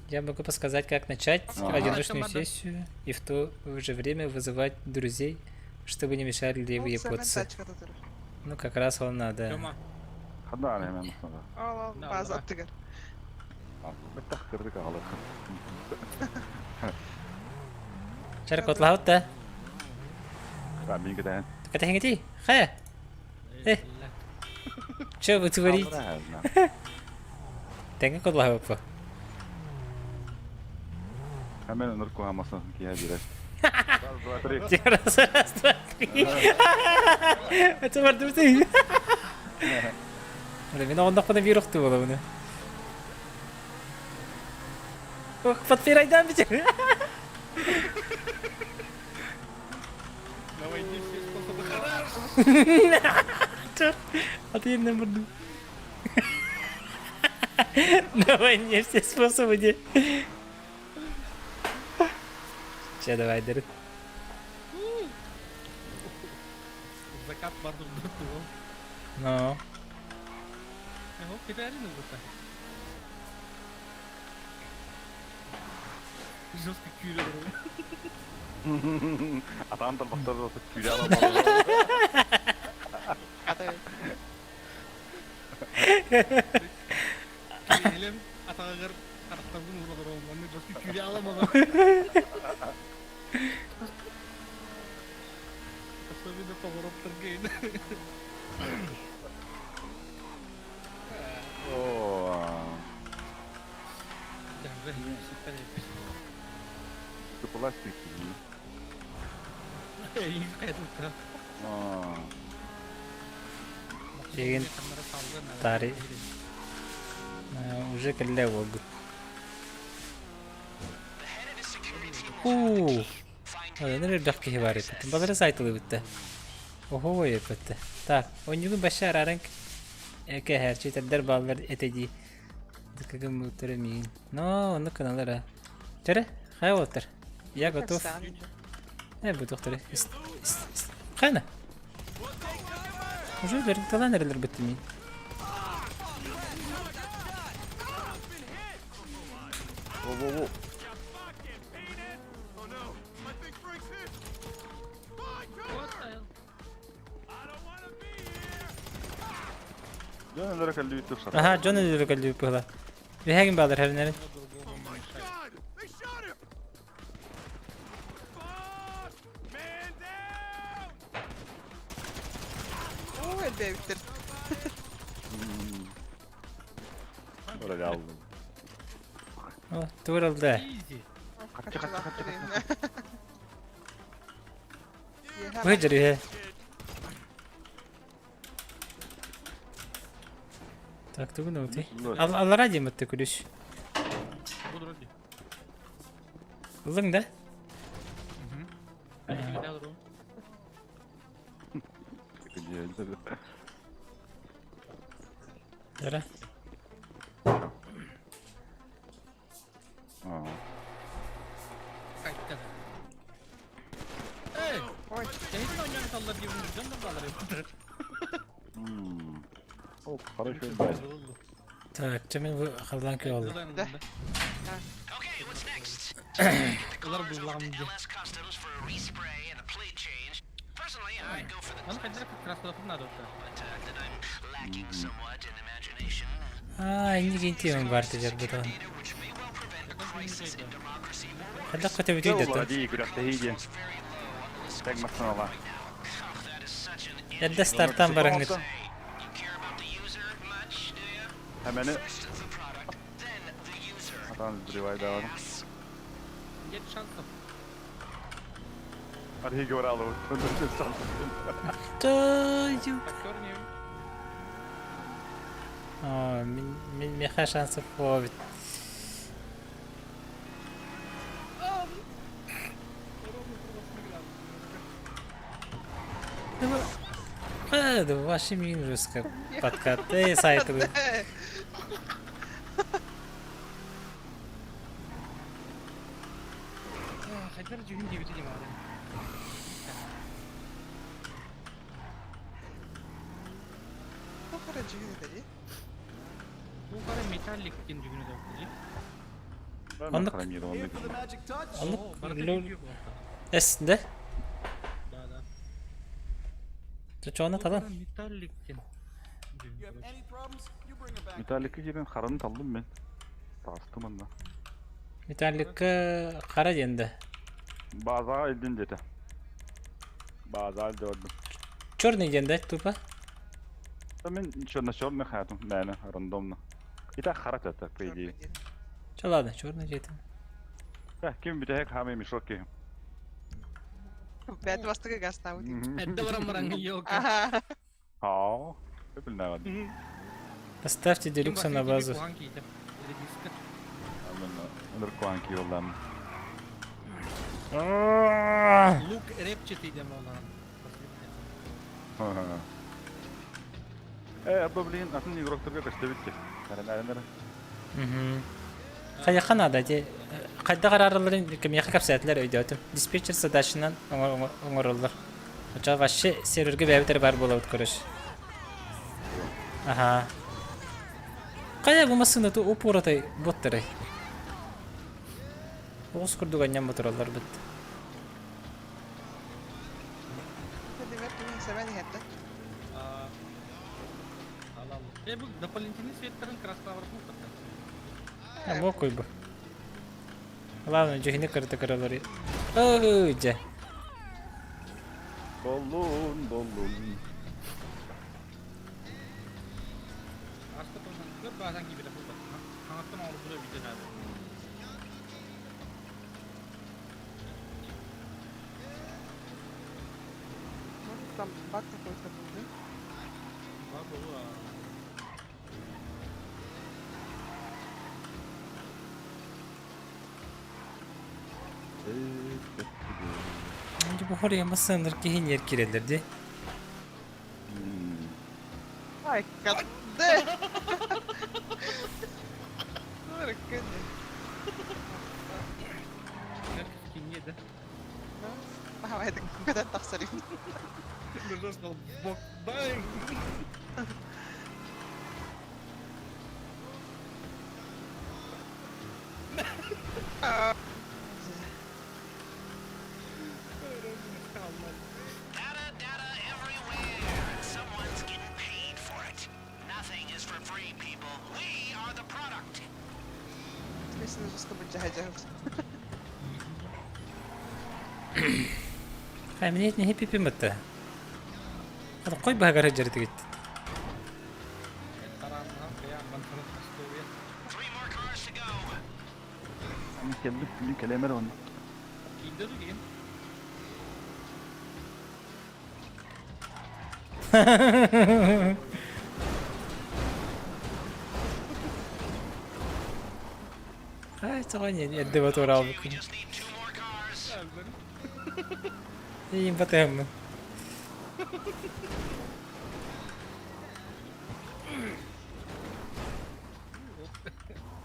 Я могу подсказать, как начать Ага. одиночную сессию и в то же время вызывать друзей, чтобы не мешали левые японцы. Ну, как раз он надо. Хада hemen sana. Ол база аттыгар. Баттах кырдык алык. Чар котлаут да. Да, мен кеден. Катахингити. Хэ. Э. Че вы творите? Тэҥҥэ кодулаһыбыппа. Hemen ыныр куһамасын киһэ биэрэр. Раз, два, три. Раз, раз, два, три. Это бардыбыт. Мин оҕоннохпуна биир охтуу буолабын. Ох, подпирайдан битер. На войне все способы хороши. Черт, а ты на морду. На войне все способы де. Че, давай, дыры. Закат бардыр дұрты ол. Ну. Ол кетәрін бұта. Жестко күйрі Атаан тарбахтар болса күйрі ала Элем атағығыр қарақтардың ұралар оңғанны жестко күйрі аламаған. Особенно повороттар кейін. Пластик. Деген тари уже кэллэ уолгут. Уу. Онон элбэх киһи баар эбит. Балары сайтылыбытта. Оһо эппэтте. Так, онньугун башша арааран кэһэрчи тэрдэр бааллар этэ дии. Дыкыгым мыттара миин. Но, оннук гыналар а. Чэрэ, хайа уолаттар? Я готов. Э, бу тохторы. Хайна? Уже талан эрэлэр быттым мин. Во-во-во. Дьон өлөрө кэллибит тух сатар. Аха, дьон өлөрө кэллибит быһыла. Биһэгин баалар хэринэрин. Оо, элбээбиттэр. Oraya aldım. О, тууралда. Kaçı kaçı kaçı kaçı. Выжри. Так, тугун ути. Аллара диэмэтте күлүс. Ыллыҥ да? Yara. Так, чэ мин халлаан күй олла. Аа, инник интимен бар тежер бутан. Хайдах көтөбүтүй да Дии күрэхтэһии диэн. Тэҥ массыналаах. Эрдэ стартан бараҥҥыт. Хэмэни Атаан сбривайдаабатым. Нет шансов. Архиги бараалыбыт. Тою. Оо, мин мин миэхэ шансов буолбут. Вообще мин русская подкат. Эй, сайтовый. Хайдар дьүһүн диэбитэ дии баҕар. Туох эрэ дьүһүн этэ дии. Туох эрэ металлик диэн дьүһүн этэ дии. Оннук. Оннук. Эс, да? Да, да. Чочоона талан. Металлик диэн. Металлика киирэн хараны таллым мен. Таҕыстым онно. Металлика хара диэн да. Базаҕа илдин диэтэ. Базаҕа илдьэ бардым. Черный диэн да тупо. Мин черно черный хаатым мээнэ рандомно. Итак хара так, по идее. Че ладно, черный где-то. Так, ким бүтэһик хаамай мешок киһи. Бэт бастакы гастаабыт. Эрдэ баран баран елка. Аа, билнэҕин. Поставьте делюкса на базу. Ыныркуан киоллам. Лук репчатый диэн буоллаҕын. Э, абба блин, атын игроктарга көстөбүт ки. Арен Хайаха надо, де хайдах арааралларын кимиэхэ кэпсээтилэр өйдөөтүм. Диспетчер задачынан оҥороллор. Оччоҕо вообще сервергэ бэйэбит эрэ баар буолабыт короче. Аха. Хайа бу массыынаты упуоратай буоттарай. Оҕус курдук анньан ботураллар быт. Э, бу дополнительный светтарын краскаларбын кытта. Бу куйбу. Главное, дьүһүнү кырты кыралары. Ой, дьэ. Боллун, боллун. Аста туран көп баасан кибere булбат. Хаҥаттан оҥорбута видео наада. Может там баг какой-то был, да? Бар болу. Бу хория массыыннар киһи ньэр кирэллэр дии. Ай, кадде! Кинье да. Көтөн тахсар Бок бang! Data, data everywhere. Someone's getting paid for it. Nothing is for free, people. We are the product. Хай мне не хиппи мытта. Қой бағара жерді кетті. Келдік, мин кэлэмэр онно. Киинде деген. Ай, тоҕо не эрдэ батураалбыккын. Иин батыһаммын.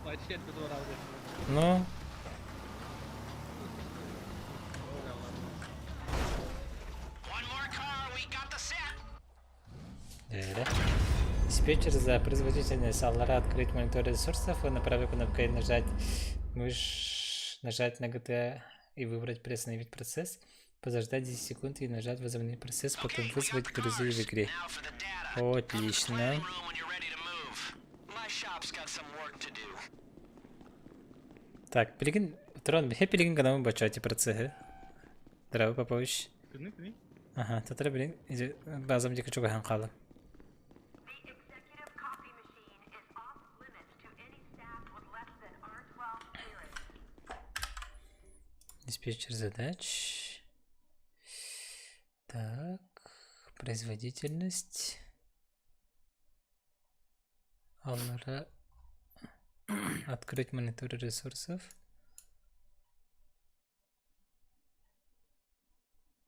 Вообще эрдэ туораабыт. Ну, Дээрэ. Диспетчер за производительность Аллара открыть монитор ресурсов и на правой кнопкой нажать мышь, нажать на GTA и выбрать приостановить процесс, подождать 10 секунд и нажать возобновить процесс, потом вызвать друзей в игре. Отлично. Так, билигин Трон, хе билигин гынамын бачати процессы. Здраво, Попович. Ага, татара билин базам диэки чугаһан хаалла. Диспетчер задач. Так, производительность. Аллара открыть монитор ресурсов.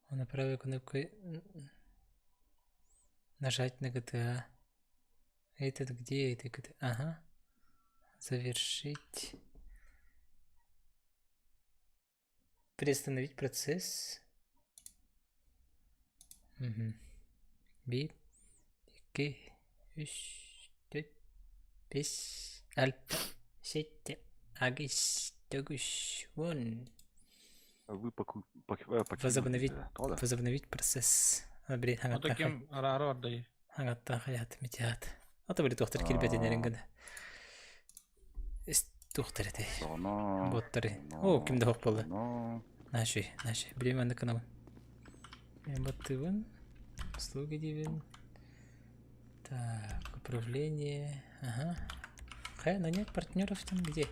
На правой кнопкой нажать на GTA. Этот где это GTA? Ага. Завершить. Приостановить процесс. Угу. Биир, икки, үс, түөрт, биэс, алта, сэттэ, аҕыс, тоҕус, уон. Вы покинули Возобновить, тода. возобновить процесс. А, блин, Ото кем араары бардай. Аңаттан хаят метиат. Ата били тухтар килбетинерин гына. Тухтар этэй. Боттары. О, ким да хоқ болды. Наши, наши. Билем анда канал. Мен баттыбын. Услуги дибин. Так, управление. Ага. Хэ, нанять партнеров там где?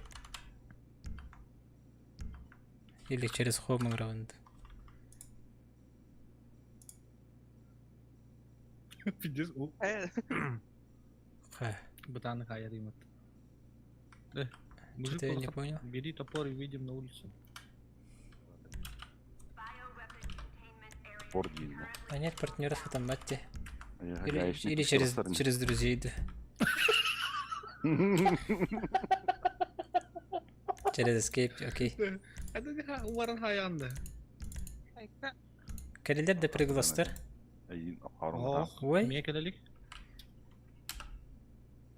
Или через Home Ground. Пиздец, у. Хэ. Бытааны хайа дыймат. Э, мужик Что-то я не плохо. понял. Бери топор и выйдем на улицу. Спорт дииллэр. Нанять партнеров это матте. Или, Гаечник или через, сорни. через друзей, да. Через Escape, окей. Уарын хаянды. Кэлилэр да пригластар. Эйин аппарым Ой. Мия кэлэлик.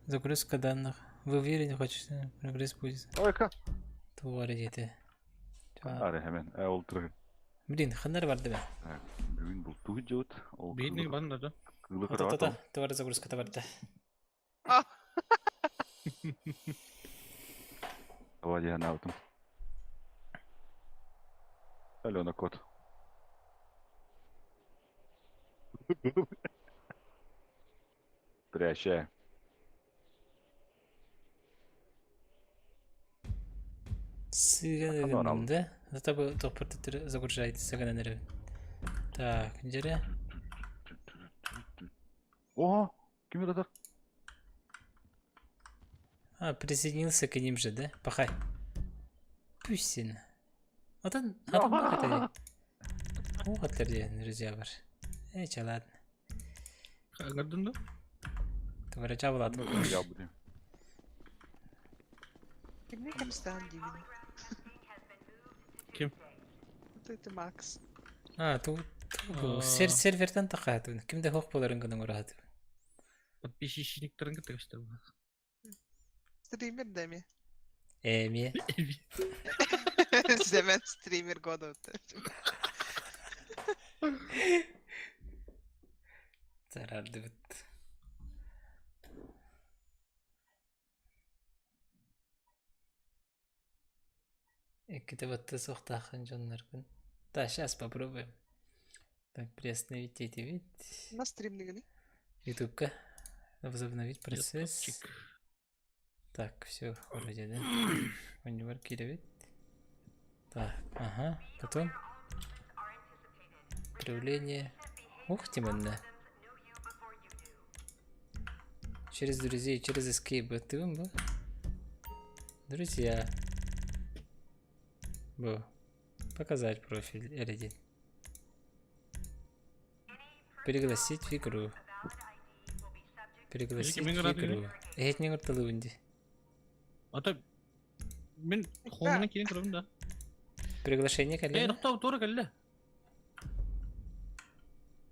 Загрузка данных. Вы уверены, хотите, прогресс будет? Ойка. Тугар диэтэ. Аре hemen. Э ол турар. Блин, ханнар барды бе. Бүгүн бултуу жыбыт. Ол Бейдник банда да. кылы Та-та-та, товар загрузка товарда. Ава диэн аутум. Алена кот. Прощай. Сыган да? Зато бы топор загружает сыган Так, где? О, ким это? А, присоединился к ним же, да? Пахай. Пусин. Вот он, а там О, друзья бар. Эй, че, ладно. Көрдүн да? Товарища Влад. Я буду. Кимни кемстан дивин. Ким? Вот это Макс. А, ту сер сервертен тахатын. Кимде хок боларын гынан урат. Подписчиктерин кытыгыстыр. Стример деми. Эми. Земен стример года. Зарарды бит. Экките батты сохтахын жоннаргын. Да, сейчас попробуем. Так, приостановить эти вид. На стримнигини. Ютубка. Возобновить процесс. Так, все, вроде, да? Универ килевит. Так, ага, потом. Проявление. Ух ты, манна. Через друзей, через Escape. Ты бу? Друзья. Бу. Показать профиль R1. Пригласить в игру. Пригласить в игру. Эһитинен орталыбын дии. Ата мен хомuna киирэн көрөбүн да. Приглашение Э, кэллэ. токтоо, туора кэллэ.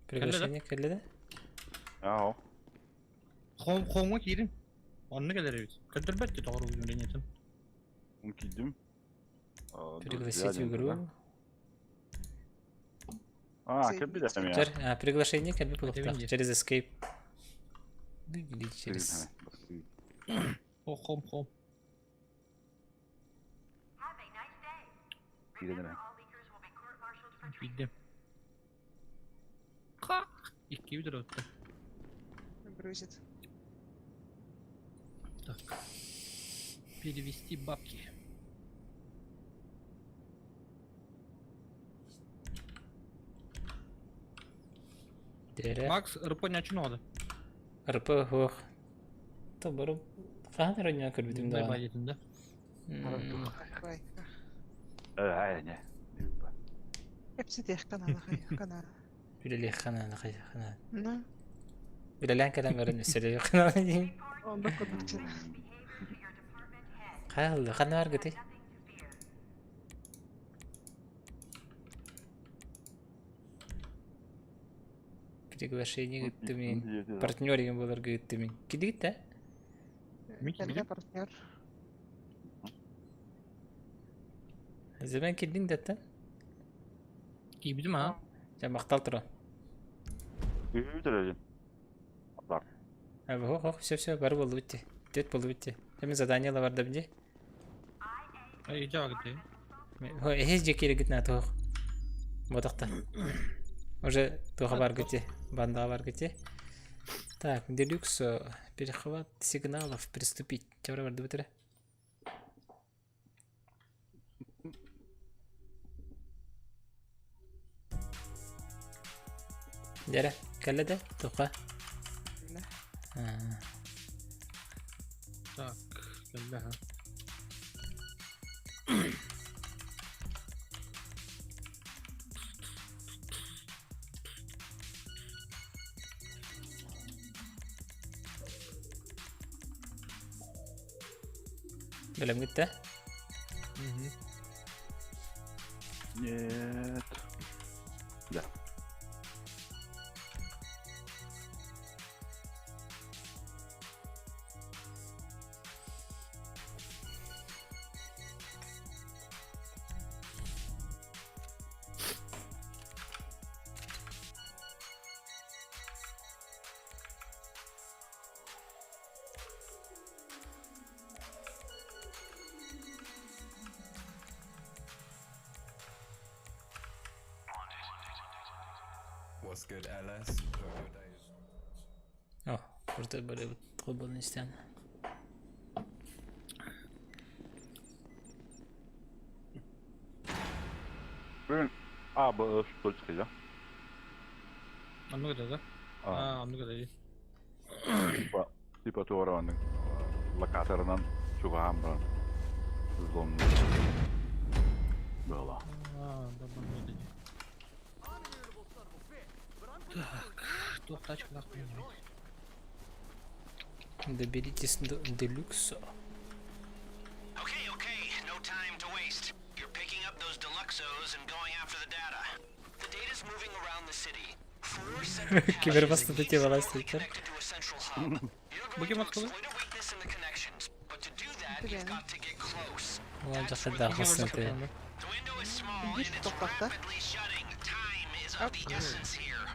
Приглашение кэллэ да? Аа. Хом хомҥа киирин. Онно кэлэр эбит. Көрдөрбөт дии тоҕор уведомлениетын. Он кидим. Пригласить в игру. А, кэлбит эми. Чер, а, приглашение кэлбит буолуохтаах. Через Escape. Или через... О, хом хом. Киирэн Билдим. Ха! Икки бүтэр өттө. Грузит. Так. Перевести бабки. Дэрэ. Макс, РП не надо. РП ох. Тобору. Хаһан эрэ көрбүтүм Дай даҕаны. баайытын да. Ай, Э, не. Кэпсэтиэх канала канала. Үлэлиэх ханааны ханаан. Ну, Үлэлээн кэлэн баран өссөлүөх ханааны диин. онно курдук Хаалла ханна баргыты? Приглашение ыыттым Партнер деген боларга ыыттым Кидигит да? Кэллэ партнер. Земен киддиң даттан? Киибитим а. Жа мактал тура. Бүтэр Бар. А, ох, ох, все, все, бар болду битти. Дет болду битти. Эми задание бар да бинде. Ай, жаагыты. Эхе жекери гит на туох. Бодакта. Уже туха бар гити, бандаға бар гити. Так, делюксо, перехват сигналов, приступить. Чабра бардыбыт эрэ. Дьэрэ, кэллэ да, туха. Так, кэллэ ха. Бэлэмҥит да? Нет. Да. What's good, LS? Hope your day is О, крутой были Трубонистян. Бүгүн А, Б, точка, да? Оннук этэ да? А. Аа, оннук этэ дии. Типа, типа туора локаторынан чугаһаан баран взлом было. Аа, да, оннук этэ дии. Так, туох тачкалаах билбэт. Доберитесь до Делюксо. Okay, okay, no time to waste. You're picking up those deluxos and going after the data. The data's moving around the city. Four separate caches, Кибербаста each тема remotely ластит. connected to a central hub. You're Бу going ким to откуда? exploit a weakness in the connections, but to do that, you've got to get close. Уон жахыдах баснаты. The window is small Биир and it's тохтохто. rapidly shutting. Time is of the essence here.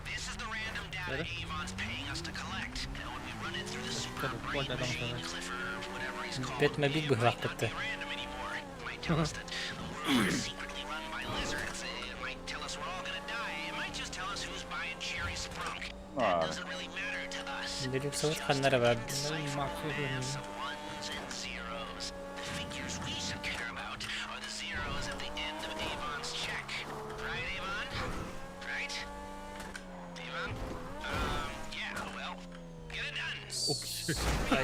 This is the random data Avon's paying us to collect. And when we run it through the super brain machine, Clifford, whatever he's called, Пять мобил it бы might not глахпытты. be random anymore. It might tell us that the world is secretly run by lizards. It might tell us we're all gonna die. It might just tell us who's buying Cherry Sprunk. That А, doesn't really matter to us. Делюксо ханнара бар. Максу Mass of ones and zeros. The figures we should care about are the zeros at the end of Avon's check. Right, Avon? Right? Avon? Yeah, well, get it done.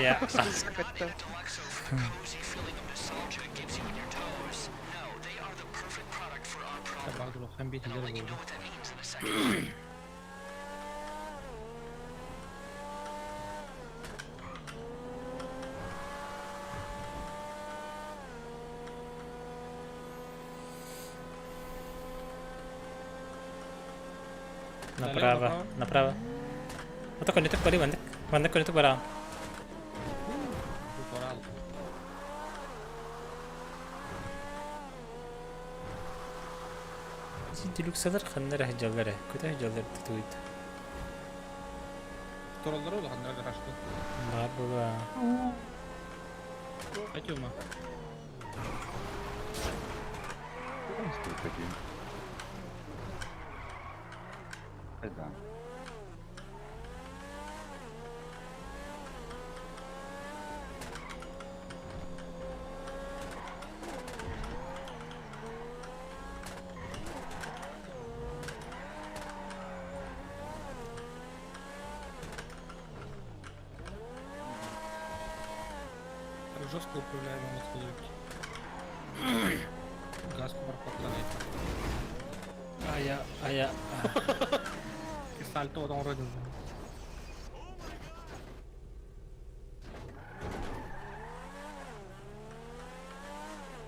Я. Көттө. Deluxo for the cozy feeling of nostalgia it gives you in your toes. No, they are the perfect product for our problem. Табак улахан биир And I'll тилэр let you know буолду. what that means in a second. Направо, направо. Вот такой не так бери, вандык. Вандык не так бара. Бу корал. Делюксалар ханнара хаджаллара. Куда хаджаллар туит. Тураллары улаханнара гаражка. Бар була. Айтюма. Такие. Да. Жестко управляемый мотоциклик. Газ барпатланайт. А я, а я. Сальто одан родин.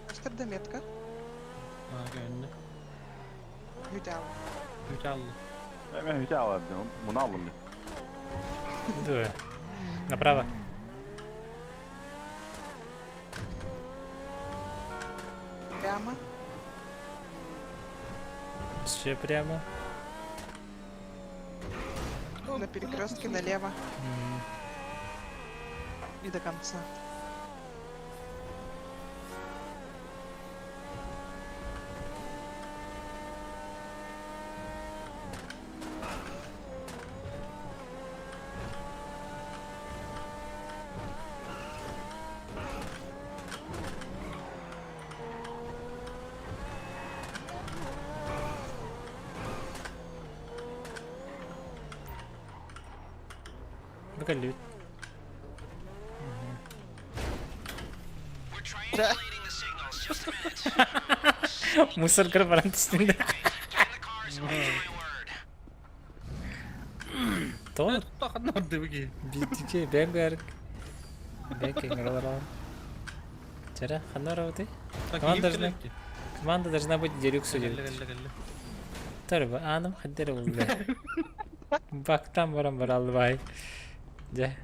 Көстөр метка. Аа, гэнне. Бүтәл. Бүтәллы. Мен hüte aldım. Bunu aldım. Да. Направо. Прямо. Все прямо. На перекрестке налево. И до конца. Бу кэллибит. Мусоргар баран түстүм да. Тоҕо? Таханна бардыбыги. Биитичи бэм бэр. Бэк кэҥэраларан. Чара, ханна барабытый? Команда должна... Команда должна быть делюкс Кэллэ диэбит. кэллэ кэллэ. Тарба, аным хаддера булла. Бактан баран бараллыбай. Дьэ.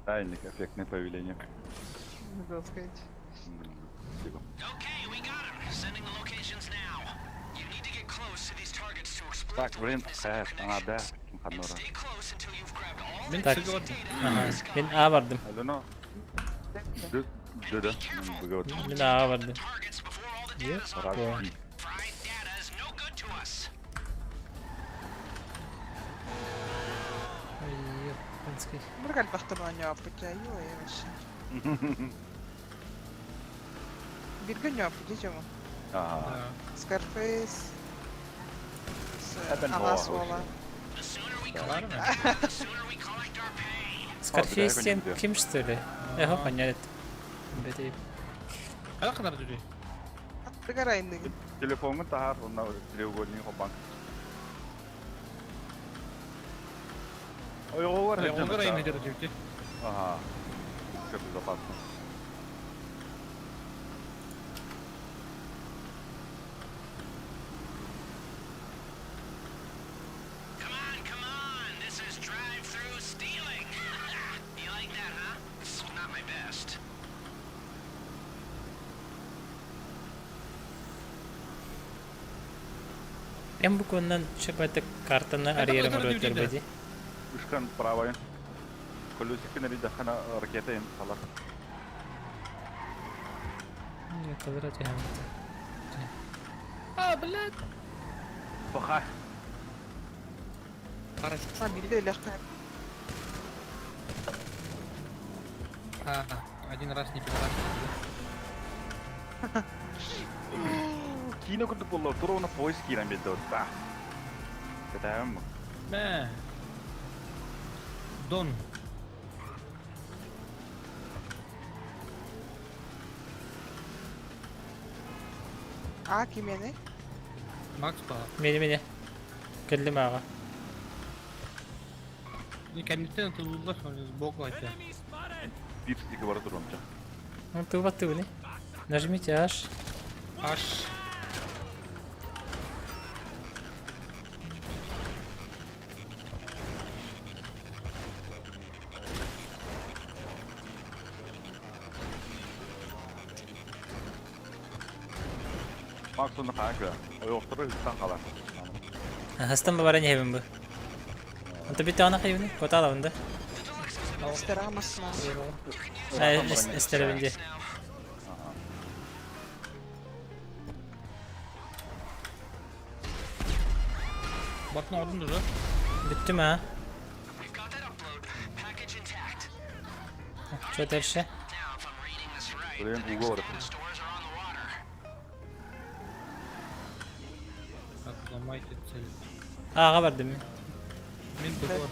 Тайник, эффектное повеление. Забыл сказать. Спасибо. Так, блин, она да, ханора. Мен Так. сыгы бардым. Ага. Мин А бардым. Алена. Да, да, да. Мин А бардым. Раз. Бир элбэхтэн оонньооппут дьэ, ой вообще. Бииргэ оонньооппут дии дьомо. Ага. Scarface, Эбен Алаас буолар. уола. Скарфейс диэн ким что ли? Эхо понять. Бэти. Хайа ханар дүрүй? Аттыгар айныгын. Телефоҥҥун таһаар, онно треугольник банк. Ойоҕугар Ойоҕугар айныгар дьүрдү. Ага. Все безопасно. Эн букваннан чөпөтүк картаны арыйарым ырыатыр бади. Ышкан правайын. Колесикин эрийдэххинэ ракета им салар. Калыра түһэм. А, блядь. Паха. А, биирдэ өлөххө. А, один раз не пидорас. Киинэ курдук буолла, туруона поезд киирэн биэрдэ отта. Кэтээм. Мэ. Дон. А, кимиэний? Макс баар. Мени мени. Кэллим ааҕа. Не кэнниттэн ытыллар, сбоку хотя. Биир стика бара туруомча. Ну ты вот ты Нажмите H. H. Макс онно хаан кыа. Ойоохтору ыттан халар. Хастан баран иһэбин бу. Онто бүттэҕинэ хайыбыный? Куотаалабын да? Эстераҕа массына. Эстерэбин дии. Батын ордун уже. Бүттүм аа. Что дальше? Блин, уга барып. Так, ломайте цель. Ааҕа бардым мин. Мин быгы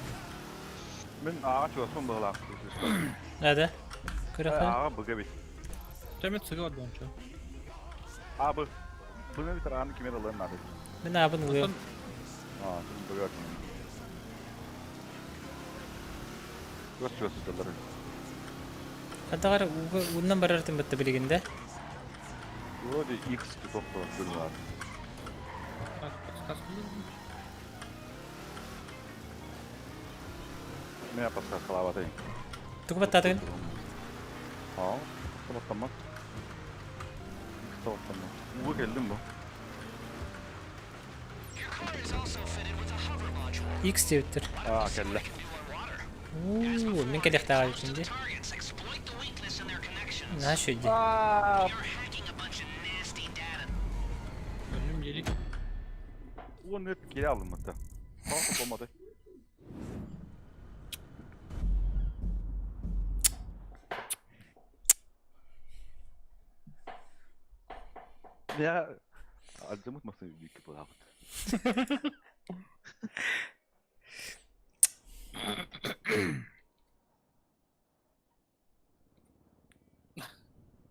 Мин ааҕа чугаспын быһылаах. Да, Көрөхө. Ааҕа быга бит. Чемет сыгы бар бончо. А бы. Быга бит ааны кимер ылыан наада. Мин аабын ылыам. Аа, быга ким. Чугас чугас сыталлар. Хантаҕар ууга ууннан барар тымбытта билигин да. Вроде X тохто бар. Так, подсказка. Мен подсказкалаабатайын. Тугу баттаатыгын? Аа, баттаммат. X баттаммат. Ууга келдим бу. X диэбиттэр. Аа, кэллэ. Уу, мин кэлиэхтээҕэ эбиппин дии. Наһаа үчүгэй дии. Өлүм елик. Уон ыт кире алыммыта. Тоҕо болмады. Я алдымыт масын бүйкү булабыт.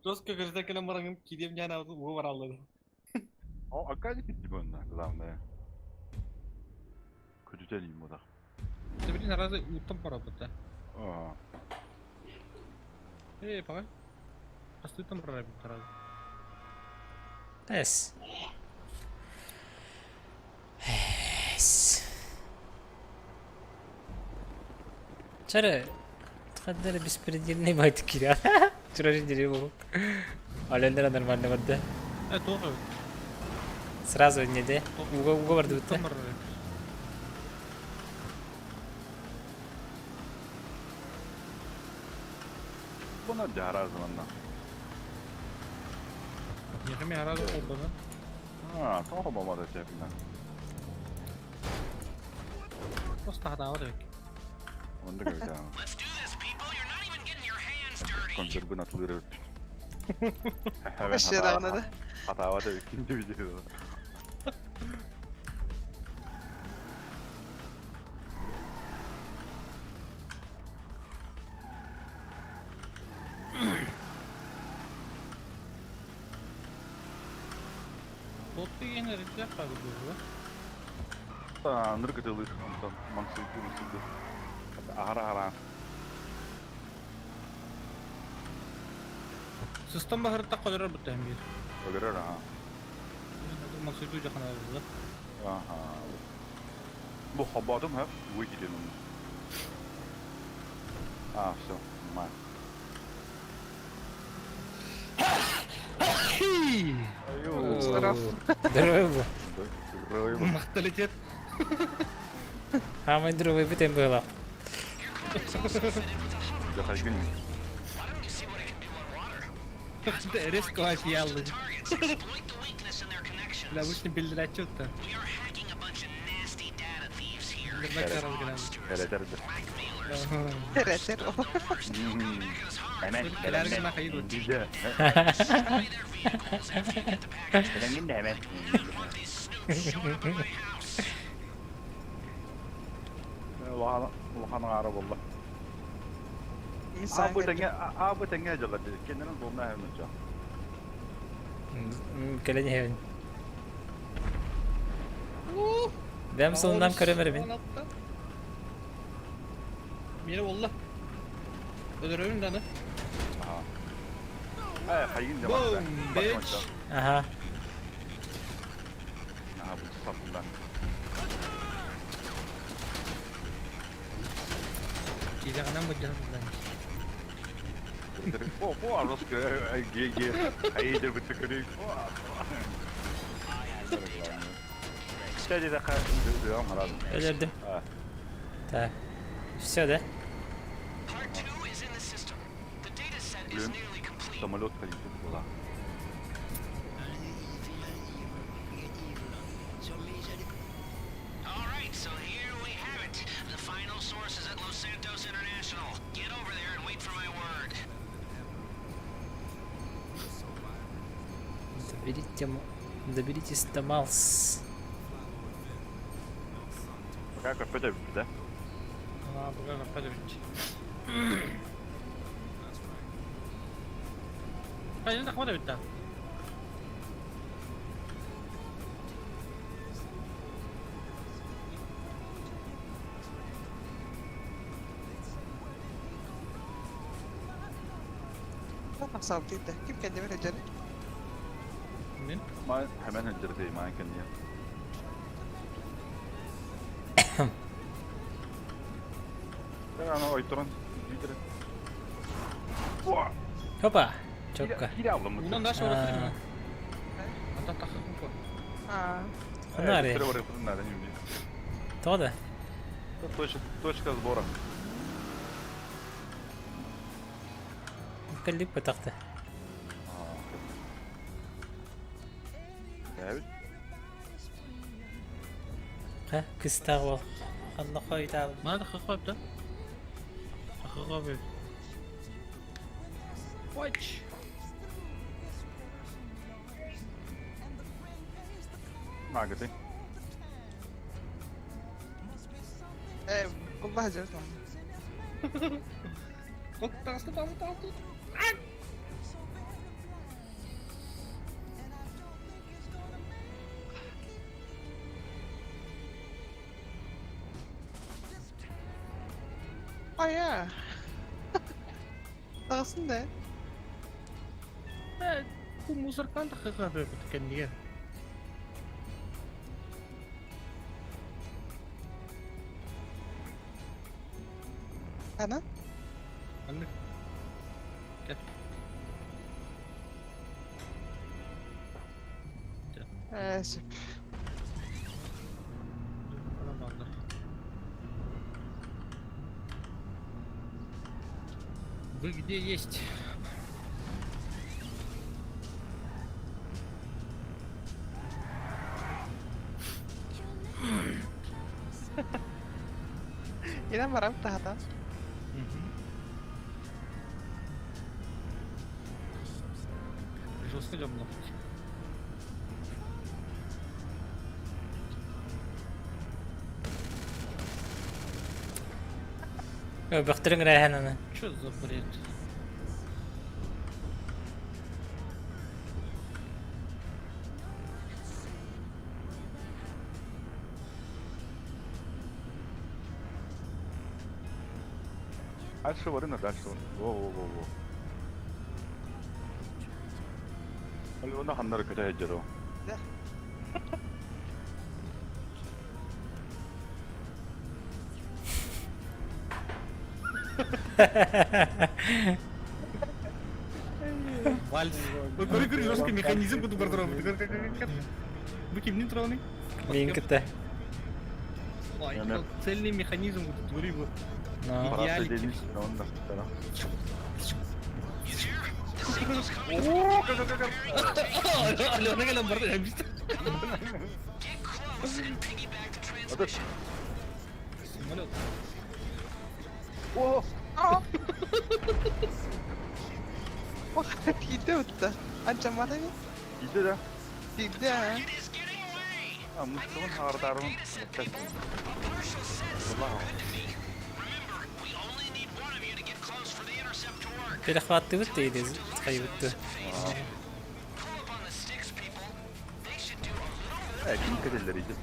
Жестко кырса кэлэн бараҥын кириэм дьаан аҕатын уу бараллар. О, Аркадий питти бунна, главное. Көтүтэн мудах. Ты сразу уттан барабыта. А. Эй, пока. Астытан барабыт сразу. Эс. Эс. Чары تقدر беспредельный байт киря. Чурожи дерево. Алендера нормально барда. Э, тоҕо. Сразу не де. Уго уго барды бутта. Уттан барабыт. Буна жаразманна. Яхами аразы қолданы. А, тоҕо бомада тепна. Просто хатаабат эбит. Онда көтә. Консервын атылыр. Вообще равно, да? Хатава да ikinci video. Bottu yine renkler farklı bu. Та, ныргытылыр, онтон маңсыйды, маңсыйды. Ахара хара. Систем бахырытта қодырар бутта hem bir. Өлөрөр, аха. Маңсыйды жақын арызы. Аха. Бу хабадым ха, выйден. А, все, нормально. Здоров. Здорово. Здорово. Мақталитет. Хамай здоровый битем было. Захайгын. Резко офиялы. Бля, обычно bildirачы да. Теретер. Hemen, Кэлэргин махайын. Bizde. Hemen hemen. Улахан аара болла. Абы теңе, абы теңе жылар. Kendinin zoruna hemen çağ. Кэлен хевен. Бәм солунан көрөмөр мин. Мені болла. Öldürürüm даны. Aha. Ay, hayın da Boom, bitch. Аха. Aha, bu sapından. Кизағынан бұджан. О, о, арос ге ге. Hayır bu tükürük. Кстати, да, Өлөрдүм. Так. Все, да? Блин, самолет полетит куда? All right, so here we have it. The final source is at Los Santos International. Get over there and wait for my word. Доберите, доберитесь до Малс. Пока кафе да? А, бұға қаппады бит. Қайдан тақмады бит та? Салтыйда. Ким кенди бере Мен? Ма hemen hıncırdı, ma kendi. Ана ойторон. Опа! Четко. Унан дальше барып Ата тақы А. Ханари. Тода? Точка, точка сбора. Калип пытакты. Evet. Ха, кыстаг бол. Алла койда. Мана тақы қойып та? Тақы қойып. Watch. Нагады. Э, кулла жертвам. Таҕыста, таҕыста, таҕыста. Ая. Таҕысын да. Бу мусоркан тахыга бөбүт кэннигэр. Ана? Аннык. Кэл. Э, сөп. Вы где есть? Инэн барам тахата. Жестко жамла. Бөхтөрүң рәһән аны. Что за бред? Дальше варына, дальше. Во, во, во, во. Алена ханнары көтә җыру. Да. Вальс. Көрі көрі жесткий механизм буду бардырам. Бу кимнин тураны? Мин кытта. Цельный механизм буду твори бу. Идеалити. Алена кэлэн барды эмиз. Самолет. О! Ох, биирдэ утта. Анчамматами? Биирдэ да? Биирдэ аа. А, мустугун хаҕардарын Перехватывают или хайвыт? Э, ким кэдэллэр иди.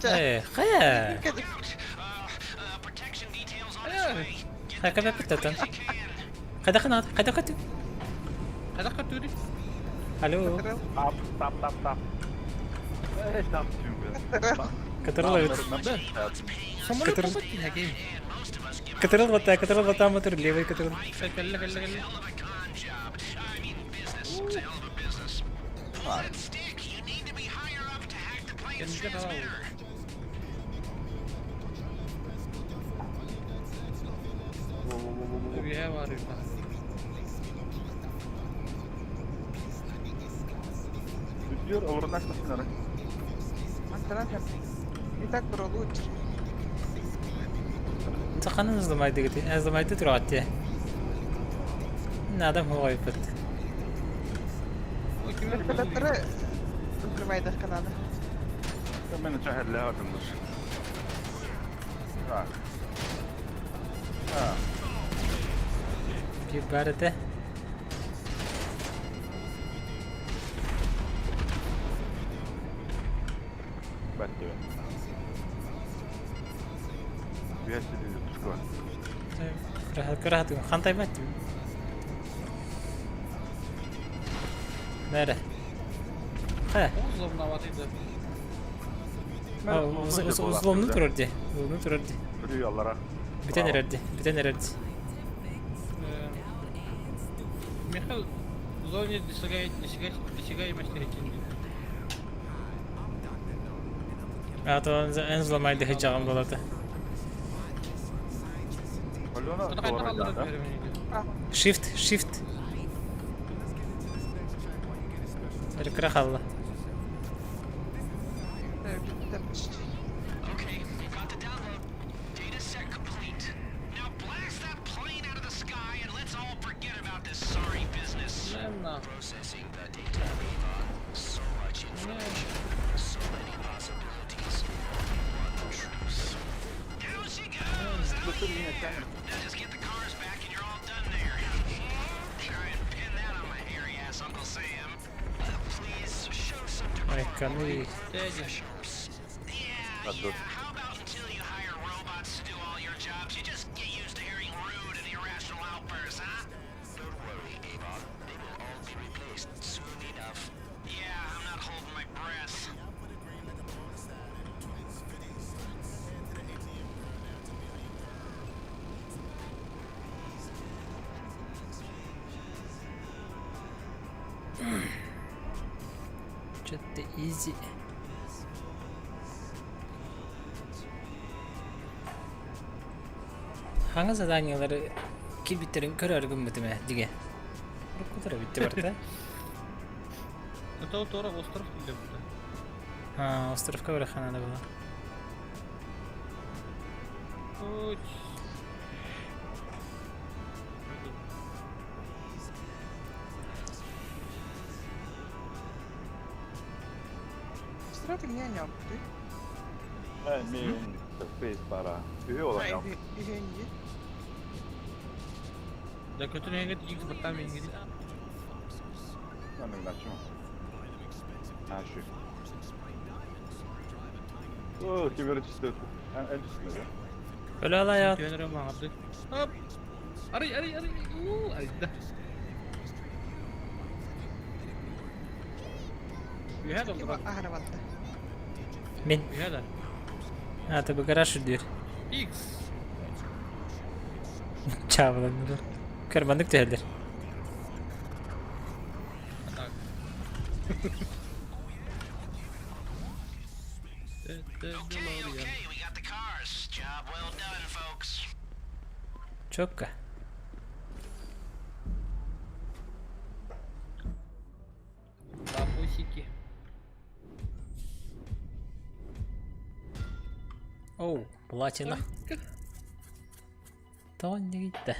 Э, хая. Хайка бэппитэтэн. Хайда ханат, хайда кату. Хайда кату Алло. Тап, тап, тап, тап. Э, тап түнгі. Катырыл Самолет Катырыл бата, катырыл бата мотор левый катырыл. Кэллэ, кэллэ, кэллэ. Кэнники таҕа. Үөһэ баар үһү. Бүдүөр олорунаш машинары. Антаран И так было лучше. Саханын ызламайды гити. Ызламайды туратты. Надо хуайпыт. Вертолеттары укрывайдах канада. Мен чахарлы атымдыр. Так. А. Bir barete. Бәтті. Бәтті тұшқы. Кыра хантай бәтті. Нәре? Хэ. Узломноватый да. Узломну турар ди. Узломну турар ди. Бүрүй аллара. Бүтен эрерди. Бүтен эрерди. Михаил, в зоне досягаемости рейтинга. А то эн взломайды хыджагым болады. Shift, shift. Кыра халла. Бытыр мин этен. Ой, каны. Адыр. Что-то изи. Хаҥа заданиелары кирбиттерин көрөр гыммытым ээ диге. Уруккутара бүтте барта. Это тора остров или буде? А, островка барахха надо было. Ой. Стратег не нямпты. Мен space бара. Үһү olan ya. Үһүнди. Да көтөн эңет X баттам эңет. Мен начну. Ha şu. О, киберчисте. Эн üstüne. Öyle ala ya. Көнөрө маңарды. Хоп. Арый арый арый. У, айда. Үһә долдура. Аһарабатта. Мен. Үһә да. А, ты бы гараж үрдүр. X. Чабыланыр. Кармандык түһэллэр. Так. Четко. Бабусики. Оу, платина. Тоон дигитте.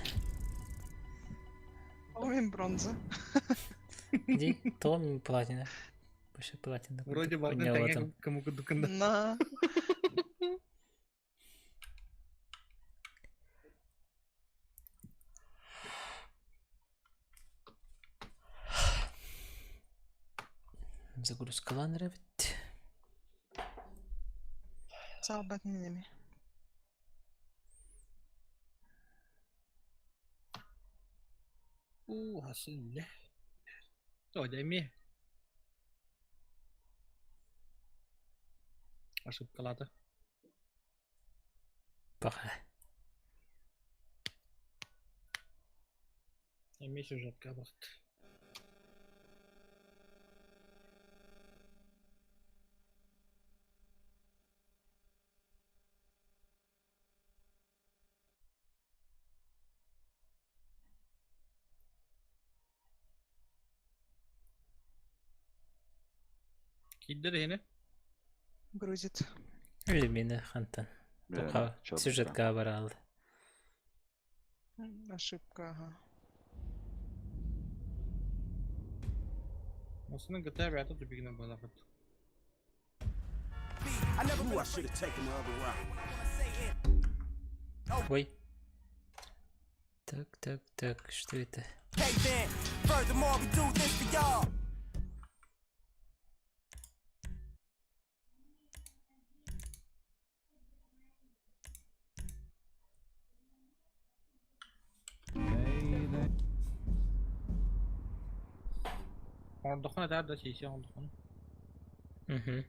О, мен бронза. Ди, тоон платина. Больше платина. Вроде барды Поднял тәңе этом. кому кудукында. На. Загрузка нравит. Салбат неми. У, хасын не. О, дәме. Ошибкалады. Пока. Эми сюжетка бакты. Киддер эне. Грузит. Или хантан. Бля, чёрт, Сюжетка баралды. Ошибка, ага. Осының GTA бәті тупигіне балақыт. I never knew I should have taken the other route. Ой. Так, так, так, что это? Hey then, furthermore, we do this for y'all. Ордоқына тәр да шейсе ордоқына. Угу.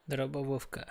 Дробововка.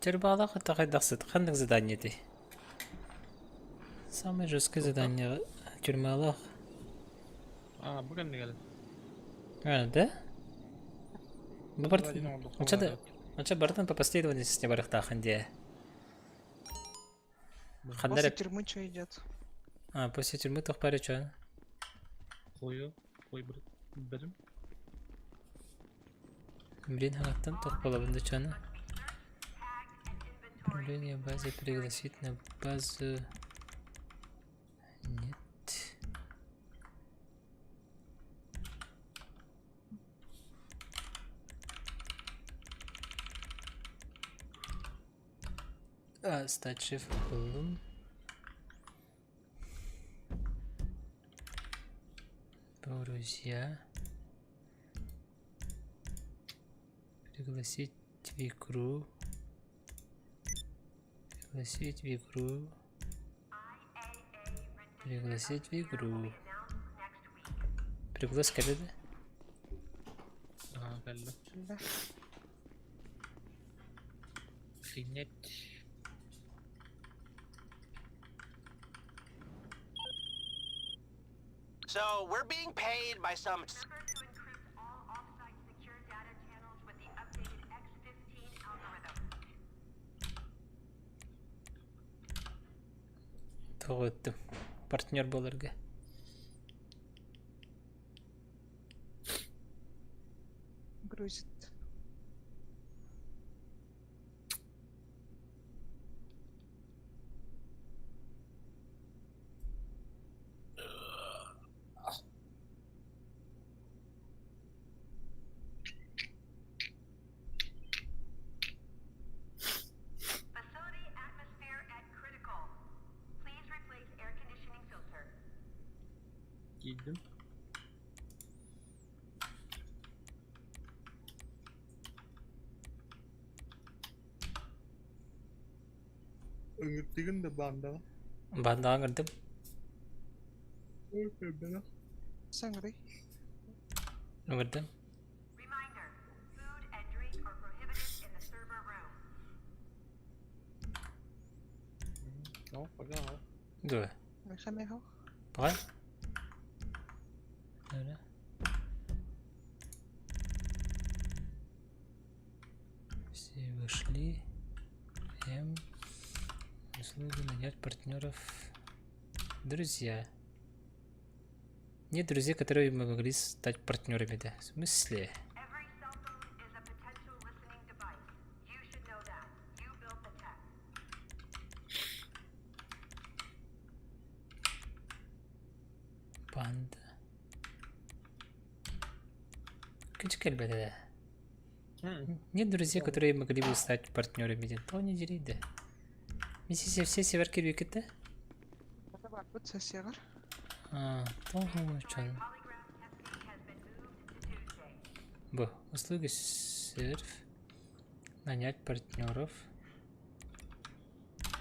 Тюрьмалаах это хайдахсыт? Ханнык задание этэй? Самое жесткое задание тюрьмалаах. А, бу кэннигэр. А, да? Бу барт... Один оҥордоххо Онча да... баар. Онча барытын по последовательности барыахтаахын дии. Ханна После эрэ... тюрьмы что идет? А, после тюрьмы туох баар чё? Хойу, хой бэрим. Блин, хаҥаттан туох буолабын да чону? Управление базой пригласить на базу... Нет. А, стать шеф-поваром. Друзья. Пригласить в игру. Пригласить в игру. Пригласить в игру. Приглас кэллэ да? Аа, кэллэ. Принять. So we're being paid by some Туох ыыттым? Партнер буоларга. Грузит. Киирдим. Ыҥыртыгын да бандаҕа. Бандаҕа ыҥырдым. Саҥарый. Ыҥырдым. Ну, погнал. Дуо? Мехамехо. Погнал? Добре. Все вышли. М. Услуги нанять партнеров. Друзья. Нет друзей, которые мы могли стать партнерами, да? В смысле? Банда. Кычкаль, да. Нет друзей, которые могли бы стать партнерами, да? То не дери, да. Миссис все северки да? Барбыт сессияҕар. А, тоҕо Б. Услуги серф. Нанять партнеров.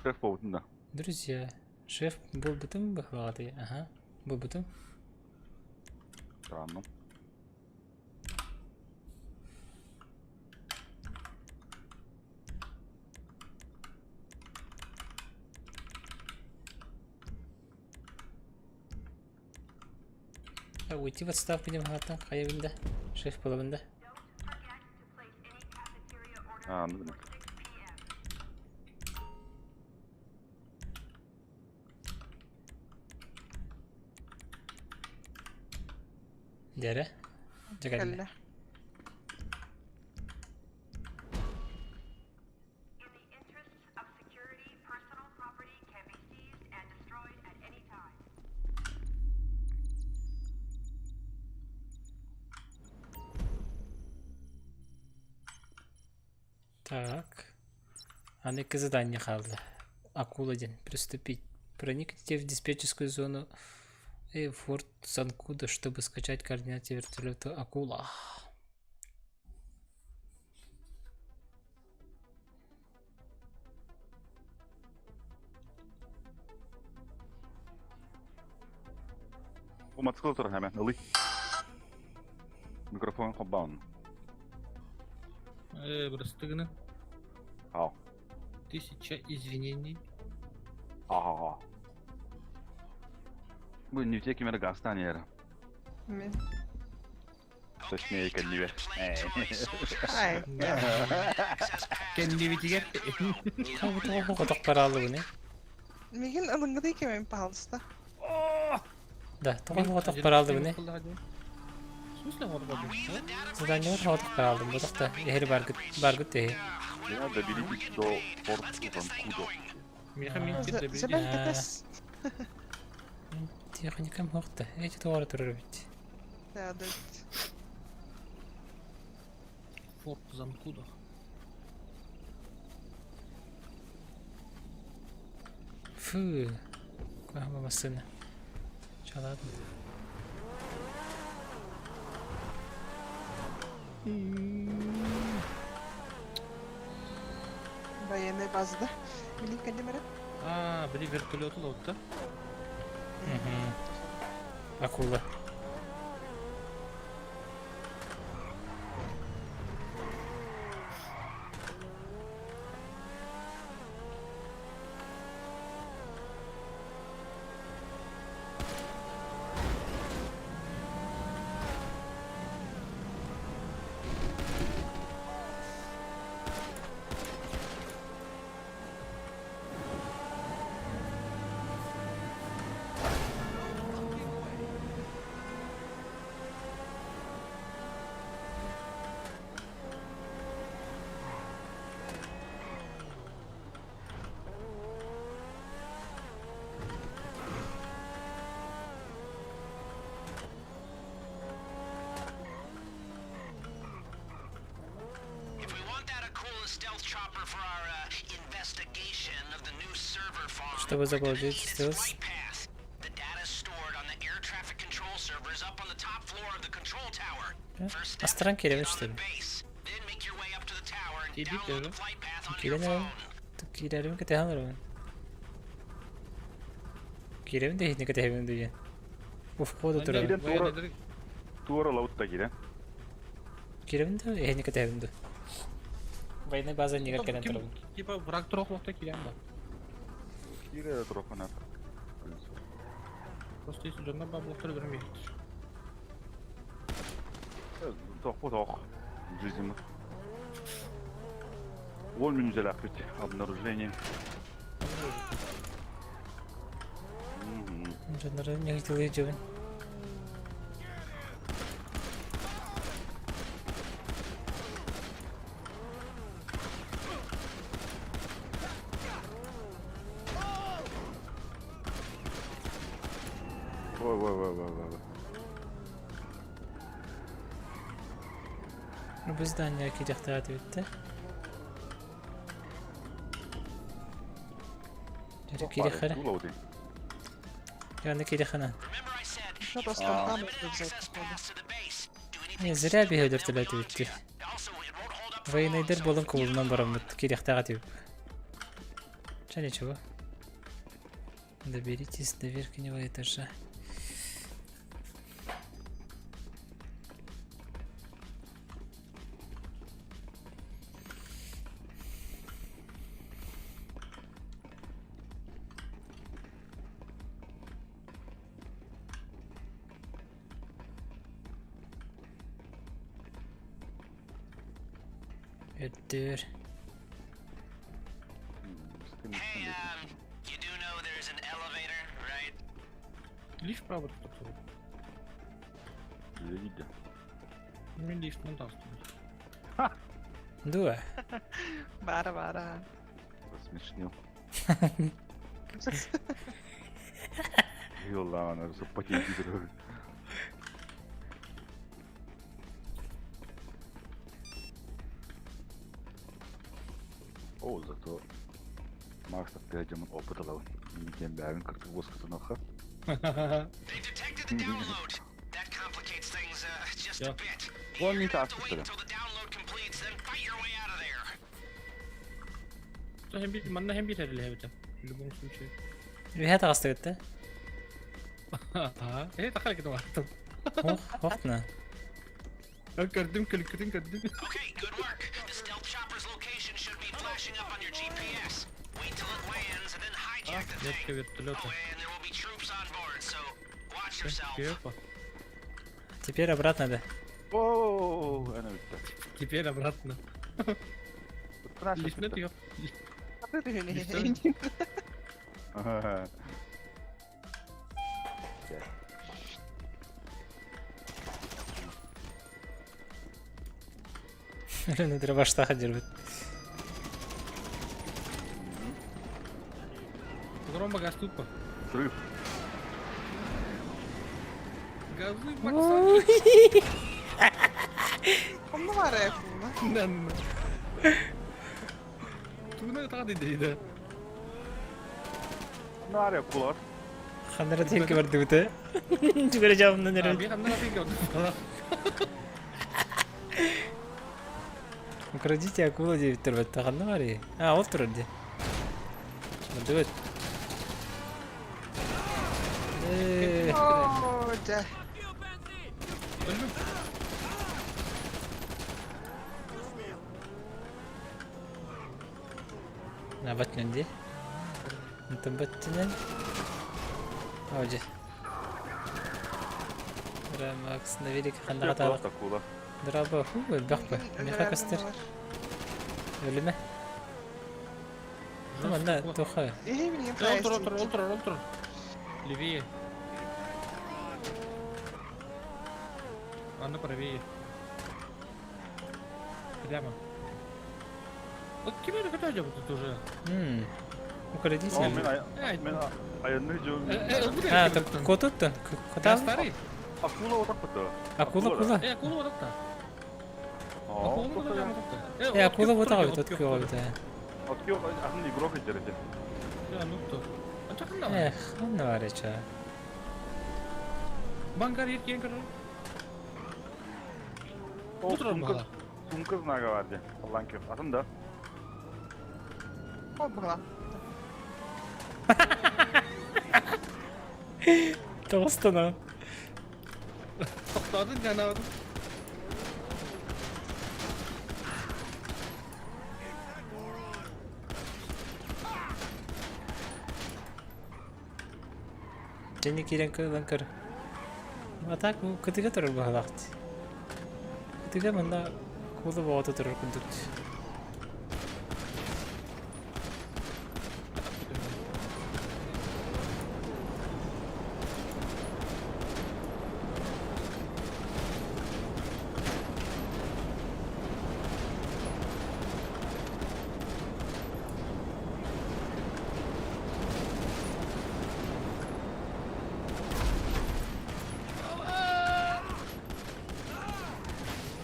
Шеф буолбутун да. Друзья. Шеф буолбутум быһыылаҕа Ага. Буолбутум. Странно. А, уйти в отставку диэн хааттан хайабын да. Шеф буолабын да. А, ну да. Дьэрэ. Дьэ кэллэ. Кэллэ. Так. Аны икки задание хаалла. Акула диэн. Приступить. Проникните в диспетчерскую зону и форт Занкуда, чтобы скачать координаты вертолета Акула. Бу мотоцикл турар хэмэ, ылый. Микрофон холбоон. Ээ, бырастыы гына. Хау. Тысяча извинений. Ага. Бу нефть кимер газтан иһэр. Мин. Точнее, кэннибэр. Ай. Кэннибитигэр. Хотох параалыбыны. Мигин ылыҥҥытай кэмин, пожалуйста. Да, тоҕо хотох параалыбыны. Смысле горбадым? Заданиелар хотох параалдым. Ботох да эһири баргыт баргыт теһи. Я доберитесь до Форт Занкудо. Миха мин Зэбэн кэтэс. Техникам хохта. Эти тоҕо турар бит. Да, да. Форт Занкудо. Фу. Куһаҕан массыына. Чалаадым. Военная база, да? Билин кэллим эрэ? А, били вертолету лотта. Угу. Акула. If we want that Akula stealth chopper for our uh, investigation of the new server farm, Чтобы заполучить стелс. the data stored on the air traffic control servers up on the top floor of the control tower. Астаран кирэбин что ли? Тиийбит да? Киирэн киирэрим кэтэһэн олоробун. Киирэбин да иһитинэ кэтэһэбин дуу диэн. У входа турабын. Киирэн туора туора лаутта киирэн. Киирэбин да иһитинэ кэтэһэбин дуу. Военная база иннигэр кэлэн турабын. Типа враг турох киирэн ба. Киирэ туроххуна. Просто если дьоннор баар буолуохтара өлөрөн биэрбит. Тохпу тох. Жизнь. Вон минутелях обнаружение. Дьоннору ньыгытылыы дьобун. Ой, ой, ой, ой, ой. Бу здание киириэхтээх этибит Дьэ киириэххэ эрэ. Дьэ киириэххэ Еще просто там взять, походу. Не зря биһи өлөртөлөөтүбүт дии. Военныйдар буолан кубулунан бараммыт киириэхтээх этибит. Чэ ничего. Доберитесь до верхнего этажа. Өттүр. You do know there's an elevator, right? Лифт право тут. Видите. Мин лифтынан таҕыстым. Дуо. Бара бара. Смешнил. Йоллаана, суппатин кидер. О, зато Макс опять опыт алабын. Минекен бәрін кыртык боскытын алха. They detected the download. That complicates things uh, just a bit. Вон не You're gonna так have to wait что ли? until the download completes, then fight your way out of there. Hem bir, манна hem bir эрэлэһэбитэ. В любом случае. Үһэ таҕыстыгыт да? Ага. Э, тахара кытым аттым. Ох, охтна. Көрдүм, күлкүтүн көрдүм. Okay, good work. The stealth chopper's location should be flashing up on your GPS. Метка вертолета. Кепа. Теперь обратно, да. О, ана бүттэ. Теперь обратно. Лифтне тыгап. Внутри баштаха держит. Громко газ тупо. Взрыв. Газы, Максим. Ханна баар ээ кууна. Тугуна тагы дейди. Наря кулар. Ханнара тенки бар дыбыты. Жүгөрө жабымдан А, эрэ. би ханна тенки Украдите акула диэбиттэр бэтте ханна барый? А, ол турар дии. Мындыбыт. Э, Оо, дьэ. На баттынан дии. Онтон баттынан. Оо дьэ. Макс на велик ханнаға таалах. Акула. Драба, ху, элбэх бу. Миха көстөр. Өлүмэ. Манна туха. Эһи билигин Отур, отур, отур, отур. Левее. Ладно, правее. Прямо. Вот тебе это идет тут уже. Мм. Украдите. О, мен мен аянны жөн. А, так котуттан. Кота. Старый. Акула вот так вот. Акула, акула. Э, акула вот так. Акула Э, акула вот так вот, вот так. Откё, атын игрок итерде. Я, ну кто? А что там? Эх, ханна бар эча. Банкар еркен көр. О, Утур сумка, бала. сумка знага бар де. Аллан кеп. Атын да. Ол була. Тоғыстана. Тоқтадың жаңағы. Және кирен кылан көр. А так, кытыга турар баһалаахт. Кытыга манна кулы боҕото турар курдук.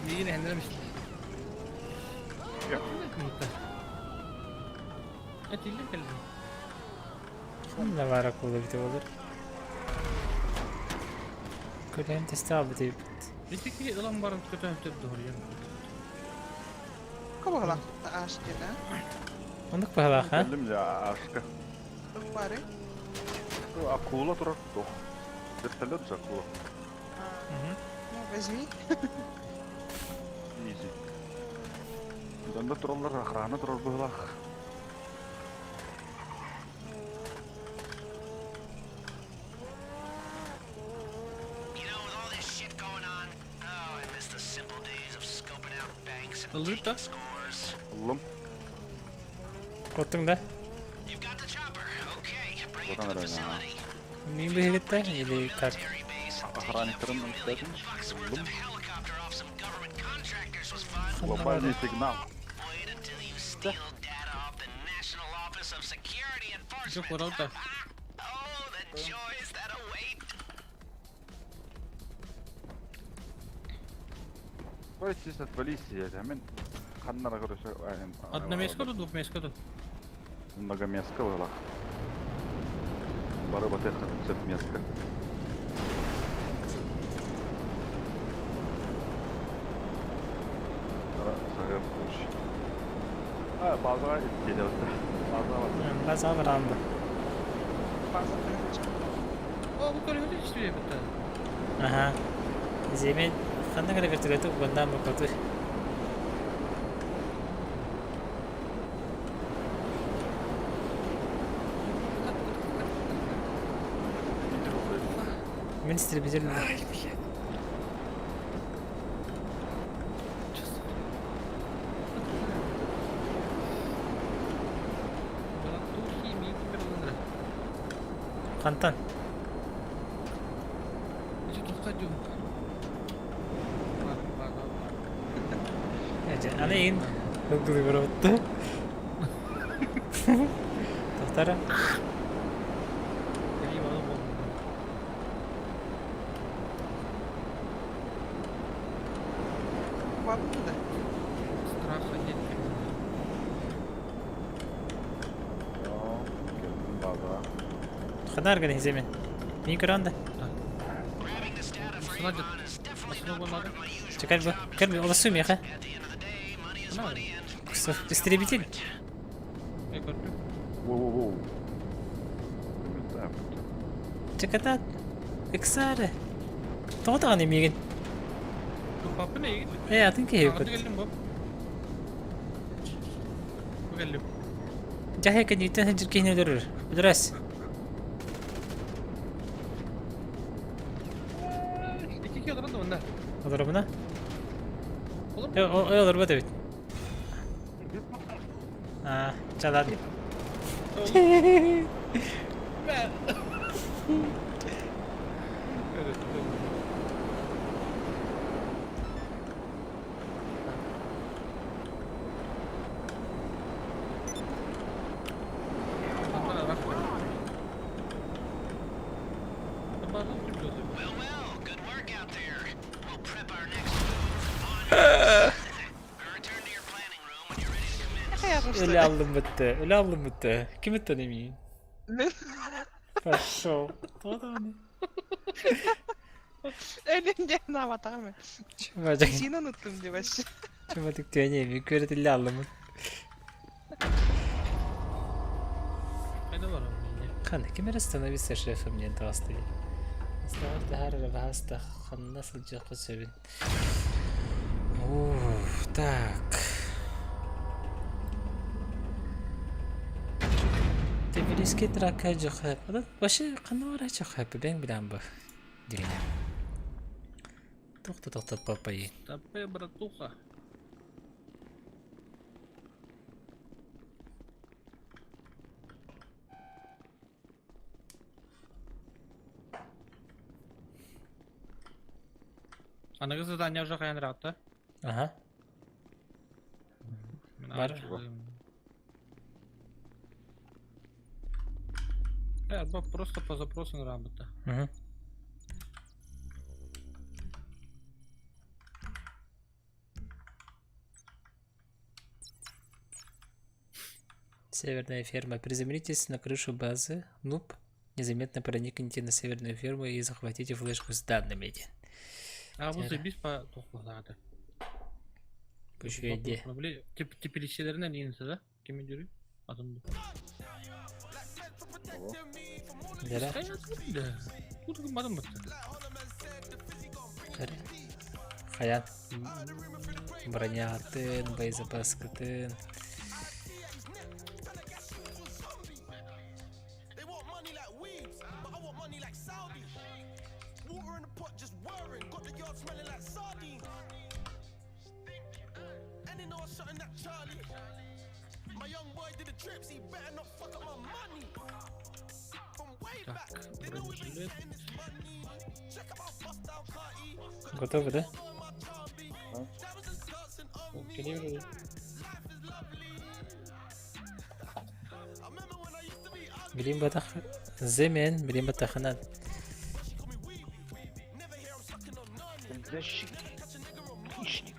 Мигин әндіреміз. Этиле келди. Ханна баар акула бите болар. Көрөөн тестаа бите бит. Битики ылан барын көтөһүп дохор я. Кобала. Аш дена. Ондук баһалаах, а? Келдим я ашка. Бары. Акула турар. Тох. Вертолет же акула. Ну, возьми. Изи. Данда тураллар охрана турар быһылаах. Ылдырып та. Уллум. Коттуң да? Отан эрэ. Мин быһыгытта или как? Охранниктарын истедим. Уллум. Глобальный сигнал. Жоқ, орал да. Стой здесь отвались, я мен ханнара короче. Одноместка тут, двухместка тут. Многоместка была. Бары батых меска. А, базаға келеді. Базаға бар. База барамды. О, бу көрүгү иштебей битти. Аха. Земен ханна гара вертолету бандан бакоту. Мин истребитель. Ай, блядь. Братухи, миигин бэрилиннэрэ. Хантан? Ити туохха дьуһун? Бар, бар, бар. Аны иин ылгылыы барабытты. Тохтара. Кэлии баҕа буолла. Бабы да. Страха нет. Кэллим база. Ханар гана хиземен. Мин көрөн да. Сына дет. Основа надо. Чекай бу. Көр бу, олосу меха. Она. Истребитель. Я көрдүм. Воу-воу-воу. Чекатат. Ыксары. Тоҕо даҕаны миигин? Папа не егит. Э, атын киһи Ағады бит. келдим бу. Бу келдим. Дьаһай кэнниттэн сылдьар киһини өлөрөр. Өлөрөс. Ики ки олорон да онда. Олоробуна? Olur Э, о, олорбот эбит. А, чалан. Өлө аллым бітті, өлө аллым бітті. Ким өттөн эмиин? Мен. Пошел. Тоҕо даҕаны? Элинде наватамы. Чумажак. Син уnuttum diye başı. Чуматык түйәне эми көрөтүллэ аллымын. Қайда бар ол? Ханна, ким эрэ становиться шефом диэн таҕыстый. Астаҕар таһаар баһаста ханна сылдьыахха сөбүн. Уф, так. Тебелиске трака жохап. Вообще ханна бара жохап, бэң билэн бу. Дигене. Тохто тохто папай. Тапай, братуха. Аныгы задание уже қаян рақта. Ага. Бар. Просто по запросу работа. Угу. Северная ферма. Приземлитесь на крышу базы Нуб. Незаметно проникните на северную ферму и захватите флешку с данными. А вот Тера. заебись по тоқлады. Пущу иди. Теперешелерінен енісі да? Кеме жүрі? Атымды. Дера. Кургым адам бітті. Қара. Хаян. Броня атын, боезапас кытын. Так, бронежилет. Готовы, да? Ол келе береді. Билим батах. Земен, билим батахынан. Защитник. Хищник.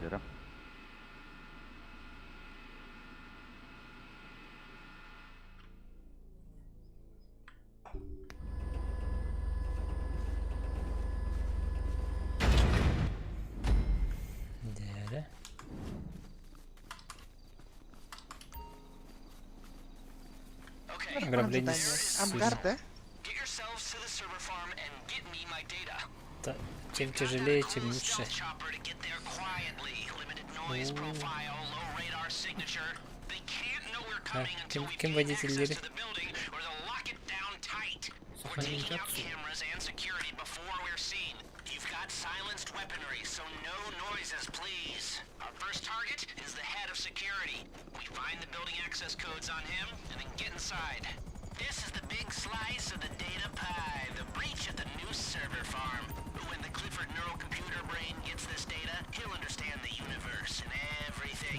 Дера. Дээрэ. Ограбление Амгар, да? Да, чем тяжелее, тем лучше. А, кем, кем водительдери? Сохранить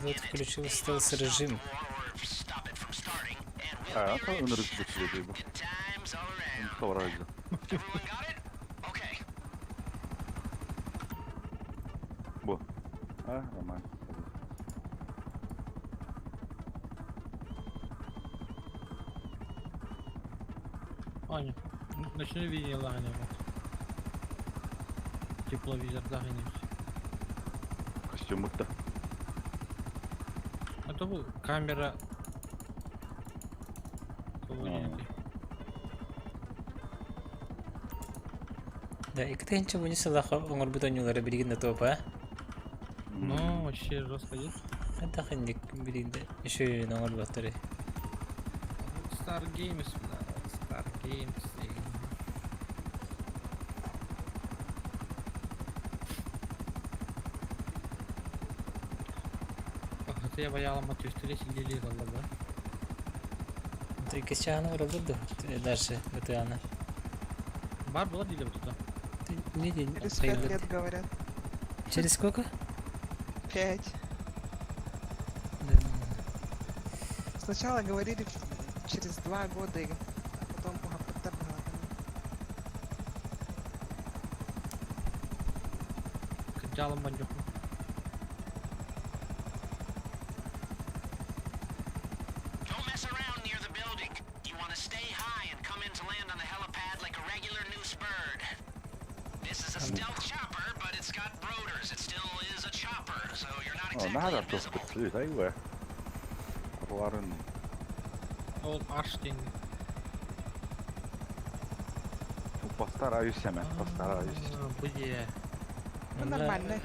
Вот включил стелс-режим. А, это ынырык бутылы бу. Хабарайды. Бу. А, нормально. Аня, ночное видение лаганя вот. Тепловизор лаганя. Костюм бутта. А то бу камера. Да, и кто ничего не салаха, он орбит онюлары билигин да топа. Ну, вообще жестко есть. Это хинник билигин еще и на орбаторы. Star Games, бля, Star Games. Хотя я боялась, матюстили сидели да? Ты качан орбит дальше, это она. Бар была дилер туда. Не день. Через 5 лет говорят. Через сколько? 5. Сначала говорили через 2 года, а потом угапыттар Качалом бандюку. О, надо просто бутылы, да, его. Курларын. Ол аш день. Постараюсь, я постараюсь. Бля. Ну, нормально.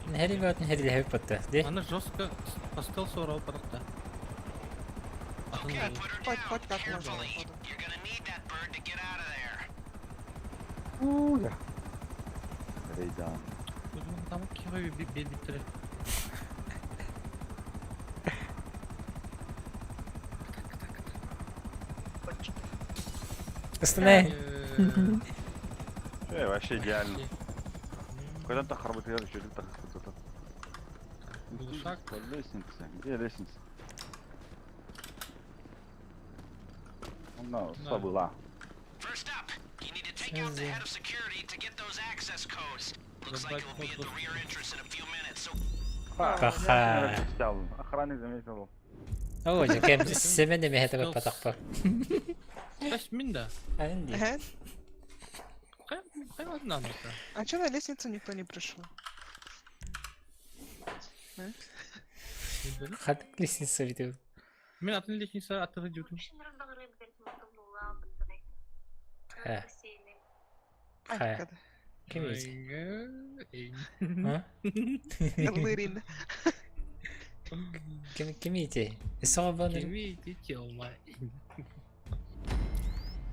Нехери бат нехери лехи патта. Де? Она жестко по стелсу орал парта. Хоть, хоть как можно, походу. Уя. Рейдан. Там кихой битре. Останови. Вообще идеально. Когда ты харбат я еще так кто-то. Глушак. Лестница. Где лестница? Ну, была. Паха. Охранник заметил. О, кем семен деме это патакпа. Тас минда. Анди. Ага. Хай ладно, А чё на лестницу никто не пришел? Хат лестница видел. Мен атын лестница аты дюту. Ха. Ха. Кем есть? А? Лырин. Кем кем ите? Соба Кем ите телма.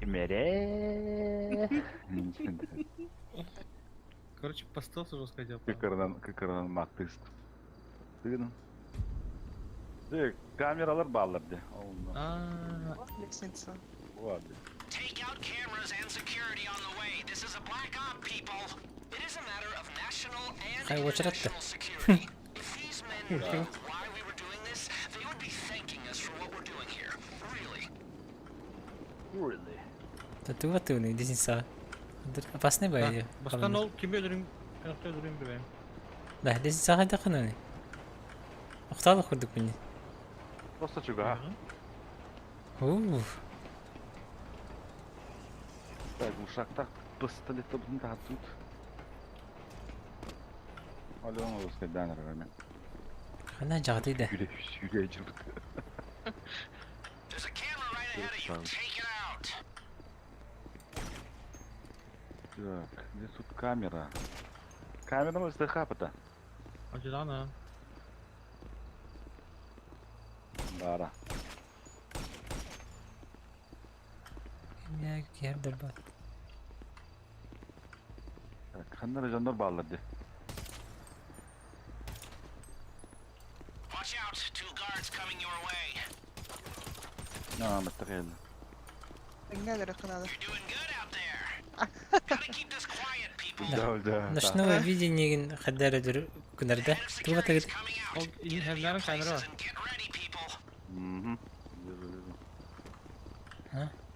Мере. Короче, по стелсу жестко делал. Кыкырдан, кыкырдан мактыст. Тыгын. Ты камералар баллар де. А. Лестница. Ладно. Хай очередь. Really? Тату атыыны десин Опасный бай. Бастан ол кими өлөрүм, кынакта өлөрүм бибэм. Да, десин саҕа дахыны. Охталы курдук мини. Просто чуга. Ух. Так, ушакта пистолет бұны тут. Алена русская рами. Хана жагды да. Сүрэ сүрэ жүрбүт. Так, где тут камера? Камера может хапата. Ажыдана. Бара. Я кердер бат. Так, ханнар жандар бааларды. Watch out, two guards coming your way. Наа, меттегел. Іңгәлер қынады. Да, да. Ночное видение хаддара дүр күнәрдә. Туга тагы. Ол инхемнәрин камера бар. Мгм.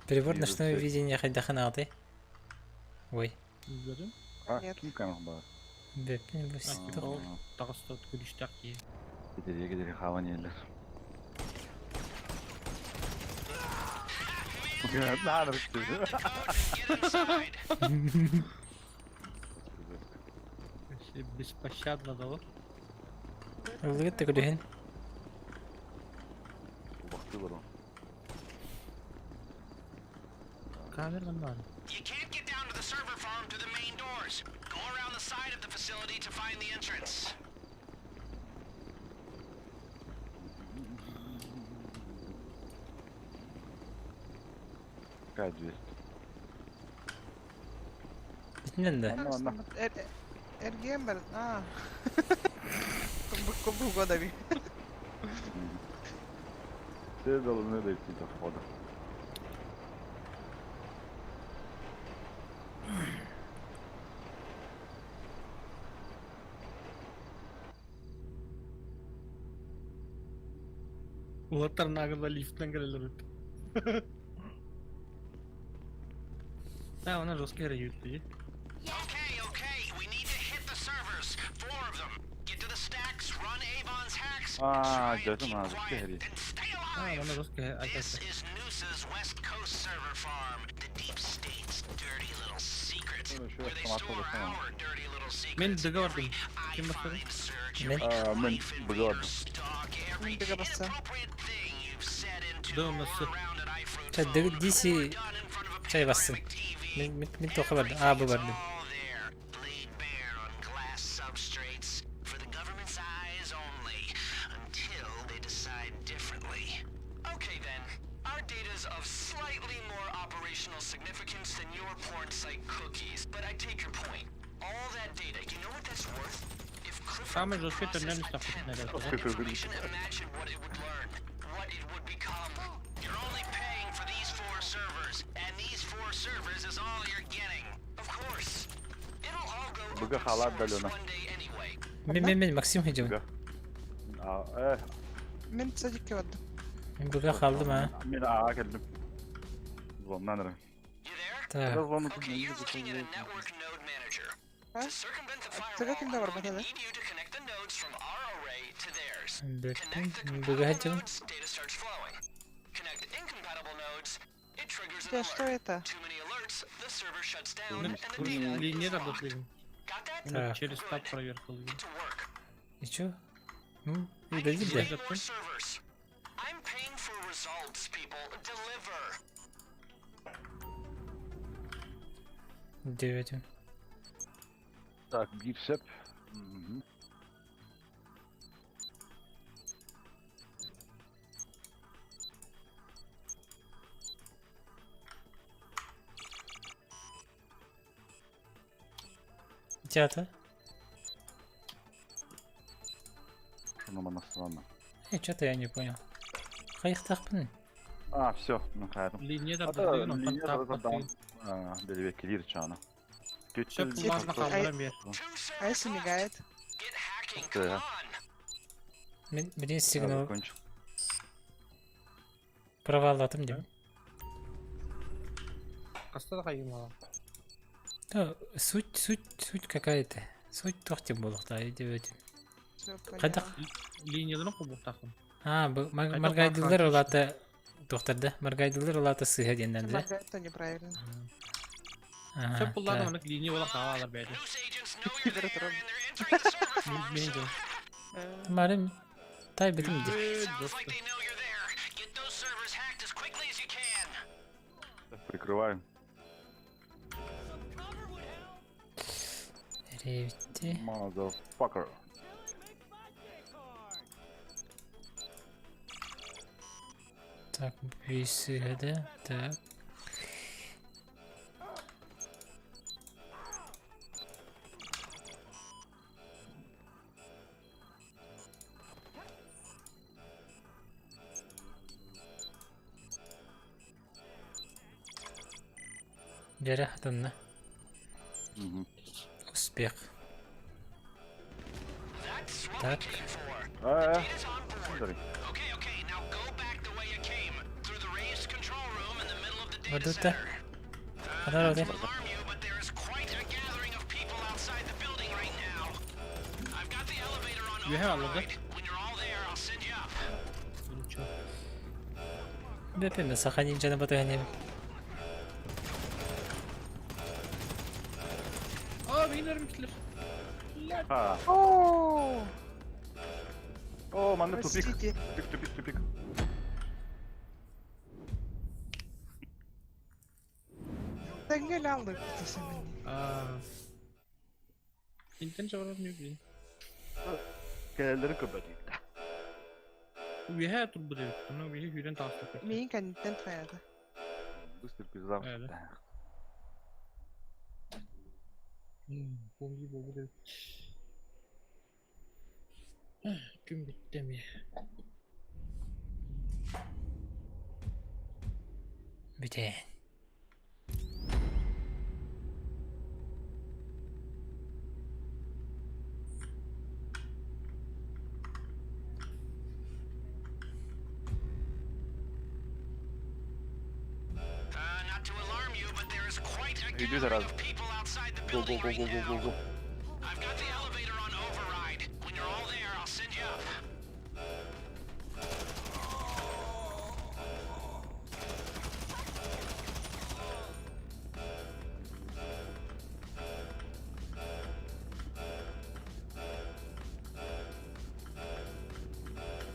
Прибор ночное видение хайдахан аты. Ой. Үзләрем. А, ким камера бар? Беппин бу ситто. Ол тагыста күлүштәк ки. Кедерге кедерге хаван елер. Надо Беспощадно дало. Улыгыт та күлүһүн. Убактылар о. Камера бар. You can't get down to the server farm through the main doors. Go around the side of the facility to find the entrance. Какая дверь? Битинен да. Анна, анна. Эрген бар. А. Кубу годави. Все должны дойти до входа. Улаттар нагыла лифттен келелер бит. Да, она жесткая рейд. Okay, okay, we need to hit the servers. Four of them. Get to the stacks, run Avon's hacks, А, дядя надо, кери. А, она жесткая. This is Noosa's West Coast server farm, the deep state's dirty little secret, where they store our dirty little secrets. Мен дыга бардым. Ким бастырды? Мен. А, мен бгад. Мен беге басса. Да, масы. Ча диси чай бассын. Мен мен мен тоқа бардым. А, бу бардым. Glass substrates for the government's eyes only until they decide differently. Okay then, our data's of slightly more operational significance than your porn site cookies, but I take your point. All that data, you know what that's worth? If Clifford Самый could жесткий process турнир a не tenth of that information, imagine what it would learn, what it would become. You're only paying for these four servers, and these four servers is all you're getting. Of course. It'll all go Бга халат далена. Мен мен мен Максим хиджим. А, э. Мен садикке бардым. Мен буга калдым а. Мен аға келдим. Звоннан ры. Так. Тыга кимде бар бата да? Беппин буга хиджим. Да, что это? Линия работает. Так. Через таб проверка. И чё? Ну, удали да. I'm paying for results, people. Deliver. Девять. Так, бирсеп. Театр. Шуны манастырана. Э, что-то я не понял. Хайхтахпын. А, все, ну хайдым. Линия Ата, да, линия да, да. А, белебек келир чана. Все, можно халбарам бер. А если мигает? Да. Мин билин сигнал Закончил. проваллатым диэн. Хаста да хайымала. Да, суть, суть, суть какая-то. Суть туох диэн буолуохтаах диэбитим. Все Хайдах? поняла. Линияларын холбуохтаахпын. А, бу Хайдах маргайдылар баар улаата туохтарда? Маргайдылар улаата сыыһа диэннэр да? Маргарита неправильно. Ага, Сөп буллааны так. маннык линия буолан хаалалар бэйэтэ. Температура. Мин дьон. Марым тай битим ди. Прикрываем. Ревти. Motherfucker. Так, сыыһа да. Так. Дьэрэ хатанна. Мгм. Успех. Так. А, смотри. Вадута. Анарode. Үөһэ алларда. Ничего. Бэпеме саха ниндзяны батыһанем. Aa beni örmüşler. А. О, О, манна тупик. Простите. Тупик, тупик, тупик. Да не лялы, ты сама. Аа. Интен чабарар не блин. Кэллэри көбөтүк. Үөһэ турбут эбит. Ону биһи сүүрэн таҕыстык. Мин кэнниттэн хайата. Быстро пизда. Ээ. Бомби болбут эбит. Күн бүттэ эмиэ. Бүтэн. Иди зараза. Го, го, го, го, го, го, го.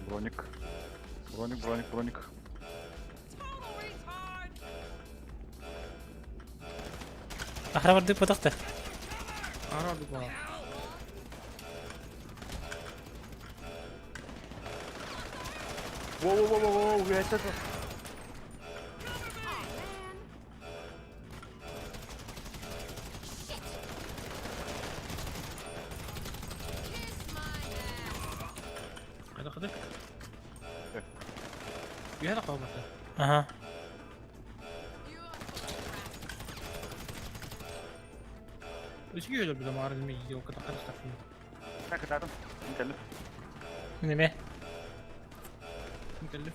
Броник. Броник, броник, броник. Ахра барды потохта. Ара дуга. Воу, воу, воу, воу, воу, я это. Hadi hadi. Үөһэ да хаалбата. Ага. Үчүгэй өлөр бile маарын ми йоо ката ката. Так, это Нкэллэ. Неме. Нкэллэ.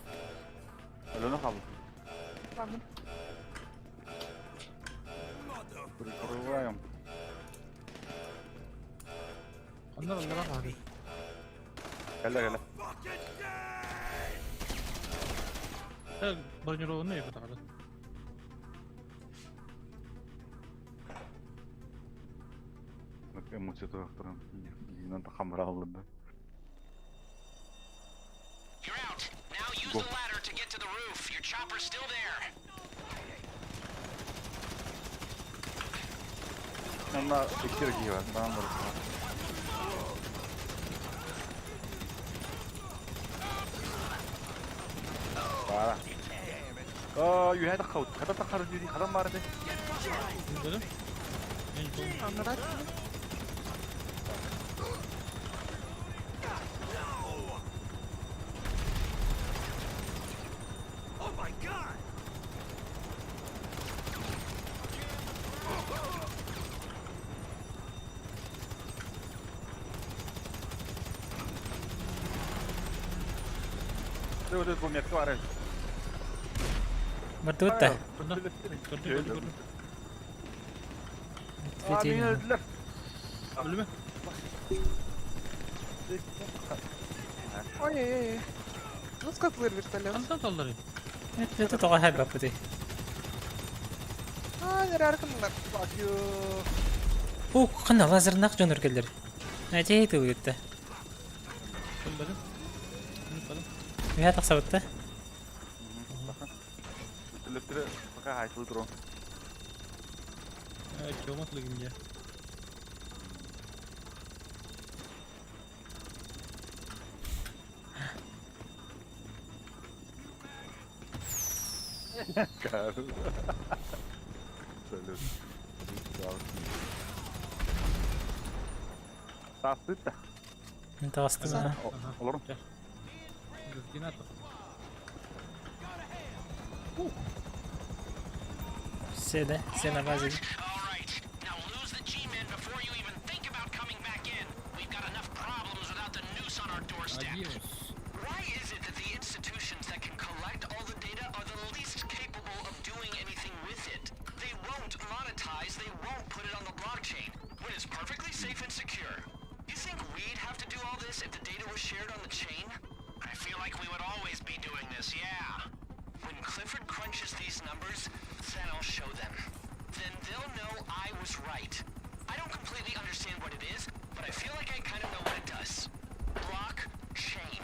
Алена хабы. Ладно. Прикрываем. Аннар аллара хаары. Кэллэ, кэллэ. Э бронированный ката ката. Эмоция туран. Инан тахамра алды. Го. Анна эксир киева, там бар. Бара. Аа, юу хайдах хавт. Хадаа тахаар юу хадаа маар дээ. Дөрөм. Анарат. Oh my god! Вот это метка бар. Бардыбыт да. А, мені öldüler. Өлүмэ. Ой-ой-ой. Ну скатлыр вертолет. Хантан таллары. Это тоҕо хайбаппытый. А, нэраркыннар. Fuck you. О, ханна лазернах дьон өргөллөр. Әтей тылыгытта. Көлбөдүм. Мүппәдим. Үһэ тахсабытта. Вертолеттері пока айтылы тұру. Чома тылыгым я. Салют. Састыт да. Таҕыстым. Olur mu? Гостината. Все, да? Все на базе. Adios. Why is it that the institutions that can collect all the data are the least capable of doing anything with it? They won't monetize, they won't put it on the blockchain, when it's perfectly safe and secure. You think we'd have to do all this if the data was shared on the chain? I feel like we would always be doing this, yeah. When Clifford crunches these numbers, then I'll show them. Then they'll know I was right. I don't completely understand what it is, but I feel like I kind of know what it does. Block chain.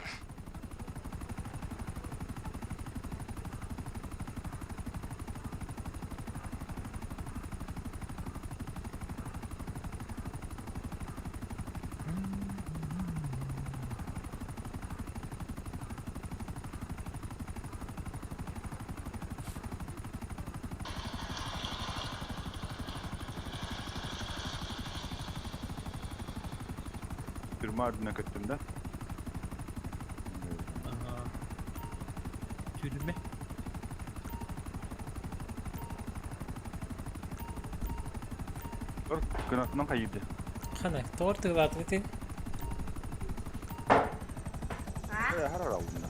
Түрмә ардына көттім да. Ага. Түрмэ. Dur, kınatından kayırdı. Хана, тоҕор тыылаатыбытый. Her ara aldım da.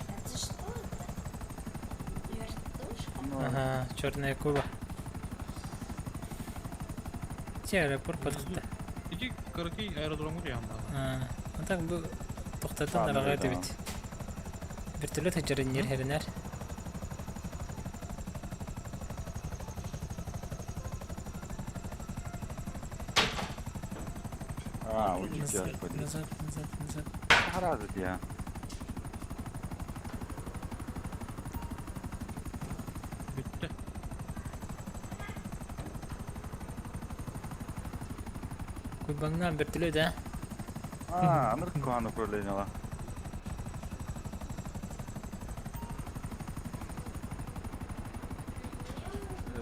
Это что это? Вертушка? Ага, черная акула. Те аэропорт подхта. Ити кыракый аэродрому куйамда. А так бу тоқтатан араға дебит. Вертолет хаджарыннер херинер. А, уйдите, Назад, господи. назад, назад, назад. Харазит я. Bitti. Куйбаңнан вертолет, а? А, аныр куан управление ла.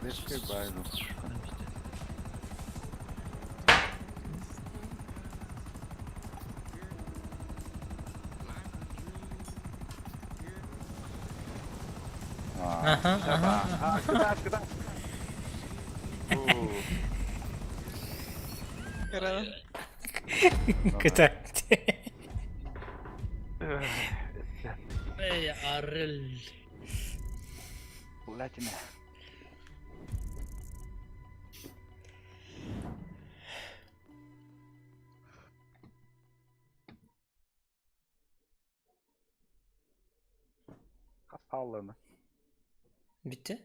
Резкий байду. Ага, ага. А, куда, куда? Кыта. Эй, арыл. Латина. Хасалланы. Битте?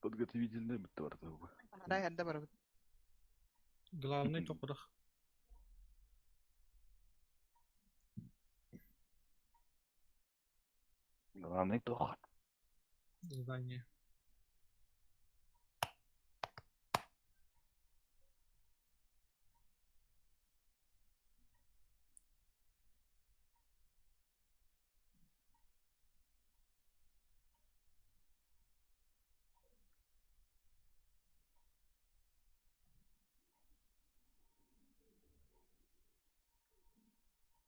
Подготовительный бітті бар тобы. Арай эрдэ барабыт. Главный топудах. Главный тох. Здание.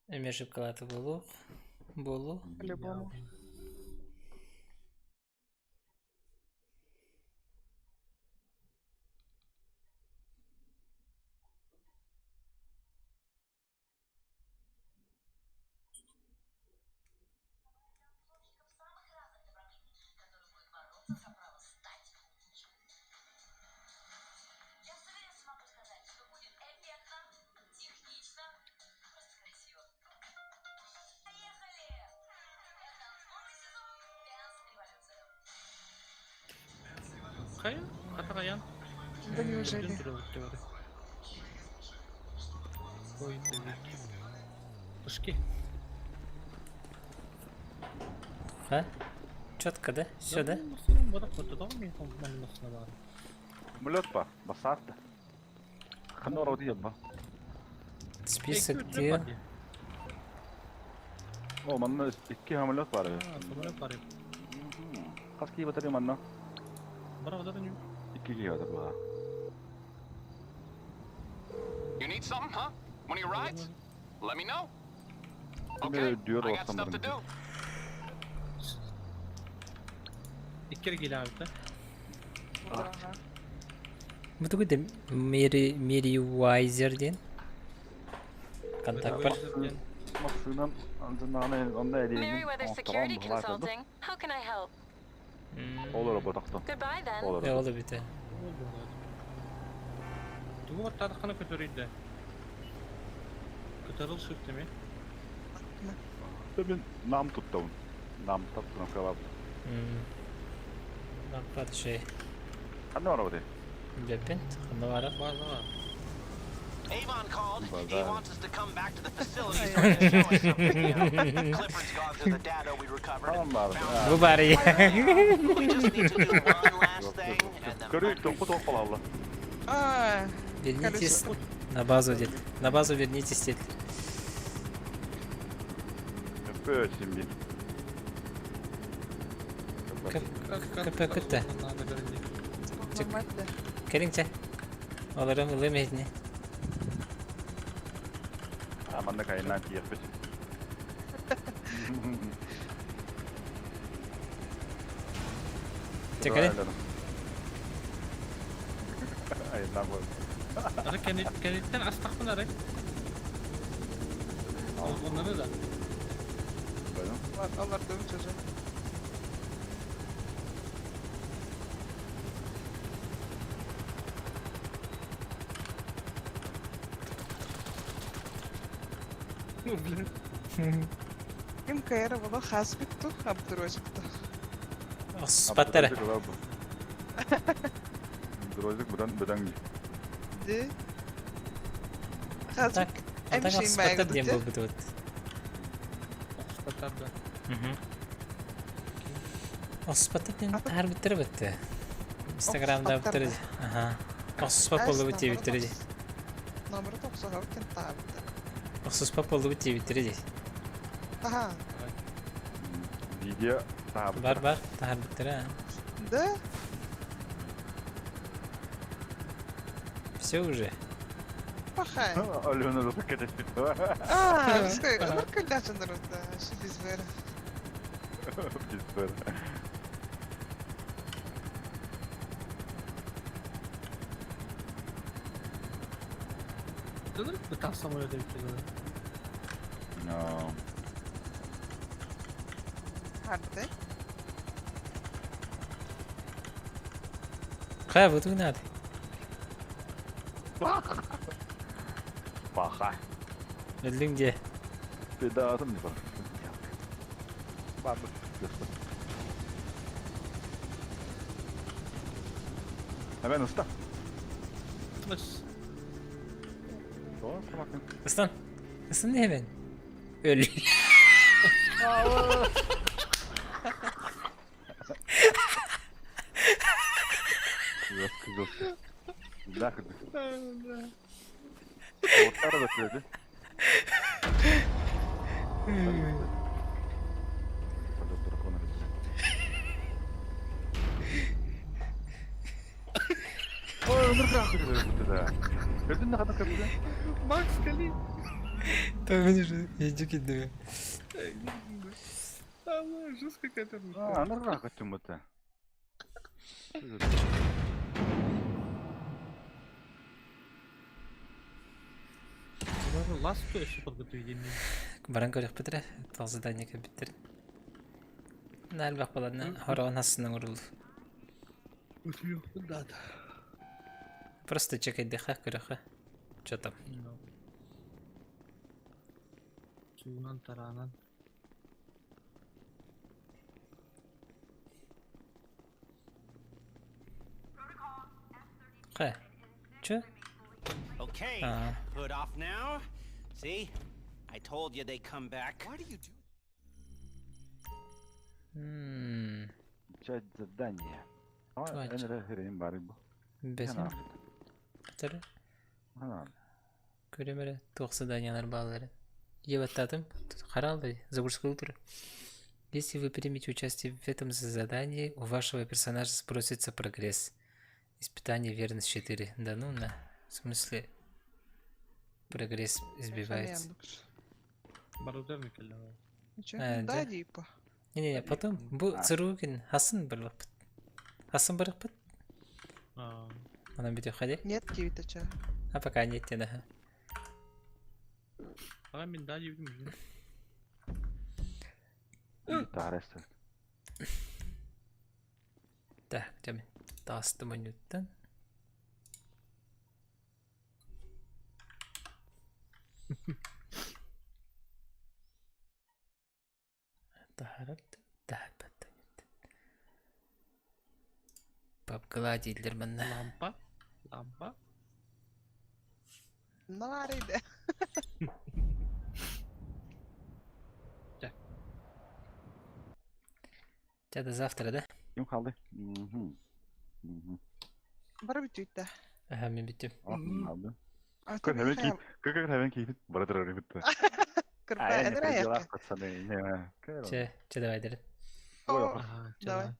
Эме шипкалаты болу. Болу. По-любому. Хайа, хата хайан. Да неужели? Ой, да Пышки. Ха? Четко, да? Все, да? Самолет па, басарта. Ханора ба. Список дел. О, манна икки самолет бар. Самолет бар. Хас кии батарей манна? Бар батарей. Икки кии батарей бар. You need something, huh? One of your rides? Let me know. Okay, I got stuff to do. Икки киле абыта. Бу тугу да Мери Мери Уайзер диэн контакт бар. Массыынан онно эдиигин Merryweather Security Consulting. How can I help? Ол роботохто. Goodbye then. Э, ол эбитэ. Тугу баттаатаххына көтөрүйдэ. Көтөрүл сүртеми. Мен нам туттабын. Нам таптын калап. Лампад шей. Ханна бар бу? Билбэппин, ханна бара. Avon called. He Базар. wants us to come back to the facility so he can show us something. Clifford's gone through the data we recovered and found Бу бары. We just need to do one last thing and then Көрүй тоқпы тоқ қалалла. А, Вернитесь на базу, дед. На базу вернитесь, дед. Өпө симби. КПК-то. Кэлиҥчэ. Олорон ылым эһитини. Аманда кайнан тиеппит. Чэ кэлин. Айна бу. Ары кенеттен астахпын ары. Onları da. Алар дым чужы. Ну, блин. Ким кайра була хасбикту, абдурозикту. Оспаттара. Дрозик будан будан. Ди. Хасбик. Так, Эмшин оспаттар диэн баягы. буолбут вот. Оспаттар да. Оспаттар диэн таһаарбыттара бытты. Инстаграмда Оспаттар быттары. Аха. Оспат боллубут диэбиттэрэ дии. Номер токсоһор кин таабыта. Оспат боллубут диэбиттэрэ дии. Аха. Видео Бар бар таһаарбыттара. Да? Все уже. Пахай. Алена запакетит. А, скай, ну калячын руда, шибизвер. Пиздец. Дönür mü tam самолет эбит No. Харды. Хайа бу тугу надо. Паха. Өллүҥ дии. Беда не бар. Бар. Hemen usta. Bas. Ыстан. Ыстан hemen. Өл. Yok yok. Да. Ortada da söyledi. Ой, өмір да. Көрдің не қадар көпті? Макс кали. Там же иди кидаю. Там жестко какая-то. А, нұрға көттім бұты. Ласту еще подготовить. Баран көрөх битре, тал задание кебиттер. Нәл бак баланы хорон астынан урул. Да. Просто чекайдыха көрөхө. Чё там? Суунан таранан. Ха. Чё? Okay, А. hood off now. See? I told you they come back. Why do you do М, Начать задание. А, Твать. эн эрэ херин бары бу. Бэсин. Бэтэр. Ханан. Көрөм эрэ туох заданиялар баалларын. Ебаттатым. Харалды. Загрузка утро. Если вы примете участие в этом задании, у вашего персонажа спросится прогресс. Испытание верность 4. Да ну на. В смысле? Прогресс избивается. Барыдар мекеллер. А, Да, да. типа. Не-не-не, потом бу Царукин Хасан барбыт. Хасан барбыт. А. Она бит ходи. Нет, кивита ча. А пока нет тебе, да. Ага, мен да дебитим. Таресте. Так, тем. Тасты минуттан. Тахарат, тахабат. Папкала дииллэр манна. Лампа. Лампа. Нарыйда. Чэ, до завтра, да? Ким қалды? Мгм. Мгм. Бары бүтүйттэ. Ага, мен бүттүм. Алды. А Көр ты хәбен михайл. ки, көр көр хәбен ки бара турар битте. Кырпа А, я не энер при делах, аяққа. пацаны. Не, Чэ, чэ давай дерин. Ой, О, Давай.